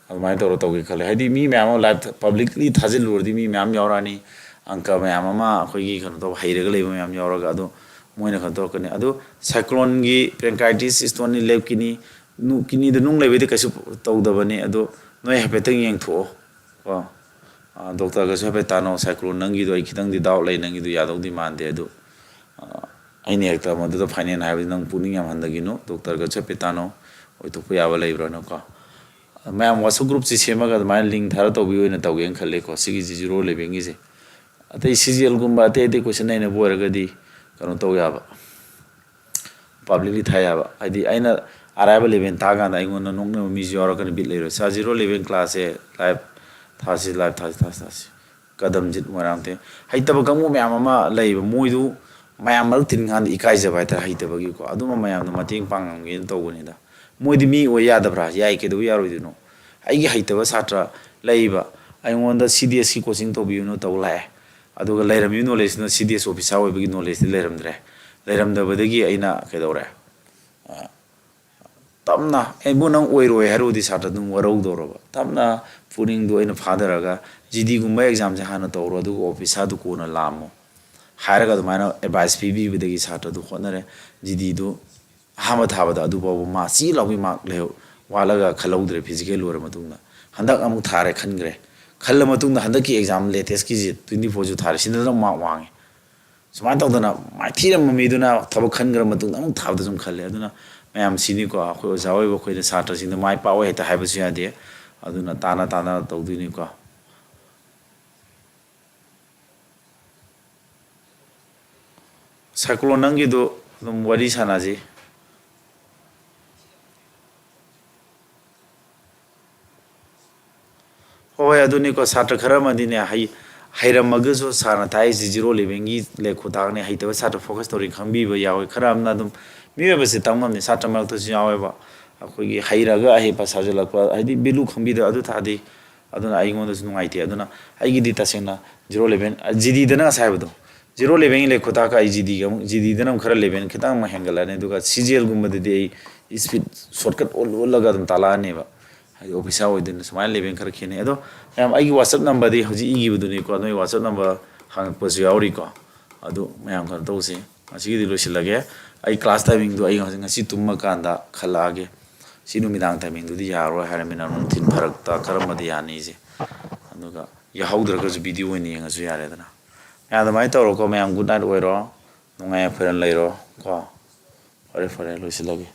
ꯑꯗꯨꯃꯥꯏꯅ ꯇꯧꯔ ꯇꯧꯒꯦ ꯈꯜꯂꯦ꯫ ꯍꯥꯏꯗꯤ ꯃꯤ ꯃꯌꯥꯝ ꯑꯃ live publicly ꯊꯥꯖꯤꯜꯂꯨꯔꯗꯤ ꯃꯤ ꯃꯌꯥꯝ ꯌꯥꯎꯔꯛꯑꯅꯤ, ꯑꯪꯀ ꯃꯌꯥꯝ ꯑꯃ ꯑꯩꯈꯣꯏꯒꯤ ꯀꯩꯅꯣ ꯇꯧꯕ ꯍꯩꯔꯒ ꯂꯩꯕ ꯃꯌꯥꯝ ꯌꯥꯎꯔꯒ꯫ ꯑꯗꯣ ꯃꯣꯏꯅ ꯀꯩꯅꯣ ꯇꯧꯔꯛꯀꯅꯤ꯫ ꯑꯗꯣ cycloneꯒꯤ, pancreatitis stoneꯅꯤ, left kidney, ꯅꯨ-, kidneyꯗ ꯅꯨꯡ ꯂꯩꯕꯩꯗꯤ ꯀꯩꯁꯨ ꯇꯧꯗꯕꯅꯤ꯫ ꯑꯗꯣ ꯅꯣꯏ ꯍꯥꯏꯐꯦꯠꯇꯪ ꯌꯦꯡꯊꯣꯛꯑꯣ ꯀꯣ꯫ ꯑ, doctorꯒꯁꯨ ꯍꯥꯏꯐꯦꯠ ꯇꯥꯟꯅꯧ꯫ Cyclone ꯅꯪꯒꯤꯗꯣ ꯑꯩ ꯈꯤꯇꯪꯗꯤ doubt ꯂꯩ, ꯅꯪꯒꯤꯗꯣ ꯌꯥꯗꯧꯗꯤ ꯃꯥꯟꯗꯦ꯫ ꯑꯗꯨ, ꯑ, ꯑꯩꯅ ꯍꯦꯛꯇ ꯃꯗꯨꯗ final ꯍꯥꯏꯕꯗꯤ ꯅꯪ ꯄꯨꯛꯅꯤꯡ ꯌꯥꯝ ꯍꯟꯊꯈꯤꯅꯨ꯫ Doctorꯒꯁꯨ ꯍꯥꯏꯐꯦꯠ ꯇꯥꯟꯅꯧ, ꯑꯣꯏꯊꯣꯛꯄ ꯌꯥꯕ ꯂꯩꯕ꯭ꯔꯥꯅꯀꯣ꯫ ꯃꯌꯥꯝ WhatsApp groupꯁꯤ ꯁꯦꯝꯃꯒ ꯑꯗꯨꯃꯥꯏꯅ link ꯊꯥꯔ ꯇꯧꯕꯤ ꯑꯣꯏꯅ ꯇꯧꯒꯦꯅ ꯈꯜꯂꯦꯀꯣ, ꯁꯤꯒꯤꯁꯤ zero elevenꯒꯤꯁꯦ꯫ ꯑꯇꯩ CGLꯒꯨꯝꯕ ꯑꯇꯩ ꯑꯇꯩ question ꯅꯩꯅꯕ ꯑꯣꯏꯔꯒꯗꯤ ꯀꯩꯅꯣ ꯇꯧ ꯌꯥꯕ, publicly ꯊꯥ ꯌꯥꯕ꯫ ꯍꯥꯏꯗꯤ ꯑꯩꯅ ꯑꯔꯥꯏꯕ level ꯊꯥꯀꯥꯟꯗ ꯑꯩꯉꯣꯟꯗ ꯅꯣꯛꯅꯕ ꯃꯤꯁꯨ ꯌꯥꯎꯔꯛꯀꯅꯤ, ꯕꯤꯠ ꯂꯩꯔꯣꯏ꯫ Sir, zero eleven classꯁꯦ live ꯊꯥꯁꯤ, live ꯊꯥꯁꯤ, ꯊꯥꯁꯤ, ꯊꯥꯁꯤ꯫ ꯀꯗꯝꯖꯤꯠ Moirangthem. ꯍꯩꯇꯕ ꯀꯥꯡꯕꯨ ꯃꯌꯥꯝ ꯑꯃ ꯂꯩꯌꯦꯕ, ꯃꯣꯏꯗꯨ ꯃꯌꯥꯝ ꯃꯔꯛ ꯇꯤꯟꯀꯥꯟꯗ ꯏꯀꯥꯏꯖꯕ ꯍꯥꯏꯇꯥꯔꯦ, ꯍꯩꯇꯕꯒꯤꯀꯣ꯫ ꯑꯗꯨꯝꯕ ꯃꯌꯥꯝꯗꯣ ꯃꯇꯦꯡ ꯄꯥꯡꯉꯝꯒꯦꯅ ꯇꯧꯕꯅꯤꯗ꯫ ꯃꯣꯏꯗꯤ ꯃꯤ ꯑꯣꯏ ꯌꯥꯗꯕ꯭ꯔꯥ? ꯌꯥꯏ, ꯀꯩꯗꯧꯕ ꯌꯥꯔꯣꯏꯗꯣꯏꯅꯣ? ꯑꯩꯒꯤ ꯍꯩꯇꯕ ꯁꯥꯇ꯭ꯔ ꯂꯩꯕ, ꯑꯩꯉꯣꯟꯗ CDSꯀꯤ coaching ꯇꯧꯕꯤꯌꯨꯅ ꯇꯧ ꯂꯥꯛꯑꯦ꯫ ꯑꯗꯨꯒ ꯂꯩꯔꯝꯃꯤꯕ knowledgeꯇꯨꯅ CDS officer ꯑꯣꯏꯕꯒꯤ knowledgeꯇꯤ ꯂꯩꯔꯝꯗ꯭ꯔꯦ꯫ ꯂꯩꯔꯝꯗꯕꯗꯒꯤ ꯑꯩꯅ ꯀꯩꯗꯧꯔꯦ? ꯑ, ꯇꯞꯅ, "ꯑꯦ, ꯏꯕꯨꯡ, ꯅꯪ ꯑꯣꯏꯔꯣꯏ" ꯍꯥꯏꯔꯨꯔꯗꯤ ꯁꯥꯇ꯭ꯔꯗꯨ ꯑꯃꯨꯛ ꯋꯥꯔꯧꯗꯧꯔꯕ꯫ ꯇꯞꯅ ꯄꯨꯛꯅꯤꯡꯗꯣ ꯑꯩꯅ ꯐꯥꯊꯔꯒ, "GDꯒꯨꯝꯕ examꯁꯦ ꯍꯥꯟꯅ ꯇꯧꯔꯣ, ꯑꯗꯨꯒ officerꯗꯨ ꯀꯣꯟꯅ ꯂꯥꯝꯃꯣ" ꯍꯥꯏꯔꯒ ꯑꯗꯨꯃꯥꯏꯅ advice ꯄꯤꯕꯤꯕꯗꯒꯤ ꯁꯥꯇ꯭ꯔꯗꯨ ꯍꯣꯠꯅꯔꯦ꯫ GDꯗꯨ ꯑꯍꯥꯟꯕ ꯊꯥꯕꯗ ꯑꯗꯨ ꯐꯥꯎꯕ ꯃꯥ ꯆꯤ ꯂꯥꯎꯕꯒꯤ mark ꯂꯩꯍꯧ-, ꯋꯥꯠꯂꯒ ꯈꯜꯍꯧꯗ꯭ꯔꯦ physical ꯂꯣꯏꯔ ꯃꯇꯨꯡꯗ꯫ ꯍꯟꯗꯛ ꯑꯃꯨꯛ ꯊꯥꯔꯦ, ꯈꯟꯈ꯭ꯔꯦ꯫ ꯈꯜꯂ ꯃꯇꯨꯡꯗ ꯍꯟꯗꯛꯀꯤ exam latestꯀꯤꯁꯤ twenty fourꯁꯨ ꯊꯥꯔꯦ, ꯁꯤꯗꯅ mark ꯋꯥꯡꯉꯦ꯫ ꯁꯨꯃꯥꯏꯅ ꯇꯧꯗꯅ ꯃꯥꯏꯊꯤꯔꯝꯕ ꯃꯤꯗꯨꯅ ꯊꯕꯛ ꯈꯟꯈ꯭ꯔ ꯃꯇꯨꯡꯗ ꯑꯃꯨꯛ ꯊꯥꯕꯗ ꯁꯨꯝ ꯈꯜꯂꯦ꯫ ꯑꯗꯨꯅ ꯃꯌꯥꯝ ꯁꯤꯅꯤꯀꯣ꯫ ꯑꯩꯈꯣꯏ ꯑꯣꯖꯥ ꯑꯣꯏꯕ ꯑꯩꯈꯣꯏꯅ ꯁꯥꯇ꯭ꯔꯁꯤꯡꯗ ꯃꯥꯏ ꯄꯥꯛꯑꯣ ꯍꯦꯛꯇ ꯍꯥꯏꯕꯁꯨ ꯌꯥꯗꯦ꯫ ꯑꯗꯨꯅ ꯇꯥꯅ ꯇꯥꯅ ꯇꯧꯗꯣꯏꯅꯤꯀꯣ꯫ ꯁꯥꯏꯀ꯭ꯂꯣꯟ ꯅꯪꯒꯤꯗꯨ ꯑꯗꯨꯝ ꯋꯥꯔꯤ ꯁꯥꯟꯅꯁꯤ꯫ ꯍꯣꯏ, ꯑꯗꯨꯅꯤꯀꯣ, ꯁꯥꯇ꯭ꯔ ꯈꯔ ꯑꯃꯗꯤꯅꯦ, ꯍꯩ-, ꯍꯩꯔꯝꯃꯒꯁꯨ ꯁꯥꯔꯅ ꯇꯥꯛꯏꯁꯤ ꯖꯤꯔꯣ ꯂꯦꯚꯦꯜꯒꯤ ꯂꯦꯛ ꯈꯨꯇꯥꯛꯅꯤ, ꯍꯩꯇꯕ ꯁꯥꯇ꯭ꯔ ꯐꯣꯀꯁ ꯇꯧꯔꯤ ꯈꯪꯕꯤꯕ ꯌꯥꯎꯋꯤ꯫ ꯈꯔ ꯑꯃꯅ ꯑꯗꯨꯝ, ꯃꯤꯑꯣꯏꯕꯁꯦ ꯇꯝ ꯉꯝꯗꯦ, ꯁꯥꯇ꯭ꯔ ꯃꯔꯛꯇꯁꯨ ꯌꯥꯎꯋꯦꯕ꯫ ꯑꯩꯈꯣꯏꯒꯤ ꯍꯩꯔꯒ ꯑꯍꯩꯕ ꯁꯥꯖꯜꯂꯛꯄ, ꯍꯥꯏꯗꯤ ꯚꯦꯂꯨ ꯈꯪꯕꯤꯗ ꯑꯗꯨ ꯇꯥꯔꯗꯤ, ꯑꯗꯨꯅ ꯑꯩꯉꯣꯟꯗꯁꯨ ꯅꯨꯡꯉꯥꯏꯇꯦ꯫ ꯑꯗꯨꯅ ꯑꯩꯒꯤꯗꯤ ꯇꯁꯦꯡꯅ ꯖꯤꯔꯣ ꯂꯦꯚꯦꯜ, ꯖꯤ ꯗꯤꯗꯅ ꯉꯁꯥꯏ ꯍꯥꯏꯕꯗꯣ, ꯖꯤꯔꯣ ꯂꯦꯚꯦꯜꯒꯤ ꯂꯦꯛ ꯈꯨꯇꯥꯛꯀ ꯑꯩ ꯖꯤ ꯗꯤꯒ ꯑꯃꯨꯛ, ꯖꯤ ꯗꯤꯗꯅ ꯑꯃꯨꯛ ꯈꯔ ꯂꯦꯚꯦꯜ ꯈꯤꯇꯪ ꯑꯃꯨꯛ ꯍꯦꯟꯒꯠꯂꯛꯑꯅꯤ꯫ ꯑꯗꯨꯒ ꯁꯤ ꯖꯤ ꯑꯦꯜꯒꯨꯝꯕꯗꯗꯤ ꯑꯩ ꯏꯁꯄꯤꯠ ꯁꯣꯔꯠꯀꯠ ꯑꯣꯜ-, ꯑꯣꯜꯂꯒ ꯑꯗꯨꯝ ꯇꯥꯛꯂꯛꯑꯅꯦꯕ꯫ ꯍꯥꯏꯗꯤ ꯑꯣꯐꯤꯁꯥꯔ ꯑꯣꯏꯗꯣꯏꯅ ꯁꯨꯃꯥꯏꯅ ꯂꯦꯚꯦꯜ ꯈꯔ ꯈꯦꯠꯅꯩ꯫ ꯑꯗꯣ ꯃꯌꯥꯝ, ꯑꯩꯒꯤ WhatsApp ꯅꯝꯕꯔꯗꯤ ꯍꯧꯖꯤꯛ ꯏꯈꯤꯕꯗꯨꯅꯤꯀꯣ, ꯅꯣꯏ WhatsApp ꯅꯝꯕꯔ ꯍꯪꯉꯛꯄꯁꯨ ꯌꯥꯎꯔꯤꯀꯣ꯫ ꯑꯗꯨ ꯃꯌꯥꯝ ꯀꯩꯅꯣ ꯇꯧꯁꯦ꯫ ꯉꯁꯤꯒꯤꯗꯤ ꯂꯣꯏꯁꯤꯜꯂꯒꯦ꯫ ꯑꯩ ꯀ꯭ꯂꯥꯁ ꯇꯥꯏꯃꯤꯡꯗꯣ ꯑꯩ ꯉꯁꯤ, ꯉꯁꯤ ꯇꯨꯝꯃꯀꯥꯟꯗ ꯈꯜꯂꯛꯑꯒꯦ꯫ ꯁꯤ ꯅꯨꯃꯤꯗꯥꯡ ꯇꯥꯏꯃꯤꯡꯗꯨꯗꯤ ꯌꯥꯔꯔꯣꯏ ꯍꯥꯏꯔꯃꯤꯅ ꯅꯨꯡꯊꯤꯜ ꯐꯔꯛ ꯇꯥ ꯀꯔꯝꯕꯗꯤ ꯌꯥꯅꯤꯁꯦ꯫ ꯑꯗꯨꯒ ꯌꯥꯍꯧꯗ꯭ꯔꯒꯁꯨ ꯚꯤꯗꯤꯑꯣ ꯑꯣꯏꯅ ꯌꯦꯡꯉꯁꯨ ꯌꯥꯔꯦꯗꯅ꯫ ꯃꯌꯥꯝ ꯑꯗꯨꯃꯥꯏꯅ ꯇꯧꯔꯣꯀꯣ꯫ ꯃꯌꯥꯝ ꯒꯨꯗ ꯅꯥꯏꯠ ꯑꯣꯏꯔꯣ꯫ ꯅꯨꯡꯉꯥꯏ ꯌꯥꯏꯐꯅ ꯂꯩꯔꯣ ꯀꯣ꯫ ꯐꯔꯦ, ꯐꯔꯦ, ꯂꯣꯏꯁꯤꯜꯂꯒꯦ꯫